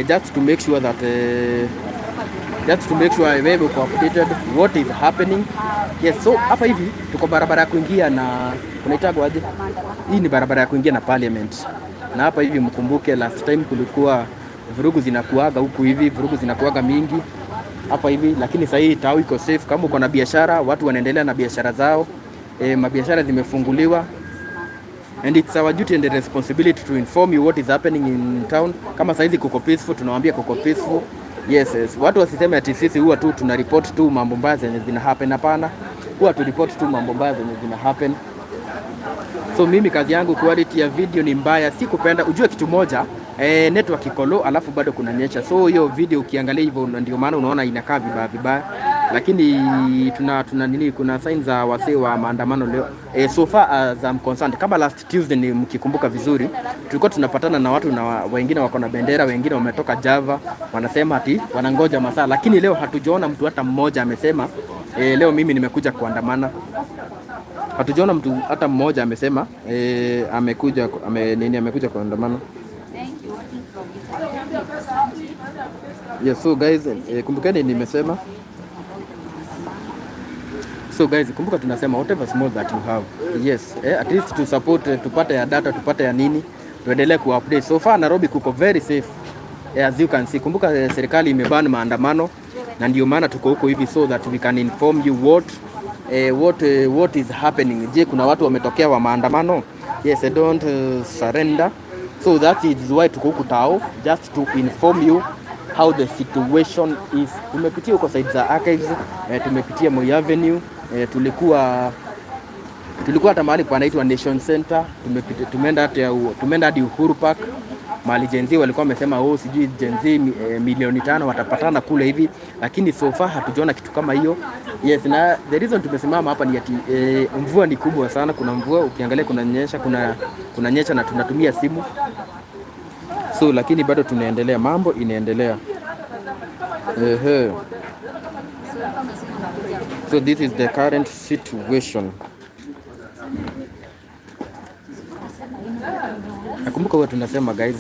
Speaker 1: just to make sure that just to make sure wewe uko updated what is happening. Yes, so hapa hivi tuko barabara ya kuingia na kunaitagwa aje? Hii ni barabara ya kuingia na parliament. Na hapa hivi mkumbuke last time kulikuwa vurugu zinakuaga huku hivi, vurugu zinakuaga mingi hapa hivi, lakini sasa hii tao iko safe. Kama uko na biashara, watu wanaendelea na biashara zao. Mabiashara zimefunguliwa and it's our duty and responsibility to inform you what is happening in town. Kama saizi kuko peaceful, tunawaambia kuko peaceful. Yes. Watu wasiseme ati sisi huwa tu tuna report tu mambo mbaya zenye zina happen. Hapana, huwa tu report tu mambo mbaya zenye zina happen. So mimi kazi yangu, quality ya video ni mbaya, si kupenda. Ujue kitu moja, network iko low, alafu bado kunanyesha, so hiyo video ukiangalia hivyo ndio maana unaona inakaa vibaya vibaya, lakini tuna nini, kuna signs za wasee wa maandamano leo. So far as I'm concerned, kama last Tuesday ni mkikumbuka vizuri, tulikuwa tunapatana na watu na wengine wako na bendera, wengine wametoka Java, wanasema ati wanangoja masaa, lakini leo hatujaona mtu hata mmoja amesema, leo mimi nimekuja kuandamana. Hatujaona mtu hata mmoja amesema, amekuja nini, amekuja kuandamana.
Speaker 2: Thank you. Watching from Italy.
Speaker 1: Yes, so guys, kumbukeni nimesema. So guys, kumbuka tunasema whatever small that you have. Yes, at least to support, tupate ya data, tupate ya nini, tuendelee ku update. So far Nairobi kuko very safe. As you can see, kumbuka, serikali imeban maandamano na ndio maana tuko huko hivi so that we can inform you what is happening. Je, kuna watu wametokea wa maandamano? Yes, don't surrender. So that is why tuko huku tao, just to inform you how the situation is. Tumepitia huko side za archives, tumepitia Moi Avenue, tulikuwa hata mahali panaitwa Nation Center, tumeenda hadi Uhuru Park. Mali Gen Z walikuwa wamesema, oh, sijui Gen Z milioni 5 watapatana kule hivi, lakini so far hatujaona kitu kama hiyo. Yes, na the reason tumesimama hapa ni ati mvua ni kubwa sana. Kuna mvua, ukiangalia kunanyesha, kuna nyesha na tunatumia simu, so lakini bado tunaendelea, mambo inaendelea. Ehe. So this is the current situation. Nakumbuka huwa tunasema, guys,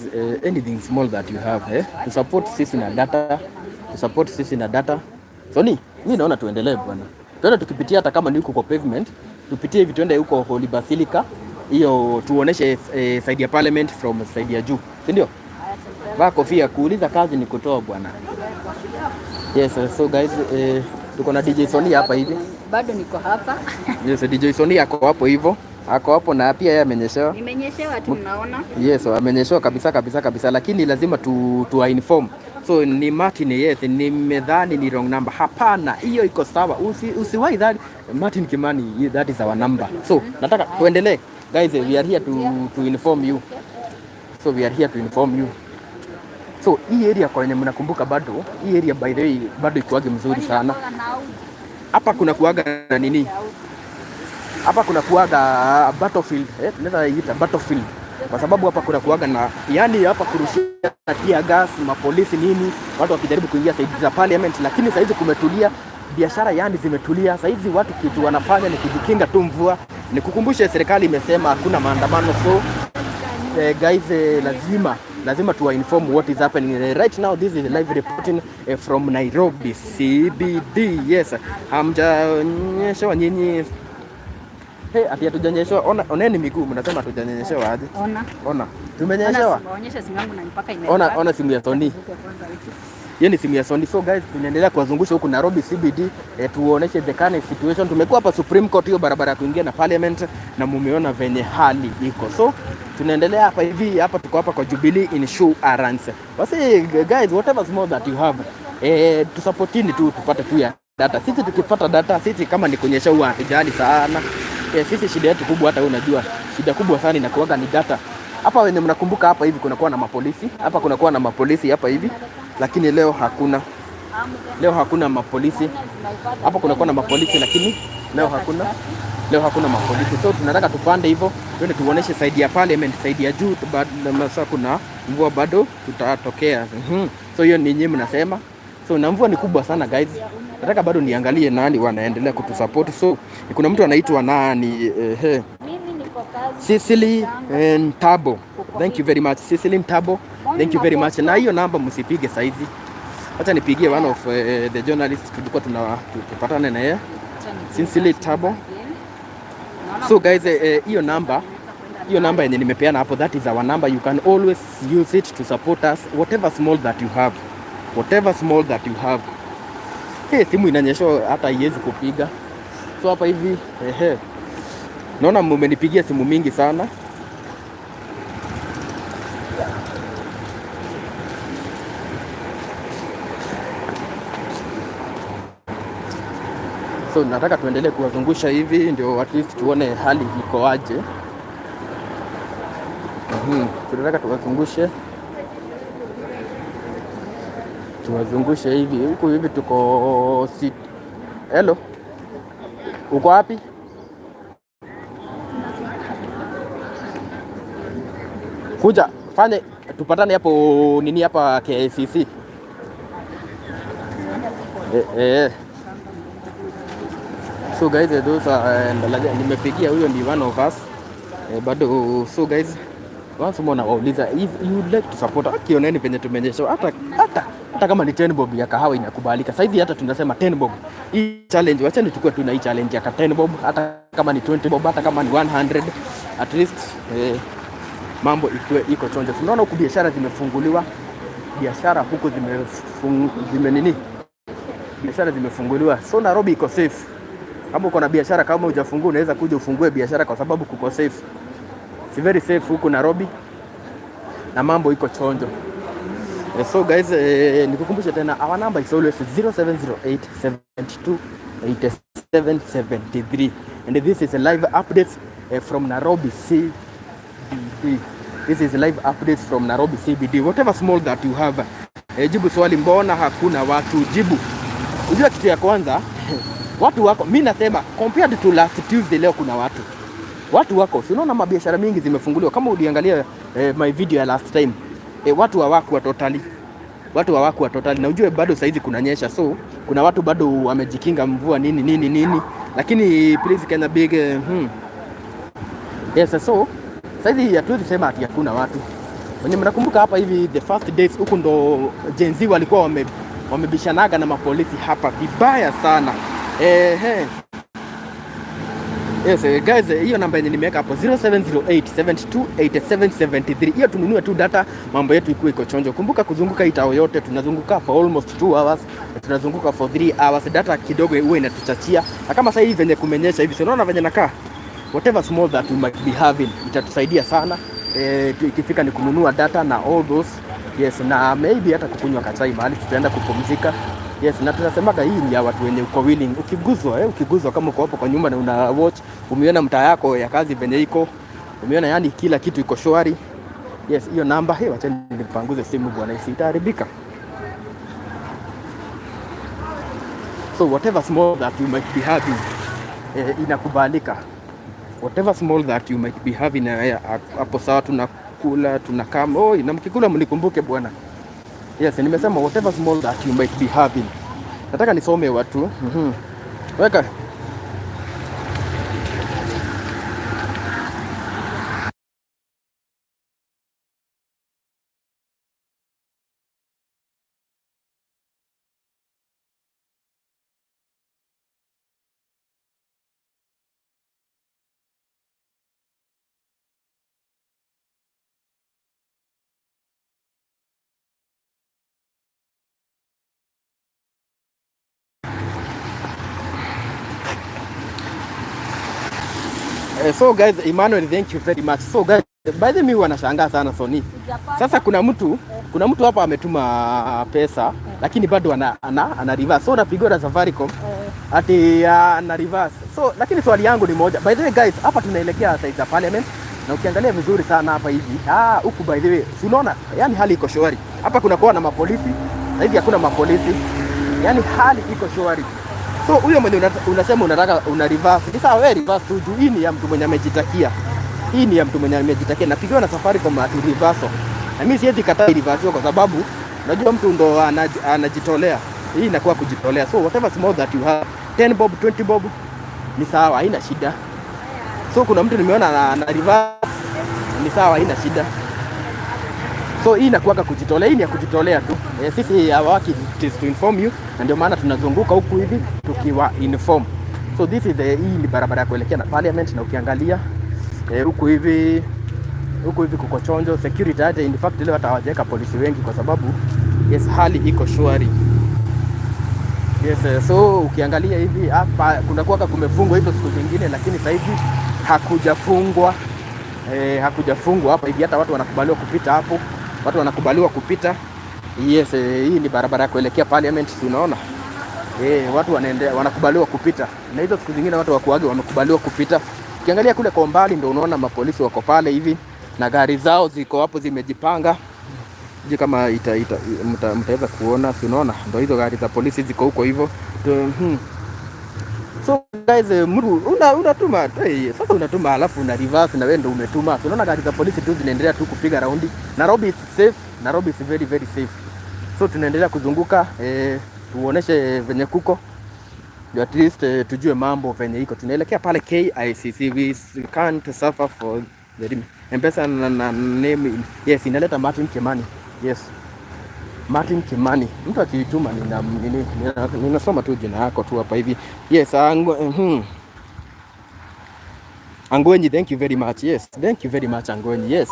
Speaker 1: anything small that you have, to support sisi na data, to support sisi na data. Soni, mimi naona tuendelee, bwana. Tuende tukipitia hata kama ni huko kwa pavement, tupitie hivi tuende huko Holy Basilica, hiyo tuoneshe side ya parliament from side ya juu, si ndio? Vaa kofia, kuuliza kazi ni kutoa, bwana. Yes, so guys, tuko na DJ Sony hapa hivi.
Speaker 2: Bado niko hapa.
Speaker 1: Yes, DJ Sony ako hapo hivyo. Ako hapo na pia yeye amenyeshewa.
Speaker 2: Nimenyeshewa tu, mnaona.
Speaker 1: Yes, amenyeshewa kabisa kabisa kabisa, lakini lazima tu inform. So ni Martin, yes, nimedhani ni wrong number. Hapana, hiyo iko sawa. Usiwahi dhani Martin Kimani, that is our number. So nataka tuendelee. Guys, we are here to inform you. So we are here to inform you. So hii area, kwa wenye mnakumbuka bado, hii area by the way bado ikuage mzuri sana. Hapa kuna kuaga na nini? Hapa kuna kuaga battlefield, tunaweza iita battlefield kwa sababu hapa kuna kuaga na, yani, hapa kurushia tear gas, mapolisi nini, watu wakijaribu kuingia side za parliament, lakini saizi kumetulia, biashara yani zimetulia. Saizi watu kitu wanafanya ni kujikinga tu mvua. Nikukumbushe, serikali imesema hakuna maandamano, so guys, lazima lazima tuwa inform what is happening right now. This is live reporting from Nairobi CBD. Yes, hamjanyeshewa nyinyi? Hey, ati hatujanyeshewa? Ona, oneni miguu, mnasema hatujanyeshewa aje?
Speaker 2: Ona.
Speaker 1: Ona, tumenyeshewa.
Speaker 2: Onyesha simu yangu na mpaka ime.
Speaker 1: Ona, ona simu ya Sony. Hiyo ni simu ya Sony. So guys, tunaendelea kuwazungusha huku Nairobi CBD, tuoneshe the current situation. Tumekuwa hapa Supreme Court, hiyo barabara ya kuingia na Parliament, na mumeona venye hali iko. So tunaendelea hapa hivi, hapa tuko hapa kwa Jubilee Insurance. Basi guys, whatever small that you have, tusupportini tu tupate tu ya data. Sisi tukipata data, sisi kama ni kunyesha huwa hatujali sana. Sisi shida yetu kubwa, hata wewe unajua, shida kubwa sana inakuwaga ni data. Hapa wenye mnakumbuka hapa hivi kunakuwa na mapolisi. Hapa kunakuwa na mapolisi hapa hivi, lakini leo hakuna. Leo hakuna mapolisi. Hapa kunakuwa na mapolisi lakini leo hakuna. Leo hakuna mapolisi. So tunataka tupande hivyo, twende tuoneshe side ya parliament, side ya juu, masaa kuna mvua bado tutatokea. So hiyo ni nyinyi mnasema. So na mvua ni kubwa sana, guys. Nataka bado niangalie nani wanaendelea kutusupport. So kuna mtu anaitwa nani?
Speaker 2: Mimi niko kazi.
Speaker 1: Cecily Ntabo. Thank you very much, Cecily Ntabo. Thank you very much. Na hiyo namba msipige saizi. Acha nipigie one of the journalists tulikuwa tupatane na yeye. Cecily Ntabo. So guys, hiyo namba yenye nimepeana hapo, that is our number. You can always use it to support us, whatever small that you have. Whatever small that you have. Hey, simu inanyesha hata haiwezi kupiga. So hapa hivi, ehe. Naona mmenipigia simu mingi sana. So nataka tuendelee kuwazungusha hivi ndio at least tuone hali iko aje. Tunataka tuwazungushe hivi huku hivi tuko si. Hello, uko wapi? Kuja fanye tupatane hapo nini hapa KICC. Eh. So guys, those are nimepigia huyo ni one of us. Bado so guys, once more nawauliza if you would like to support, akioneni penye tumenyesha, hata kama ni 10 bob ya kahawa inakubalika. Saizi hata tunasema 10 bob. Hii challenge, wacheni tukue tu na hii challenge ya ka 10 bob, hata kama ni 20 bob, hata kama ni 100, at least mambo ikuwe iko chonjo. Tunaona huku biashara zimefunguliwa, biashara huku zime nini, biashara zimefunguliwa, so Nairobi iko safe. Kama uko na biashara, kama hujafungua, unaweza kuja ufungue biashara kwa sababu kuko safe. It's very safe huku Nairobi na mambo iko chonjo. So guys, nikukumbushe tena our number is always 0708 72 87 73 and this is a live update from Nairobi CBD. This is live updates from Nairobi CBD. Whatever small that you have. Jibu swali, mbona hakuna watu? Jibu. Unajua kitu ya kwanza, watu wako, mi nasema compared to last Tuesday, leo kuna watu. Watu wako, si unaona mabiashara mingi zimefunguliwa. Kama uliangalia my video ya last time, watu hawakuwa totally, watu hawakuwa totally, na ujue bado saizi kunanyesha, so kuna watu bado wamejikinga mvua nini nini nini, lakini please Kenya big Yes, so saizi hatuwezi sema ati hakuna watu. Wenye mnakumbuka hapa hivi the first days huku ndo Gen Z walikuwa wamebishanaga na mapolisi hapa vibaya sana. Yes, guys, hiyo namba yenye nimeweka hapo 0708 72 87 73. Hiyo tununue tu data, mambo yetu ikuwe iko chonjo. Kumbuka kuzunguka hii tao yote tunazunguka for almost 2 hours, tunazunguka for 3 hours. Data kidogo huwa inatuchachia. Na kama sasa hivi venye kumenyesha hivi, si unaona venye nakaa? Whatever small that we might be having itatusaidia sana. Ikifika ni kununua data na all those. Yes, na maybe hata kukunywa kachai mahali tutaenda kupumzika. Yes, na tunasemaga hii ni ya watu wenye uko willing. Ukiguzwa kama uko hapo kwa nyumba na una watch, umeona mtaa yako ya kazi venye iko, umeona yani kila kitu iko shwari. Yes, hiyo namba, hey, wacha nipanguze simu bwana, isitaharibika. So whatever small that you might be having, inakubalika. Whatever small that you might be having, hapo sawa, tunakula, tunakama. Oh, na mkikula mnikumbuke bwana. Yes, nimesema whatever small that you might be having. Nataka nisome watu. Weka. So guys, Emmanuel, thank you very much. So guys, by the way, mimi wanashangaa sana Sony. Sasa kuna mtu hapa ametuma pesa lakini bado ana reverse. So napigwa na Safaricom ati ana reverse. So lakini swali yangu ni moja. By the way guys, hapa tunaelekea side za parliament na ukiangalia vizuri sana hapa hivi, huku by the way, si unaona? Yani hali iko shwari. Hapa kuna kuwa na mapolisi, na hivi hakuna mapolisi. Yani hali iko shwari. So huyo mwenye unasema unataka una reverse, ni sawa wewe reverse tu juu hii ni ya mtu mwenye amejitakia. Hii ni ya mtu mwenye amejitakia. Napigiwa na Safaricom ati reverse. Na mimi siwezi kataa reverse kwa sababu unajua mtu ndo anajitolea. Hii inakuwa kujitolea. So whatever small that you have, 10 bob, 20 bob ni sawa, haina shida. So kuna mtu nimeona ana reverse, ni sawa, haina shida. So hii inakuwaga kujitolea, hii ni ya kujitolea tu. Sisi our work is to inform you, na ndio maana tunazunguka huku hivi tukiwa inform. So this is the, hii ni barabara ya kuelekea na parliament, na ukiangalia huku hivi kuko chonjo, security hata in fact leo hata hawajaweka polisi wengi kwa sababu yes, hali iko shwari. Yes, so ukiangalia hivi hapa kuna kuwa kumefungwa hizo siku zingine, lakini sasa hivi hakujafungwa. Hakujafungwa hapa hivi, hata watu wanakubaliwa kupita hapo, watu wanakubaliwa kupita. Yes, hii ni barabara ya kuelekea parliament, si unaona? Watu wanaendea, wanakubaliwa kupita, na hizo siku zingine watu wakuage wamekubaliwa kupita. Ukiangalia kule kwa mbali ndio unaona mapolisi wako pale hivi na gari zao ziko hapo zimejipanga. Sijui kama mtaweza kuona, si unaona? Ndio hizo gari za polisi ziko huko hivyo. So guys, mtu unatuma sasa unatuma alafu una reverse na wewe ndio umetuma. So unaona gari za polisi tu zinaendelea tu kupiga raundi. Nairobi is safe, Nairobi is very very safe. So tunaendelea kuzunguka, tuoneshe venye kuko. Ndio at least tujue mambo venye iko. Tunaelekea pale KICC. We can't suffer for the M-Pesa na name yes, inaleta Martin Kimani. Yes. Martin Kimani. Mtu akiituma ninasoma tu jina yako tu hapa hivi. Yes, Angwenyi, thank you very much. Yes, thank you very much Angwenyi. Yes.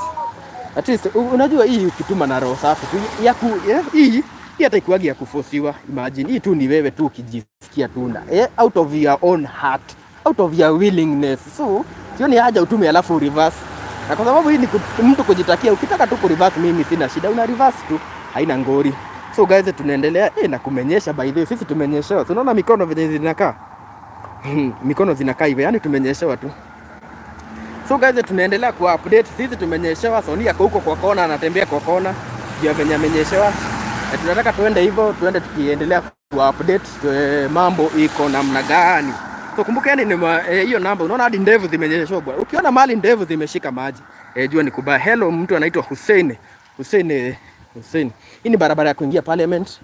Speaker 1: At least unajua hii ukituma na roho safi tu ya ku hii hii hata ikuagi ya kufosiwa. Imagine hii tu ni wewe tu ukijisikia tu na out of your own heart, out of your willingness. So sioni haja utume alafu reverse. Na kwa sababu hii ni mtu kujitakia, ukitaka tu kureverse mimi sina shida, una reverse tu, haina ngori. So guys, tunaendelea na kumenyesha. By the way, sisi tumenyeshewa. Unaona mikono venye zinakaa? Mikono zinakaa hivyo, yani tumenyeshewa tu. So guys, tunaendelea ku update. Sisi tumenyeshewa, Sonia ako huko kwa kona, anatembea kwa kona juu ya venye amenyeshewa. Tunataka tuende hivyo, tuende tukiendelea ku update mambo iko namna gani. So kumbukeni ni hiyo namba, unaona hadi ndevu zimenyeshewa bwana. Ukiona mahali ndevu zimeshika maji, jua ni kubaya. Hello, mtu anaitwa Hussein. Hussein, Hussein. Hii ni barabara ya kuingia Parliament.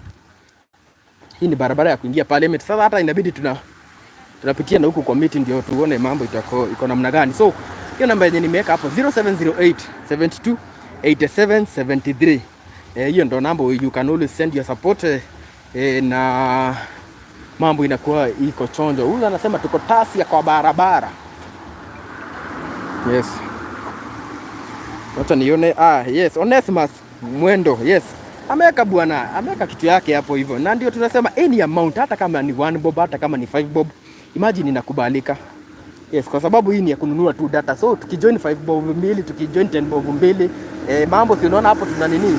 Speaker 1: Hii ni barabara ya kuingia Parliament. Sasa hata inabidi tunapitia na huku kwa miti ndio tuone mambo iko namna gani. So hiyo namba yenye nimeweka hapo, 0708 72 87 73. Hiyo ndo namba you can always send your support, na mambo inakuwa iko chonjo. Huyu anasema tuko tasia kwa barabara. Yes. Wacha nione. Ah, yes, Onesimus Mwendo. Yes. Ameweka bwana, ameweka kitu yake hapo hivyo. Na ndio tunasema any amount, hata kama ni 1 bob, hata kama ni 5 bob, imagine inakubalika. Yes, kwa sababu hii ni ya kununua tu data. So tukijoin 5 bob mbili, tukijoin 10 bob mbili, mambo si unaona hapo tuna nini?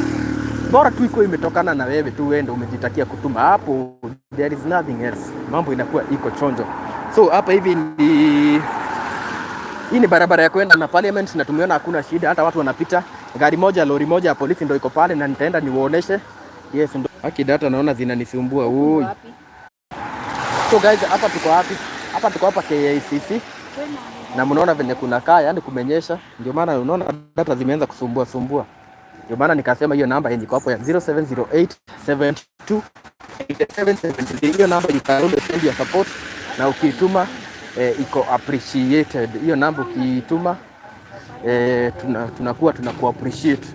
Speaker 1: Bora tu iko imetokana na wewe tu, wewe ndio umejitakia kutuma hapo, there is nothing else. Mambo inakuwa iko chonjo. So hapa hivi ni hii ni barabara ya kwenda na Parliament na tumeona hakuna shida, hata watu wanapita. Gari moja, lori moja ya polisi ndio iko pale na nitaenda niwaoneshe. Yes, ndo. Haki data naona zinanisumbua. Ui.
Speaker 2: Wapi?
Speaker 1: So guys, hapa tuko wapi? Hapa tuko hapa KICC na mnaona venye kunakaa, yani kumenyesha, ndio maana unaona data zimeanza kusumbua sumbua. Ndio maana nikasema hiyo namba yenye iko hapo ya 0708 72 8773, hiyo namba you can always send your support, na ukiituma iko appreciated. Hiyo namba ukiituma, tunakuwa tunaku appreciate.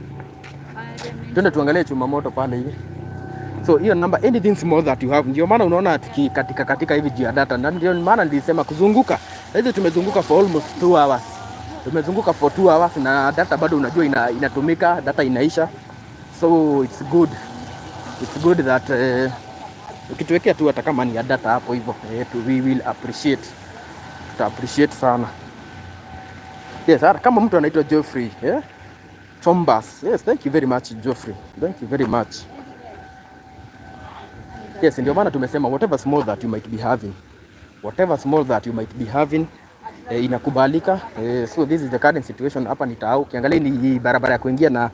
Speaker 1: Twende tuangalie chuma moto pale hivi. So hiyo namba, anything small that you have, ndio maana unaona tukikatika katika hivi juu ya data, na ndio maana nilisema kuzunguka. Hizi tumezunguka for almost 2 hours, tumezunguka for 2 hours na data bado unajua inatumika, data inaisha, so it's good that ukituwekea tu hata kama ni ya data hapo hivyo, we will appreciate, tuta appreciate sana. Yes, hata kama mtu anaitwa Geoffrey, yeah? Chombas. Yes, thank you very much, Geoffrey. Thank you very much. Yes, ndio maana tumesema whatever small that you might be having, whatever small that you might be having, inakubalika. So this is the current situation hapa ni Tao. Ukiangalia ni barabara ya kuingia na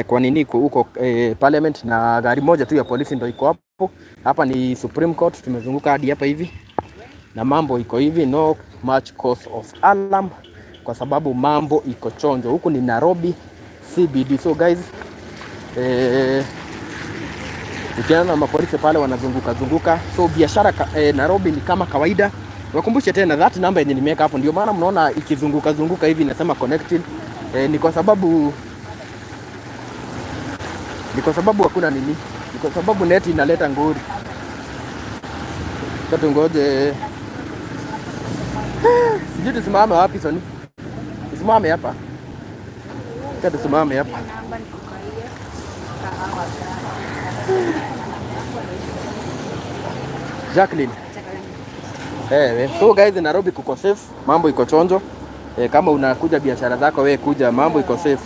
Speaker 1: kwa nini iko huko Parliament na gari moja tu ya polisi ndio iko hapo. Hapa ni Supreme Court, tumezunguka hadi hapa hivi na mambo iko hivi, no much cause of alarm kwa sababu mambo iko chonjo. Huku ni Nairobi CBD. So guys, ukiona na mapolisi pale wanazunguka zunguka, so biashara Nairobi ni kama kawaida. Wakumbushe tena that number yenye nimeweka hapo, ndio maana mnaona ikizunguka zunguka hivi inasema connected. Ni kwa sababu hakuna nini, ni kwa sababu net inaleta ngori. Sasa tungoje, sijui tusimame wapi Soni, tusimame hapa, sasa tusimame hapa.
Speaker 2: Namba nikukaie kahawa.
Speaker 1: Jacqueline. So guys, Nairobi kuko safe, mambo iko chonjo. Kama unakuja biashara zako we kuja, mambo iko safe.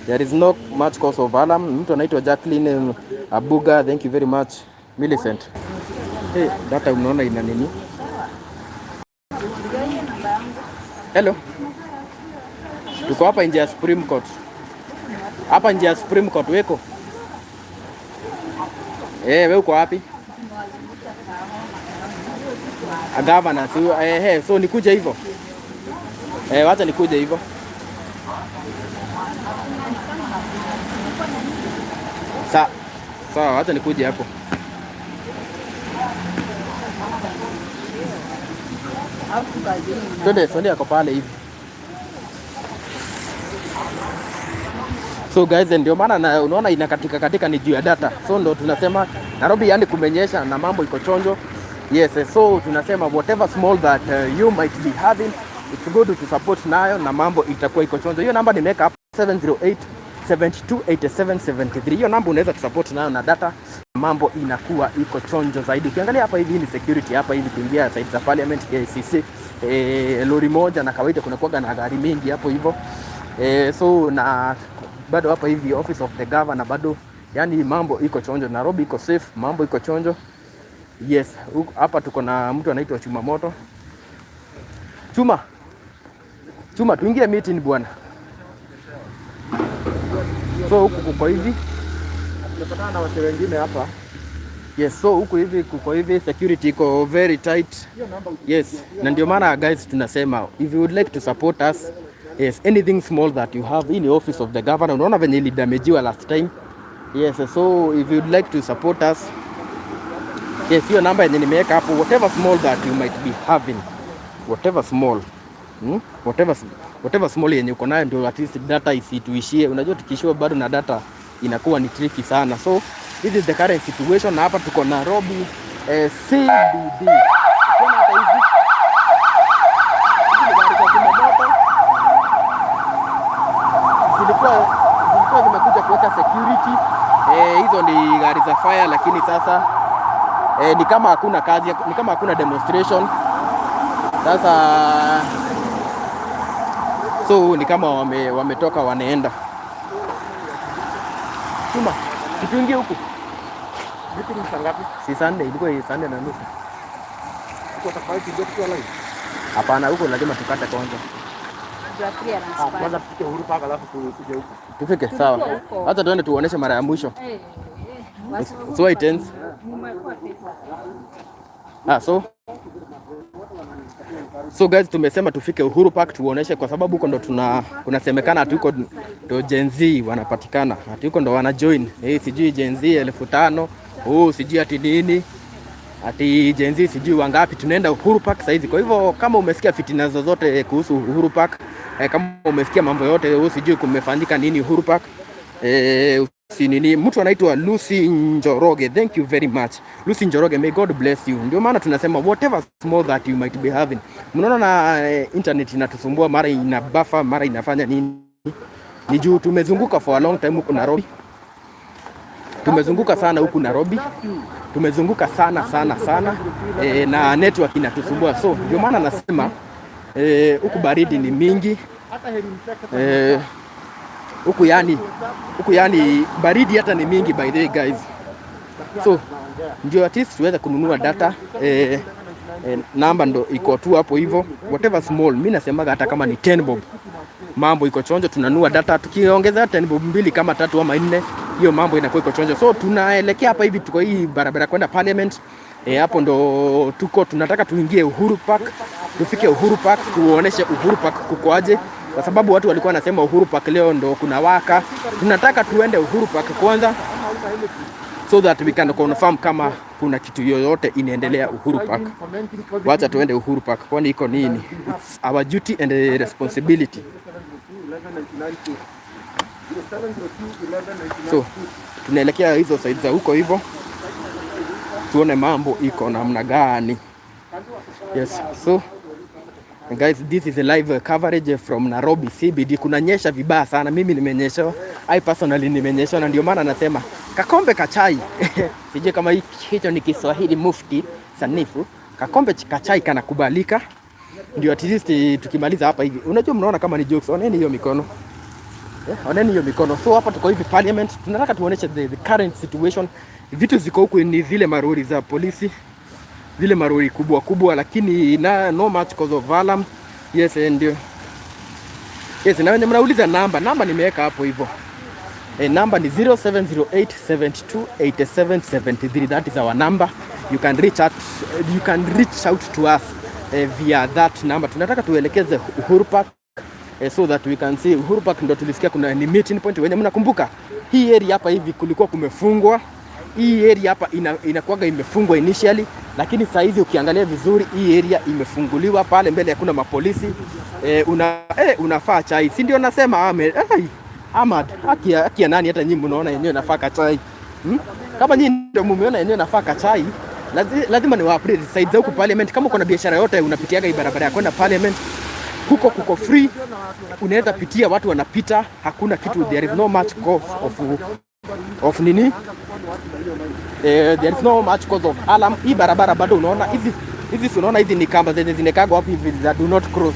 Speaker 1: There is no much cause of alarm. Mtu anaitwa Jacqueline Abuga, thank you very much. Millicent. Hey, data unaona ina nini? Hello. Tuko hapa nje ya Supreme Court. Hapa nje ya Supreme Court weko? Wewe uko wapi? Gavana, so, so nikuje hivyo. Wacha nikuje hivyo. Sawa, wacha nikuje hapo. Twende, Sonia ako pale hivi. So guys, ndio maana na unaona inakatika katika ni juu ya data. So ndo tunasema Nairobi yani kumenyesha na mambo iko chonjo. Yes, so tunasema whatever small that you might be having, it's good to support nayo na mambo itakuwa iko chonjo. Hiyo namba nimeweka hapo, 708 72 87 73. Hiyo namba unaweza kusupport nayo na data, mambo inakuwa iko chonjo zaidi. Ukiangalia hapa hivi ni security hapa hivi kuingia side za Parliament, KICC, lori moja na kawaida kuna kuwaga na gari mingi hapo hivyo. So na bado hapa hivi office of the governor bado, yani mambo iko chonjo. Nairobi iko safe, mambo iko chonjo. Yes, hapa tuko na mtu anaitwa Chuma Moto. Chuma. Chuma, tuingie meeting bwana. So huku kuko hivi.
Speaker 6: Tumepatana na wase wengine hapa.
Speaker 1: Yes, so huku hivi kuko hivi, security iko very tight. Yes, na ndio maana guys tunasema if you would like to support us, yes, anything small that you have in the office of the governor, unaona venye ilidamagiwa last time. Yes, so if you would like to support us, yes, hiyo namba yenye nimeweka hapo, whatever small that you might be having, whatever small, Whatever small yenye uko nayo ndio at least data isituishie. Unajua tukiishiwa bado na data inakuwa ni tricky sana. So this is the current situation, na hapa tuko Nairobi CBD. Ukiona hata hizi ni gari za zimamoto zilikuwa zimekuja kuweka security, hizo ni gari za fire, lakini sasa ni kama hakuna kazi, ni kama hakuna demonstration sasa, so ni kama wametoka wanaenda. Chuma, tuingie huku.
Speaker 6: Meeting ni saa ngapi?
Speaker 1: Si saa 4, ilikuwa 4:30.
Speaker 6: Uko tofauti ndio tukiwa live.
Speaker 1: Hapana, huko lazima tukate kwanza.
Speaker 2: Juu appearance
Speaker 6: Ah,
Speaker 2: pale.
Speaker 6: kwanza tufike Uhuru Park alafu tuje huku.
Speaker 1: Tufike, sawa.
Speaker 2: Huko.
Speaker 1: Acha tuende tuoneshe mara ya mwisho.
Speaker 2: Eh.
Speaker 1: So it ends.
Speaker 2: Mumekuwa pesa.
Speaker 1: Ah, so guys, tumesema tufike Uhuru Park tuoneshe, kwa sababu huko ndo tuna kunasemekana ati huko ndo Gen Z wanapatikana, ati huko ndo wana join. Sijui Gen Z 5,000, oh, sijui ati nini, ati Gen Z sijui wangapi. Tunaenda Uhuru Park saizi. Kwa hivyo kama umesikia fitina zozote kuhusu Uhuru Park, kama umesikia mambo yote, oh, sijui kumefanyika nini Uhuru Park, si nini, mtu anaitwa Lucy Njoroge, thank you very much Lucy Njoroge, may God bless you. Ndio maana tunasema whatever small that you might be having. Mnaona na internet inatusumbua, mara ina buffer, mara inafanya nini? Ni juu tumezunguka for a long time huku Nairobi, tumezunguka sana huku Nairobi, tumezunguka sana sana sana, na network inatusumbua, so ndio maana nasema huku baridi ni mingi, huku yani baridi hata ni mingi by the way guys, so ndio at least tuweze kununua data, namba ndo iko tu hapo hivyo, whatever small. Mi nasemaga hata kama ni 10 bob, mambo iko chonjo, tunanunua data, tukiongeza 10 bob mbili kama tatu ama nne, hiyo mambo inakuwa iko chonjo. So tunaelekea hapa hivi, tuko hii barabara kwenda Parliament. Hapo ndo tuko, tunataka tuingie Uhuru Park, tufike Uhuru Park tuoneshe Uhuru Park kukoaje, kwa sababu watu walikuwa wanasema Uhuru Park leo ndo kuna waka. Tunataka tuende Uhuru Park kwanza so that we can confirm kama kuna kitu yoyote inaendelea Uhuru Park. Wacha tuende Uhuru Park, kwani iko nini? It's our duty and responsibility. So tunaelekea hizo side za huko hivyo, tuone mambo iko namna gani. Yes, so guys, this is a live coverage from Nairobi CBD. Kunanyesha vibaya sana, mimi nimenyeshewa, I personally nimenyeshewa, na ndio maana nasema kakombe kachai sijui kama hicho ni Kiswahili mufti sanifu. Kakombe kachai kanakubalika, ndio at least tukimaliza hapa hivi. Unajua, mnaona kama ni jokes, oneni hiyo mikono. Yeah, oneni hiyo mikono. So hapa tuko hivi Parliament, tunataka tuoneshe the current situation. Vitu ziko huku ni zile marori za polisi, zile marori kubwa kubwa, lakini na no much cause of alarm. Yes, ndio. Yes, na wenye mnauliza namba, namba nimeweka hapo hivyo. Namba ni 0708 72 87 73. That is our number. You can reach out to us via that number. Tunataka tuelekeze Uhuru Park so that we can see Uhuru Park ndo tulisikia kuna ni meeting point. Wenye mnakumbuka hii area hapa hivi kulikuwa kumefungwa. Hii area hapa inakuwaga imefungwa initially, lakini saa hizi ukiangalia vizuri hii area imefunguliwa. Pale mbele hakuna mapolisi, unafaa chai, si ndio? Nasema ame, ai, Ahmad, haki ya nani? Hata nyinyi mnaona yenyewe nafaa kachai, Kama nyinyi ndio mumeona yenyewe nafaa kachai, lazima ni wa update side za huku Parliament. Kama uko na biashara yote unapitiaga hii barabara ya kwenda Parliament, huko kuko free, unaweza pitia, watu wanapita, hakuna kitu, there is no much cause of nini, there is no much cause of alarm. Hii barabara bado unaona hizi hizi, si unaona hizi ni kamba zenye zinekagwa hapo hivi za do not cross.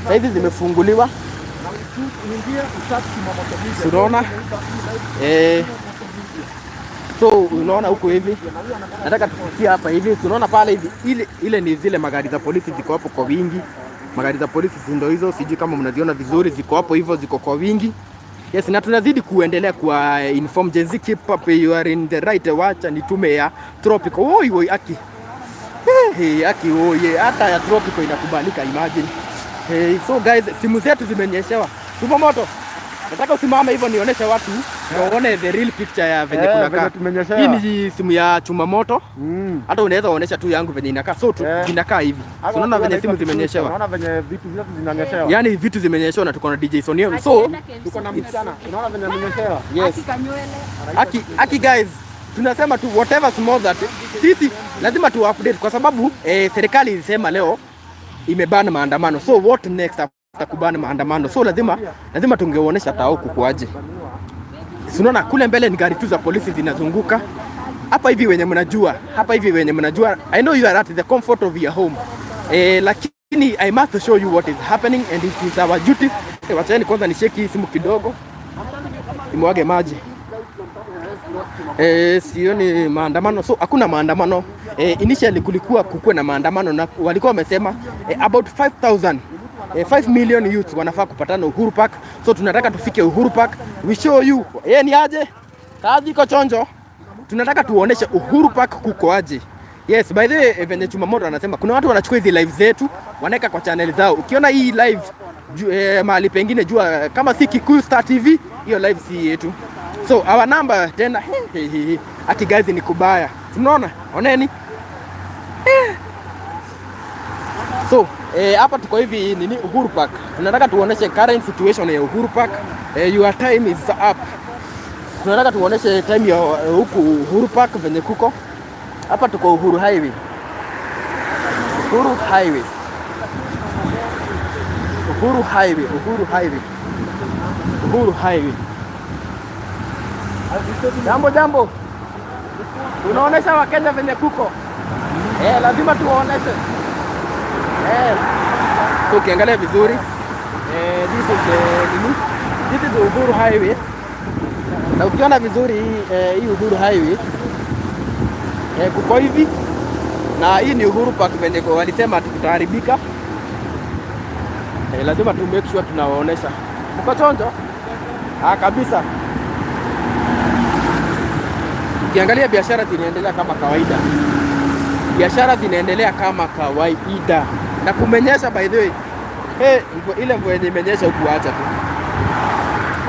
Speaker 1: Sasa hizi zimefunguliwa, si unaona, so unaona huko hivi, nataka tufikie hapa hivi, si unaona pale hivi, ile ile ni zile magari za polisi ziko hapo kwa wingi. Magari za polisi si ndio hizo, sijui kama mnaziona vizuri, ziko hapo hivyo, ziko kwa wingi. Yes, na tunazidi kuendelea kuwa inform Gen Z, keep up, you are in the right. Wacha nitume ya tropical. Oi oi, aki. Hey, aki oye, hata ya tropical inakubalika, imagine. Hey, so guys, simu zetu zimenyeshewa. Tupo moto. Nataka usimame hivyo nionyeshe watu ndio uone the real picture ya venye
Speaker 6: Eh,
Speaker 1: kunakaa.
Speaker 6: venye tumenyeshewa.
Speaker 1: Hii ni simu ya chuma moto. Hata unaweza onesha tu yangu venye inakaa. So tu, zinakaa hivi.
Speaker 6: Hapa
Speaker 1: Unaona
Speaker 6: watu
Speaker 1: venye simu
Speaker 6: wanaitwa
Speaker 1: zimenyeshewa.
Speaker 6: Unaona venye vitu vyetu zinanyeshewa.
Speaker 1: Yaani vitu zimenyeshewa na tuko na DJ Sonio. So
Speaker 6: Tuko na msichana. Unaona venye amenyeshewa?
Speaker 1: Yes. Aki, aki guys, tunasema tu whatever small that sisi lazima tu update kwa sababu serikali ilisema leo imeban maandamano. So what next after kuban maandamano? So lazima tungeonesha tao kukuaje. Si unaona kule mbele ni gari tu za polisi zinazunguka. Hapa hivi wenye mnajua, hapa hivi wenye mnajua, I know you are at the comfort of your home. Lakini I must show you what is happening and it is our duty. Wacheni kwanza nisheki hii simu kidogo. Imwage maji. Sioni maandamano, so hakuna maandamano. Initially kulikuwa kukuwe na maandamano na walikuwa wamesema about 5000 5 million youth wanafaa kupatana Uhuru Park. So tunataka tufike Uhuru Park, we show you. Ni aje? Kazi iko chonjo. Tunataka tuoneshe Uhuru Park kuko aje. Yes, by the way, venye Chumamoto anasema kuna watu wanachukua hizi live zetu wanaweka kwa channel zao. Ukiona hii live mahali pengine jua kama si Kikuyu Star TV, hiyo live si yetu. So our number tena he, he, he. Ati guys ni kubaya. Tunaona? Oneni. So hapa tuko hivi nini Uhuru Park. Tunataka tuoneshe current situation ya Uhuru Park. Your time is up. Tunataka tuoneshe time ya huku Uhuru Park venye kuko. Hapa tuko Uhuru Highway. Uhuru Highway. Uhuru Highway, Uhuru Highway. Uhuru Highway. Jambo jambo. Tunaonesha Wakenya venye kuko. Lazima tuwaoneshe. So ukiangalia vizuri, this is the nini? This is Uhuru Highway. Na ukiona vizuri hii Uhuru Highway kuko hivi, na hii ni Uhuru Park venye walisema tutaharibika. Lazima tu make sure tunawaonesha. Mko chonjo? Ah, kabisa. Ukiangalia biashara zinaendelea kama kawaida. Biashara zinaendelea kama kawaida. Na kumenyesha by the way. Hey, ile mvua yenye imenyesha huku acha tu.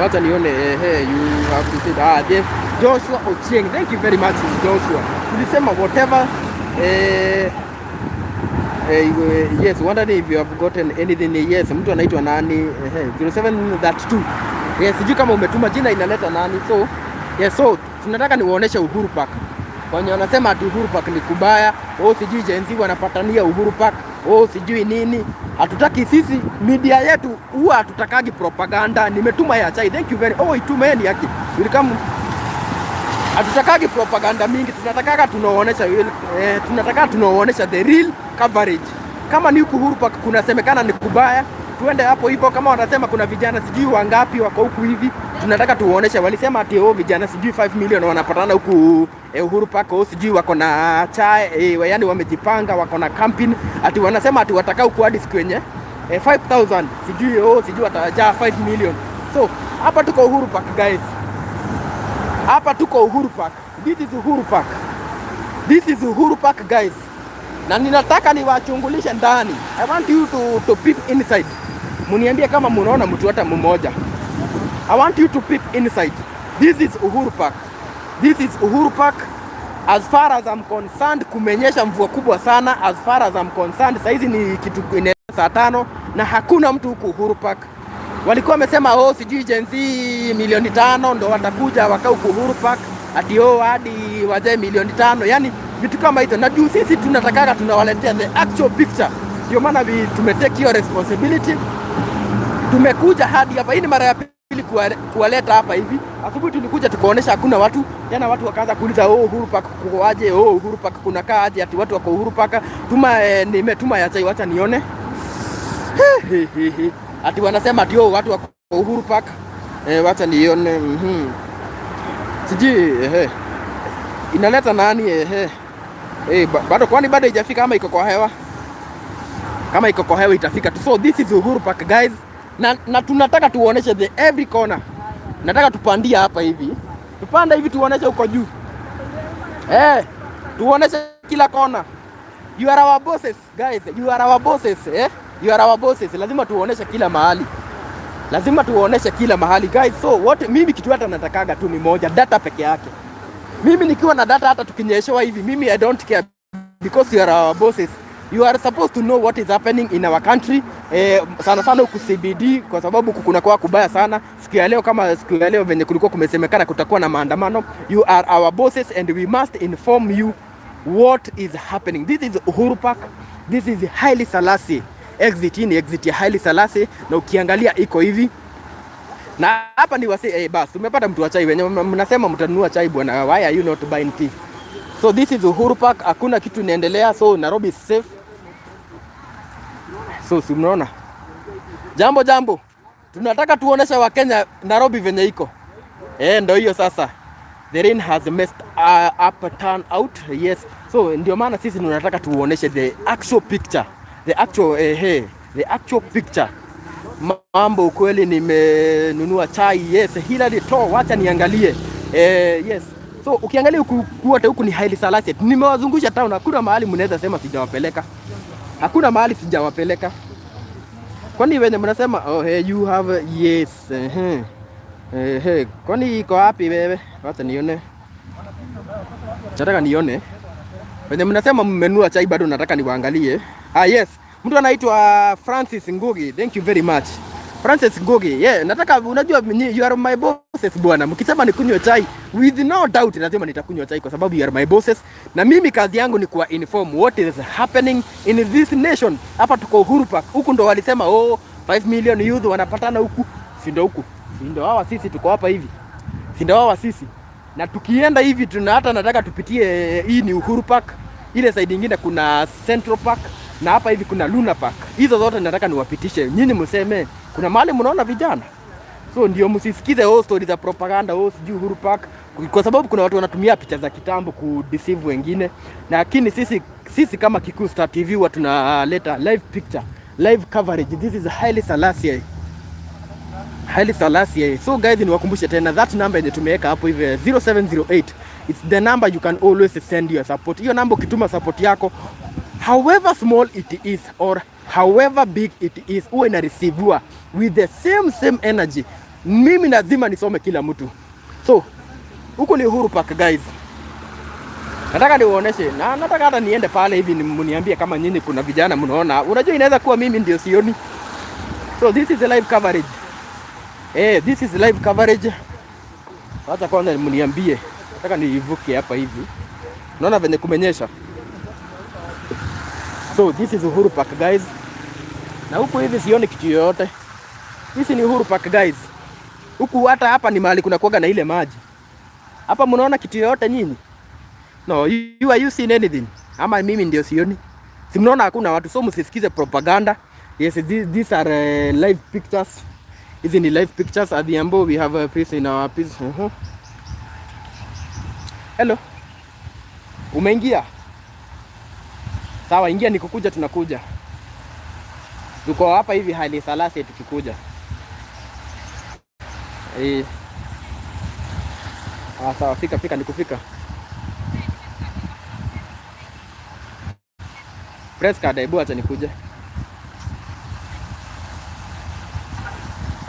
Speaker 1: Wacha nione hey, you have to say yes, Joshua Ochieng. Thank you very much, Joshua. Tulisema whatever yes, wondering if you have gotten anything. Yes, mtu anaitwa nani? 0732. Yes, sijui kama umetuma jina inaleta nani. So, yes, so tunataka niwaoneshe Uhuru Park. Wenye wanasema ati Uhuru Park ni kubaya, oh sijui Gen Z wanapatania Uhuru Park, oh sijui nini. Hatutaki sisi, media yetu huwa hatutakagi propaganda. Nimetuma ya chai. Thank you very. Oh, itumeni yaki. Welcome. Hatutakagi propaganda mingi, tunatakaga tunaonesha tunataka tunaonesha the real coverage. Kama ni huku Uhuru Park kunasemekana ni kubaya, tuende hapo hivyo. Kama wanasema kuna vijana sijui wangapi wako huku hivi, tunataka tuoneshe. Walisema ati oh, vijana sijui 5 million wanapatana huku Uhuru Park, oh, sijui wako na chai yani wamejipanga, wako na camping, ati wanasema ati watakaa huku hadi siku yenye 5000 sijui oh, sijui watajaa 5 million. So hapa tuko Uhuru Park guys. Hapa tuko Uhuru Park. This is Uhuru Park. This is Uhuru Park guys. Na ninataka niwachungulishe ndani. I want you to peep inside. Muniambie kama munaona mtu hata mmoja. I want you to peep inside. This is Uhuru Park. This is Uhuru Park. As far as I'm concerned, kumenyesha mvua kubwa sana. As far as I'm concerned, saizi ni kitu 5:15 na hakuna mtu huku Uhuru Park. Walikuwa wamesema oh, sijui Gen Z 5 milioni ndo watakuja wakaa huku Uhuru Park, ati oh, hadi wajae 5 milioni, yani vitu kama hizo. Na juu sisi tunatakaga tunawaletea the actual picture, ndio maana tumetake hiyo responsibility, tumekuja hadi hapa. Hii ni mara ya pili kuwaleta hapa hivi. Asubuhi tulikuja tukaonesha hakuna watu, tena watu wakaanza kuuliza oh, Uhuru Park kuko aje? Oh, Uhuru Park kunakaa aje? Ati watu wako Uhuru Park. Tuma nimetuma ya chai, wacha nione. Ati wanasema ati oh, watu wako Uhuru Park. Wacha nione. Sijui inaleta nani. Bado kwani bado haijafika ama iko kwa hewa? Kama iko kwa hewa itafika tu. So this is Uhuru Park, guys. Na tunataka tuoneshe the every corner. Nataka tupandia hapa hivi. Tupanda hivi tuoneshe huko juu. Eh, tuoneshe kila kona. You are our bosses, guys. You are our bosses, eh? You are our bosses. Lazima tuoneshe kila mahali. Lazima tuoneshe kila mahali, guys. So what mimi kitu hata natakaga tu ni moja, data peke yake. Mimi nikiwa na data, hata tukinyeshewa hivi, mimi I don't care because you are our bosses. You are supposed to know what is happening in our country. Sana sana huku CBD kwa sababu kuna kwa kubaya sana. Siku ya leo, kama siku ya leo venye kulikuwa kumesemekana kutakuwa na maandamano. You are our bosses and we must inform you what is happening. This is Uhuru Park. This is Haile Selassie exit. Hii ni exit ya Haile Selassie na ukiangalia iko hivi na hapa ni wasi bas tumepata mtu wa chai. Wenye mnasema mtanunua chai, bwana, why are you not buying tea? So this is Uhuru Park, hakuna kitu inaendelea, so Nairobi is safe. So si mnaona? Jambo jambo, tunataka tuoneshe Wakenya Nairobi venye iko. Ndo hiyo sasa. The rain has messed up turn out. Yes. So ndio maana sisi tunataka tuoneshe the actual picture. The actual hey, the actual picture. Mambo kweli, nimenunua chai. Yes, Hilary to, wacha niangalie. Yes. So ukiangalia huku kote huku ni Haile Selassie. Nimewazungusha town, hakuna mahali mnaweza sema sijawapeleka. Hakuna mahali sijawapeleka. Kwani wenye mnasema, oh, hey, you have, yes. Hey, kwani iko wapi wewe? Wacha nione. Nataka nione. Wenye mnasema mmenunua chai bado nataka niwaangalie. Ah, yes. Mtu anaitwa Francis Ngugi. Thank you very much. Francis Ngugi. Yeah, nataka, unajua you are my bosses, bwana. Mkisema nikunywe chai, with no doubt lazima nitakunywa chai kwa sababu you are my bosses. Na mimi kazi yangu ni kuwa inform what is happening in this nation. Hapa tuko Uhuru Park. Huku ndo walisema, oh, 5 million youth wanapatana huku. Si ndo huku? Si ndo hawa sisi tuko hapa hivi? Si ndo hawa sisi? Na tukienda hivi tuna hata nataka tupitie, hii ni Uhuru Park. Ile side nyingine kuna Central Park na hapa hivi kuna Luna Park. Hizo zote nataka niwapitishe. Nyinyi mseme kuna mahali mnaona vijana. So ndio msisikize, oh, story za propaganda, oh, sijui Uhuru Park, kwa sababu kuna watu wanatumia picha za kitambo ku deceive wengine. Lakini sisi kama Kikuyu Star TV huwa tunaleta live picture, live coverage. This is Haile Selassie. Haile Selassie. So guys, niwakumbushe tena that number yenye tumeweka hapo hivi, 0708. It's the number you can always send your support. Hiyo namba ukituma support yako, however small it is or however big it is, huwa inareceiviwa with the same same energy. Mimi lazima nisome kila mtu. So huku ni Uhuru Park, guys. Nataka niwaoneshe na nataka hata niende pale hivi mniambie kama nyinyi kuna vijana mnaona. Unajua inaweza kuwa mimi ndio sioni. So this is a live coverage. This is live coverage. Wacha kwanza mniambie. Nataka niivuke hapa hivi. Unaona venye kumenyesha. So this is Uhuru Park, guys. Na huku hivi sioni kitu yoyote. This ni Uhuru Park, guys. Huku hata hapa ni mahali kuna kuwaga na ile maji. Hapa mnaona kitu yoyote nyinyi? No, you are you seeing anything? Ama mimi ndio sioni? Si mnaona hakuna watu, so msisikize propaganda. Yes, these are live pictures. Hizi ni live pictures. Adhiambo, we have a piece in our piece. Hello. Umeingia? Sawa, ingia, nikukuja tunakuja. Tuko hapa hivi Haile Selassie tukikuja. Ah, sawa, fika fika, nikufika. Press card, hebu acha nikuje.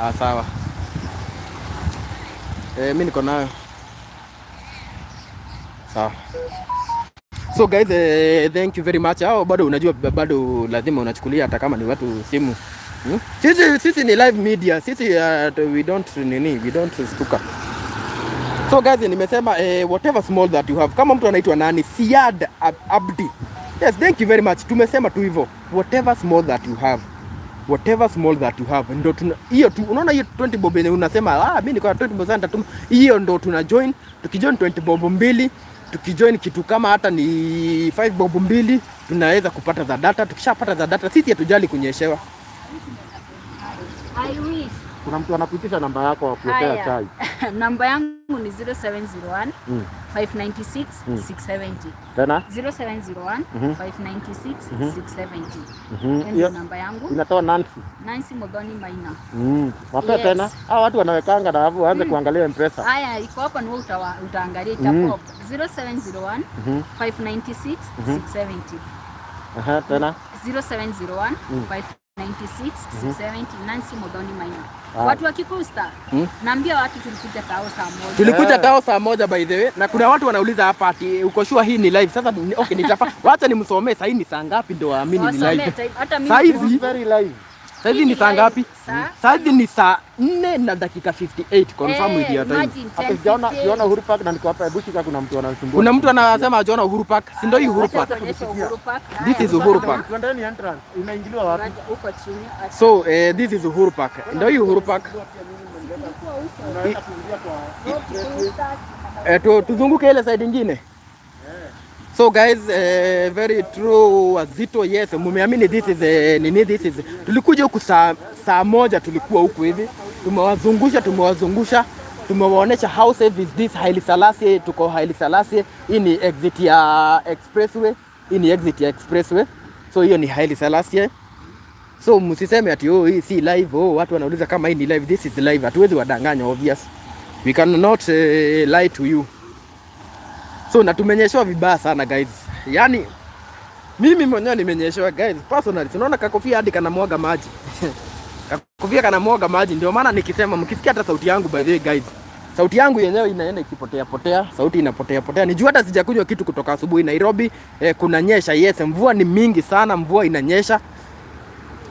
Speaker 1: Ah, sawa. Mimi niko nayo. Sawa. So guys, thank you very much. Hao bado unajua bado lazima unachukulia hata kama ni watu simu. Sisi ni live media. Sisi we don't nini, we don't stuka. So guys, nimesema whatever small that you have. Kama mtu anaitwa nani? Siad Abdi. Yes, thank you very much. Tumesema tu hivyo. Whatever small that you have. Whatever small that you have. Ndio tuna hiyo tu, unaona hiyo 20 bob yenye unasema, ah, mimi niko na 20 bob sana nitatuma. Hiyo ndo tuna join. Tukijoin 20 bob mbili, tukijoin kitu kama hata ni 5 bob mbili, tunaweza kupata za data. Tukishapata za data, sisi hatujali kunyeshewa.
Speaker 2: I wish.
Speaker 6: Kuna mtu anakuitisha namba yako wa kuwekea
Speaker 2: Haya.
Speaker 6: Chai.
Speaker 2: Namba yangu ni 0701 596 670.
Speaker 6: Tena?
Speaker 2: 0701 596 670.
Speaker 6: Mhm.
Speaker 2: Hiyo ndio namba yangu.
Speaker 6: Inatoa Nancy.
Speaker 2: Nancy Muthoni Maina.
Speaker 6: Wape
Speaker 2: Yes.
Speaker 6: tena. Hao watu wanawekanga na alafu waanze kuangalia M-Pesa.
Speaker 2: Haya, iko hapa, ni wewe utaangalia itapop. 0701 596 670.
Speaker 6: Aha, tena.
Speaker 2: 0701 596 670, Nancy Muthoni Maina.
Speaker 6: Ah.
Speaker 2: Watu wa Kikusta, naambia watu tulikuja tao saa 1.
Speaker 1: Tulikuja tao saa 1, by the way, na kuna watu wanauliza hapa ati uko sure hii ni live? Sasa okay, wacha nimsomee sasa ni saa ngapi ndio waamini ni
Speaker 2: Wasomee
Speaker 1: live.
Speaker 2: time. Hata mimi
Speaker 1: Saa hizi
Speaker 6: Very live.
Speaker 1: saa hizi ni saa ngapi?
Speaker 2: Saa?
Speaker 1: Saa hizi ni saa 4 na dakika 58. Confirm with your time.
Speaker 2: Imagine,
Speaker 6: Hata sijaona
Speaker 2: 10:58.
Speaker 6: sijaona Uhuru Park na niko hapa, hebu shika, kuna mtu ananisumbua.
Speaker 1: Kuna mtu anasema hajaona Uhuru Park. Si ndio hii Uhuru
Speaker 2: Wacha
Speaker 1: Park?
Speaker 2: tuonyeshe Uhuru Park.
Speaker 1: This is Uhuru Park.
Speaker 6: Twendeni entrance. Inaingiliwa wapi?
Speaker 2: Wacha huko chini.
Speaker 1: So this is Uhuru Park. Ndio hii Uhuru Park.
Speaker 6: Unaweza kuingia kwa
Speaker 1: Tuzunguke ile side ingine. So guys, very true, wazito, yes, mumeamini this is nini, this is, tulikuja huku saa 1, tulikuwa huku hivi, tumewazungusha, tumewazungusha, tumewaonyesha how safe is this Haile Selassie. Tuko Haile Selassie, hii ni exit ya expressway, hii ni exit ya expressway, so hiyo ni Haile Selassie. So msiseme ati, "Oh, hii si live." Oh, watu wanauliza kama hii ni live. This is live, hatuwezi wadanganya, obvious. We cannot lie to you. So na tumenyeshewa vibaya sana, guys. Yaani mimi mwenyewe nimenyeshewa, guys, personally. Tunaona kakofia hadi kanamwaga maji. Kakofia kanamwaga maji, ndio maana nikisema, mkisikia hata sauti yangu, by the way guys. Sauti yangu yenyewe inaenda ikipotea potea, sauti inapotea potea. Nijua hata sijakunywa kitu kutoka asubuhi. Nairobi kunanyesha. Yes, mvua ni mingi sana, mvua inanyesha.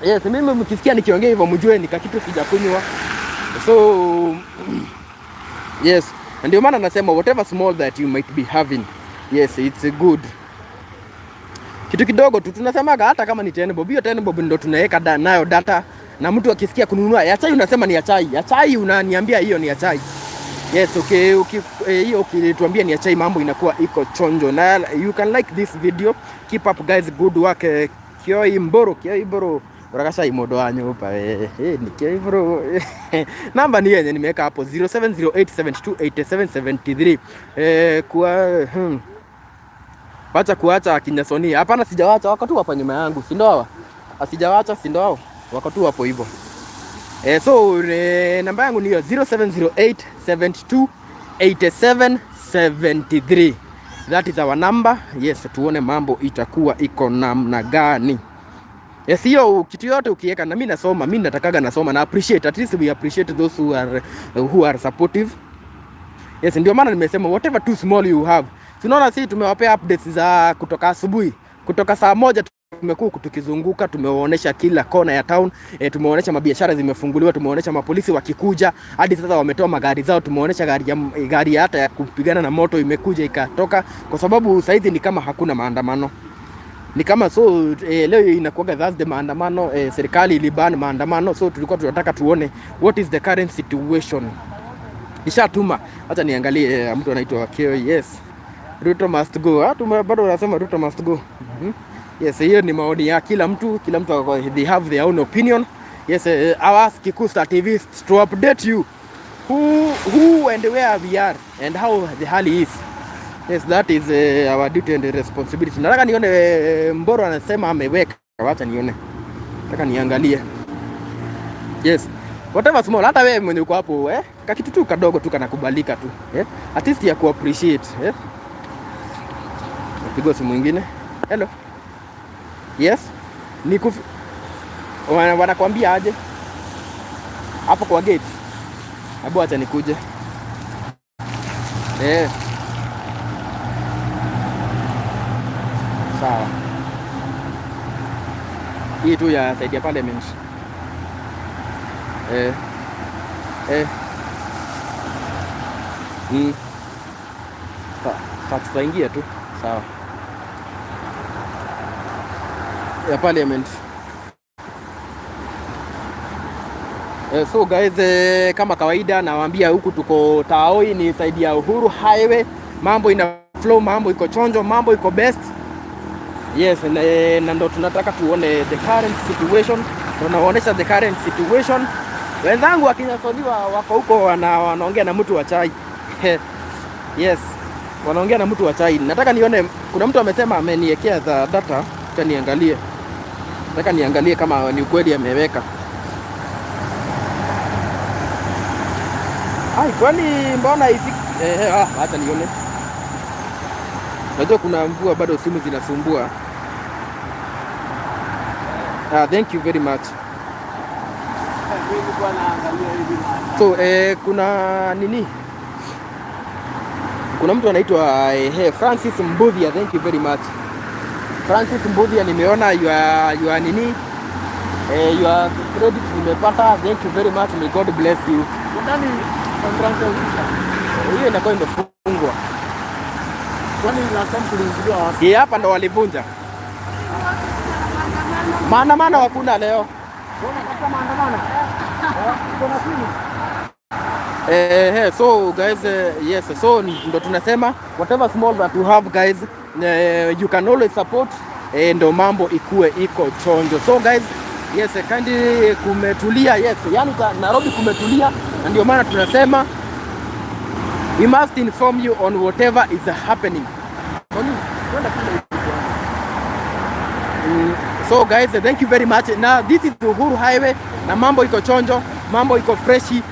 Speaker 1: Yes, mimi mkisikia nikiongea hivyo mjue ni kakitu sijakunywa. So yes, na ndio maana nasema whatever small that you might be having, yes, it's good. Kitu kidogo tu tunasemaga, hata kama ni 10 bob, hiyo 10 bob ndo tunaweka nayo data, na mtu akisikia kununua ya chai unasema ni ya chai, ya chai unaniambia hiyo ni ya chai. Yes, okay, hiyo ukituambia ni ya chai, mambo inakuwa iko chonjo. Na you can like this video. Keep up, guys, good work. Kioi Mboro, Kioi Mboro. Urakasha imodo wa nyumba ni Kioi Mboro. Namba ni yenye nimeweka hapo, 0708728773. Kwa. Wacha kuacha Kinyasoni. Hapana, sijawacha, wako tu hapa nyuma yangu, si ndio hawa? Sijawacha, si ndio hao? Wako tu hapo hivyo. So namba yangu ni hiyo, 0708 72 87 73. That is our number. Yes, tuone mambo itakuwa iko namna gani. Yes, hiyo kitu yote ukiweka na mimi nasoma, mimi natakaga nasoma na appreciate. At least we appreciate those who are supportive. Yes, ndio maana nimesema whatever too small you have. Tunaona sisi tumewapea updates za kutoka asubuhi, kutoka saa 1 tumekuwa tukizunguka, tumewaonyesha kila kona ya town tumewaonyesha mabiashara zimefunguliwa, tumewaonyesha mapolisi wakikuja, hadi sasa wametoa magari zao, tumewaonyesha gari hata ya kupigana na moto imekuja ikatoka, kwa sababu saizi ni kama hakuna maandamano, ni kama so leo inakuwaga Thursday maandamano, serikali iliban maandamano, so tulikuwa tunataka tuone what is the current situation. Nishatuma, acha niangalie mtu anaitwa Keo. Yes, Ruto must go. Ah, bado wanasema Ruto must go. Yes, hiyo ni maoni ya kila mtu, kila mtu they have their own opinion. Yes, our Kikusta TV to update you who and where we are and how the hali is. Yes, that is our duty and responsibility. Nataka nione Mboro anasema ameweka. Wacha nione. Nataka niangalie. Yes. Whatever small, hata wewe mwenye uko hapo kakitu tu kadogo tu kanakubalika tu. At least ya ku appreciate. Napigwa simu mwingine. Hello. Yes. Ni wanakuambia aje? Hapo kwa gate. Hebu acha nikuje. Sawa. Hii tu ya side ya parliament. Sawa, tutaingia tu. Sawa. Ya parliament. So guys, kama kawaida nawaambia huku tuko Taoi, ni side ya Uhuru Highway. Mambo ina flow, mambo iko chonjo, mambo iko best. Yes, na ndo tunataka tuone the current situation. Tunaonyesha the current situation. Wenzangu wakinyasoliwa wako huko wanaongea na mtu wa chai. Yes, wanaongea na mtu wa chai. Nataka nione, kuna mtu amesema ameniekea the data, acha niangalie. Nataka niangalie kama ni ukweli ameweka. Ai, kwani mbona ifiki? Ah, acha nione. Najua kuna mvua bado, simu zinasumbua. Ah, thank you very much. So kuna nini? Kuna mtu anaitwa Francis Mbudhia, thank you very much. Francis Mbudhia, nimeona your nini? Your credit nimepata. Thank you very much. May God bless you.
Speaker 6: Ndani entrance ya Uhuru.
Speaker 1: Hiyo inakuwa imefungwa.
Speaker 6: Kwani last time tuliingiliwa wapi?
Speaker 1: Si hapa ndo walivunja. Maandamano hakuna leo.
Speaker 6: Mbona maandamano? Kuna simu.
Speaker 1: So guys, yes, so ndo tunasema whatever small that you have, guys, you can always support, ndo mambo ikue iko chonjo. So guys, yes, kindly kumetulia, yes, yani Nairobi kumetulia, na ndio maana tunasema we must inform you on whatever is happening. Kwenda kule hivi kwanza. So guys, thank you very much. Now this is Uhuru Highway na mambo iko chonjo, mambo iko freshi.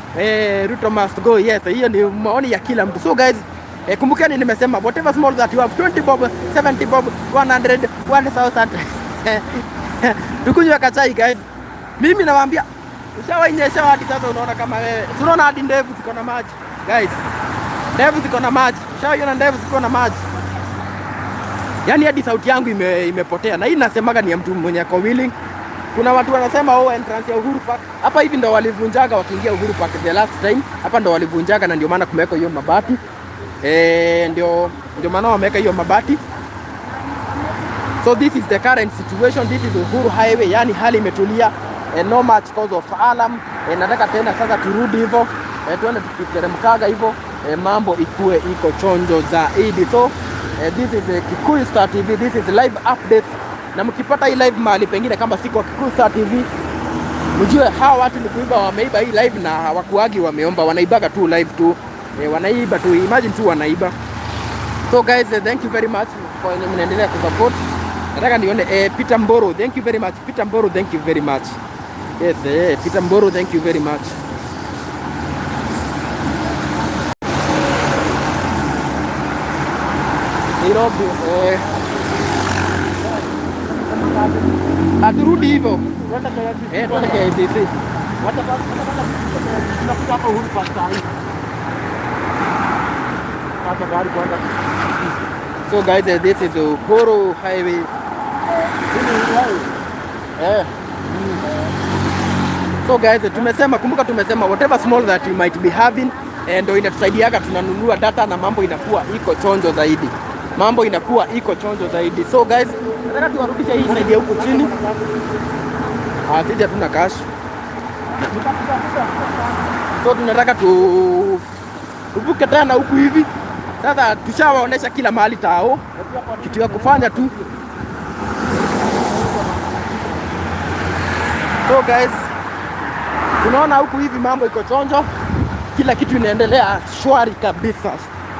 Speaker 1: Ruto must go. Yes, hiyo ni maoni ya kila mtu. So guys, kumbukeni nimesema whatever small that you have, 20 bob, 70 bob, 100, 1000. Tukunywe kachai, guys. Mimi nawaambia ushawahi hadi sasa unaona kama wewe. Tunaona hadi ndevu ziko na maji. Guys, ndevu ziko na maji. Ushawaiona ndevu ziko na maji? Yaani hadi sauti yangu imepotea na hii nasemaga ni ya mtu mwenye ako willing. Kuna watu wanasema, oh, entrance ya Uhuru Park hapa hivi ndo walivunjaga wakiingia Uhuru Park the last time. Hapa ndo walivunjaga na ndio maana kumeweka hiyo mabati. Ndio maana wameweka hiyo mabati. So this is the current situation. This is Uhuru Highway, yani hali imetulia. No much cause of alarm. Nataka tena sasa turudi hivyo, tuende tukiteremkaga hivyo, mambo ikue iko chonjo zaidi. So this is Kikuyu Star TV. This is live updates, na mkipata hii live mahali pengine kama siko Kikuyu Star TV, mjue hawa watu ni kuiba, wameiba hii live na hawakuagi wameomba, wanaibaga tu live tu, wanaiba tu, imagine tu wanaiba. So guys, thank you very much kwa wenye mnaendelea kusupport. Nataka nione Peter Mboro, thank you very much. Peter Mboro, thank you very much. Yes, Peter Mboro, thank you very much. Nairobi, aturudi hivyo.
Speaker 6: Twende KICC.
Speaker 1: Twende KICC.
Speaker 6: Wacha kwanza tunakuja hapa Uhuru Park saa hii. Acha gari kwanza.
Speaker 1: So guys, this is Uhuru Highway.
Speaker 6: Hii ni Uhuru Highway.
Speaker 1: Eh. So guys, tumesema, kumbuka tumesema whatever small that you might be having, ndo inatusaidiaga tunanunua data na mambo inakuwa iko chonjo zaidi. Mambo inakuwa iko chonjo zaidi. So guys, nataka tuwarudishe hii side ya huku chini. Ah, sisi hatuna cash. So tunataka tuvuke tena huku hivi. Sasa tushawaonesha kila mahali tao. Kitu ya kufanya tu. So guys, tunaona huku hivi mambo iko chonjo, kila kitu inaendelea shwari kabisa,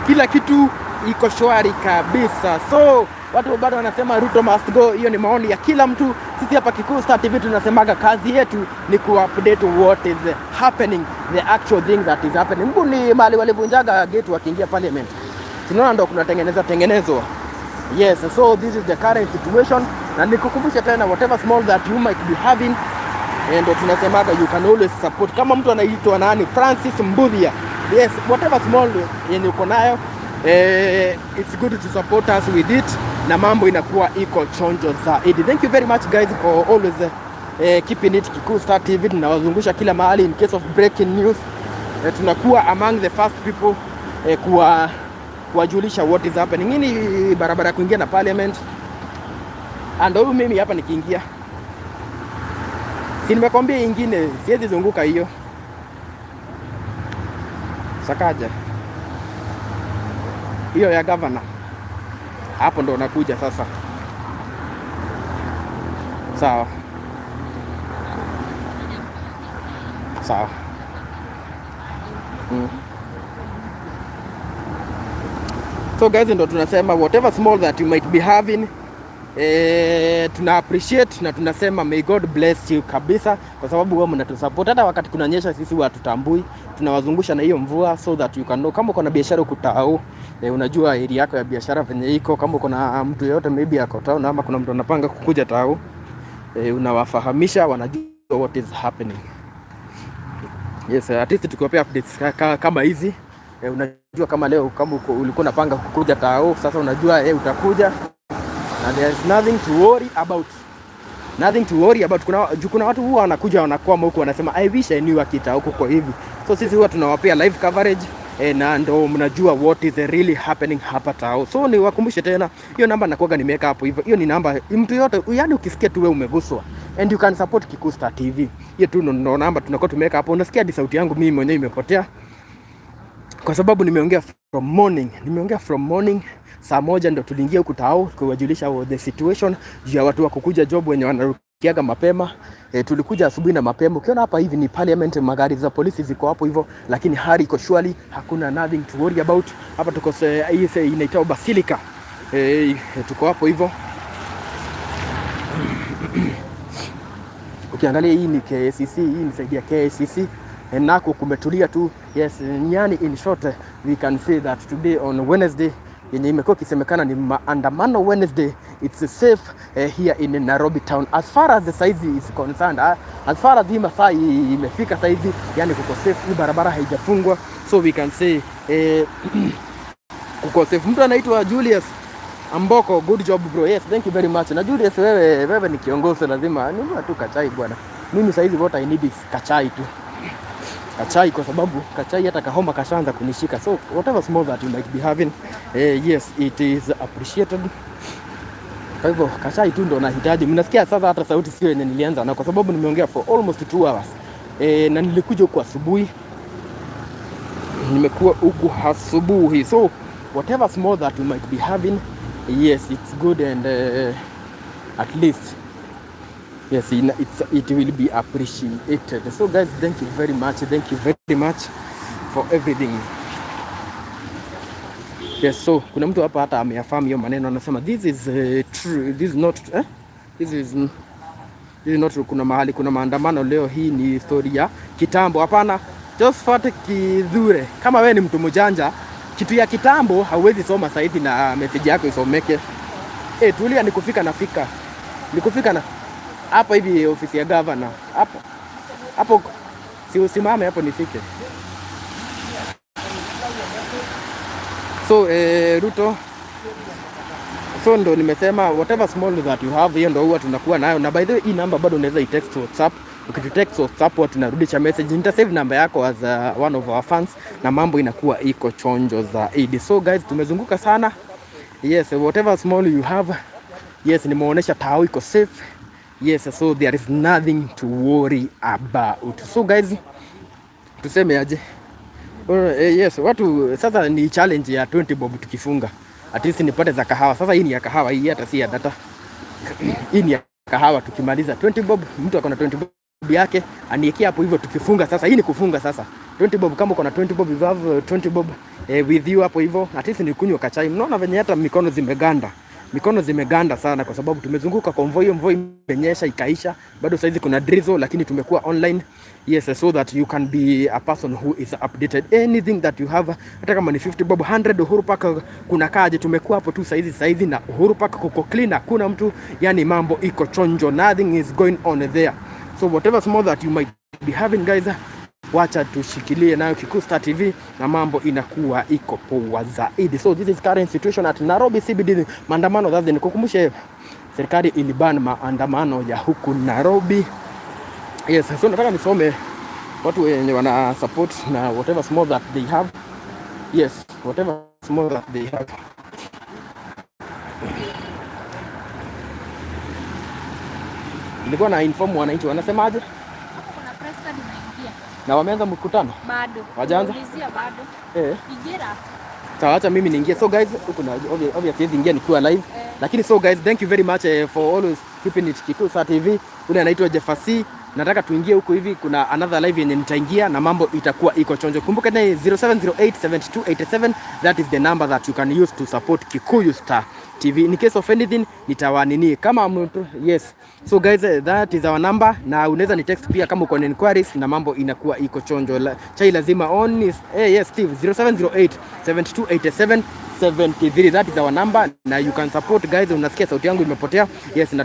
Speaker 1: kila kitu iko shwari kabisa. So watu bado wanasema Ruto must go. Hiyo ni maoni ya kila mtu. Sisi hapa Kikuyu Star TV tunasemaga kazi yetu ni ku-update what is happening, the actual thing that is happening. Mbu ni mahali walivunjaga gate wakiingia parliament, tunaona ndo kunatengeneza tengenezwa. Yes, so this is the current situation, na nikukumbusha tena whatever small that you might be having, ndo tunasemaga you can always support. Kama mtu anaitwa nani, Francis Mbudhia, yes, whatever small yenye uko nayo, it's good to support us with it, na mambo inakuwa iko chonjo zaidi. Thank you very much, guys, for always keeping it Kikuyu Star TV. Tunawazungusha kila mahali in case of breaking news, tunakuwa among the first people kuwajulisha what is happening. Hii ni barabara ya kuingia na parliament, and huyu mimi hapa nikiingia, si nimekwambia ingine siwezi zunguka hiyo Sakaja, hiyo ya governor hapo ndo nakuja sasa. Sawa. Sawa. So guys, ndo tunasema whatever small that you might be having, tuna appreciate na tunasema may God bless you kabisa, kwa sababu wewe mnatusupport hata wakati kunanyesha, sisi hatutambui, tunawazungusha na hiyo mvua so that you can know kama uko na biashara huku tao, unajua area yako ya biashara venye iko. Kama uko na mtu yeyote maybe ako town ama kuna mtu anapanga kukuja tao, unawafahamisha, wanajua what is happening. Yes, at least tukiwapea updates kama hizi, unajua kama leo kama ulikuwa unapanga kukuja tao, sasa unajua utakuja na there is nothing to worry about. Nothing to worry about. Kuna watu huwa wanakuja wanakwama huku wanasema, "I wish I knew akita huku kwa hivi." So sisi huwa tunawapea live coverage, na ndo mnajua what is really happening hapa tao. So niwakumbushe tena hiyo namba nakuwaga nimeweka hapo hivyo. Hiyo ni namba mtu yote, yani ukisikia tu wewe umeguswa and you can support Kikuyu Star TV. Hiyo tu ndo namba tunakuwa tumeweka hapo. Unasikia hadi sauti yangu mimi mwenyewe imepotea kwa sababu nimeongea from morning, nimeongea from morning. Saa 1 ndo tuliingia huku tao kuwajulisha the situation juu ya watu wa kukuja job wenye wanarukiaga mapema. Tulikuja asubuhi na mapema. Ukiona hapa hivi ni parliament, magari za polisi ziko hapo hivyo, lakini hali iko shwari, hakuna nothing to worry about. Hapa tuko hii inaitwa Basilica. Tuko hapo hivyo. Ukiangalia hii ni KCC, hii ni side ya KCC, nako kumetulia tu. Yes, yani in short we can say that today on Wednesday yenye imekuwa ikisemekana ni maandamano Wednesday, it's safe here in Nairobi town as far as the size is concerned, as far as hii masaa imefika saizi, yani kuko safe, hii barabara haijafungwa, so we can say kuko safe. Mtu anaitwa Julius Amboko, good job bro. Yes, thank you very much. Na Julius, wewe ni kiongozi, lazima nunua tu kachai bwana. Mimi saizi what I need is kachai tu. Kachai, kwa sababu kachai hata kahoma kashaanza kunishika. So whatever small that you might be having, yes, it is appreciated. Kwa hivyo kachai tu ndo nahitaji. Mnasikia sasa hata sauti sio yenye nilianza na, kwa sababu nimeongea for almost 2 hours. Na nilikuja huku asubuhi. Nimekuwa huku asubuhi. So whatever small that you might be having, yes, it's good and at least yes, it will be appreciated. So guys, thank you very much. Thank you very much for everything. Yes, so kuna mtu hapa hata ameyafahamu hiyo maneno, anasema this is true, this is not this is not true. Kuna mahali kuna maandamano leo, hii ni story ya kitambo. Hapana, Josephat Kithure, kama we ni mtu mjanja, kitu ya kitambo hauwezi soma saizi na message yako isomeke. Tulia, nikufika nafika. Nikufika na hapa hivi ofisi ya governor. Hapo. Hapo si usimame hapo nifike. So Ruto, so ndo nimesema whatever small that you have, hiyo ndo huwa tunakuwa nayo. Na by the way, hii namba bado unaweza i-text WhatsApp. Ukitutext WhatsApp huwa tunarudisha message. Nitasave namba yako as one of our fans na mambo inakuwa iko chonjo zaidi. So guys, tumezunguka sana. Yes, whatever small you have. Yes, nimeonyesha tao iko safe. Yes, so there is nothing to worry about. So guys, tuseme aje? Yes, watu sasa ni challenge ya 20 bob tukifunga. At least nipate za kahawa. Sasa hii ni ya kahawa, hii hata si ya data. Hii ni ya kahawa tukimaliza 20 bob, mtu akona 20 bob yake aniekea hapo hivyo tukifunga sasa. Hii ni kufunga sasa. 20 bob, kama uko na 20 bob, you have 20 bob with you hapo hivyo. At least nikunywa kachai. Mnaona venye hata mikono zimeganda. Mikono zimeganda sana kwa sababu tumezunguka convoy, hiyo mvua imenyesha ikaisha. Bado saizi kuna drizzle lakini tumekuwa online. Yes, so that you can be a person who is updated. Anything that you have, hata kama ni 50 bob, 100. Uhuru Park kuna kaje, tumekuwa hapo tu saizi na Uhuru Park kuko clean, hakuna mtu, yani mambo iko chonjo, nothing is going on there. So whatever small that you might be having guys, wacha tushikilie nayo Kikuyu Star TV na mambo inakuwa iko poa zaidi. So this is current situation at Nairobi CBD. Maandamano sasa, nikukumbushe serikali iliban maandamano ya huku Nairobi. Yes, so nataka nisome watu wenye wana support na whatever small that they have. Yes, whatever small that they have. Nilikuwa na inform wananchi, wanasemaje?
Speaker 2: Kuna press card inaingia.
Speaker 1: Na wameanza mkutano?
Speaker 2: Bado.
Speaker 1: Wajaanza?
Speaker 2: Ulizia bado. Ingira.
Speaker 1: Sawa, acha mimi niingie. So guys, huku na obviously siwezi ingia nikiwa live. Lakini so guys, thank you very much for always keeping it Kikuyu Star TV. Ule anaitwa Jeffasi,
Speaker 7: Nataka tuingie huko hivi, kuna another live yenye nitaingia na mambo itakuwa iko chonjo. Kumbuka ni 0708 7287, that is the number that you can use to support Kikuyu Star TV. In case of anything nitawanini kama mtu, yes. So guys, that is our number na unaweza ni text pia kama uko na inquiries na mambo inakuwa iko chonjo. Chai lazima on is, yes Steve, 0708 7287 73, that is our number na you can support, guys. Unasikia sauti yangu imepotea? Yes, na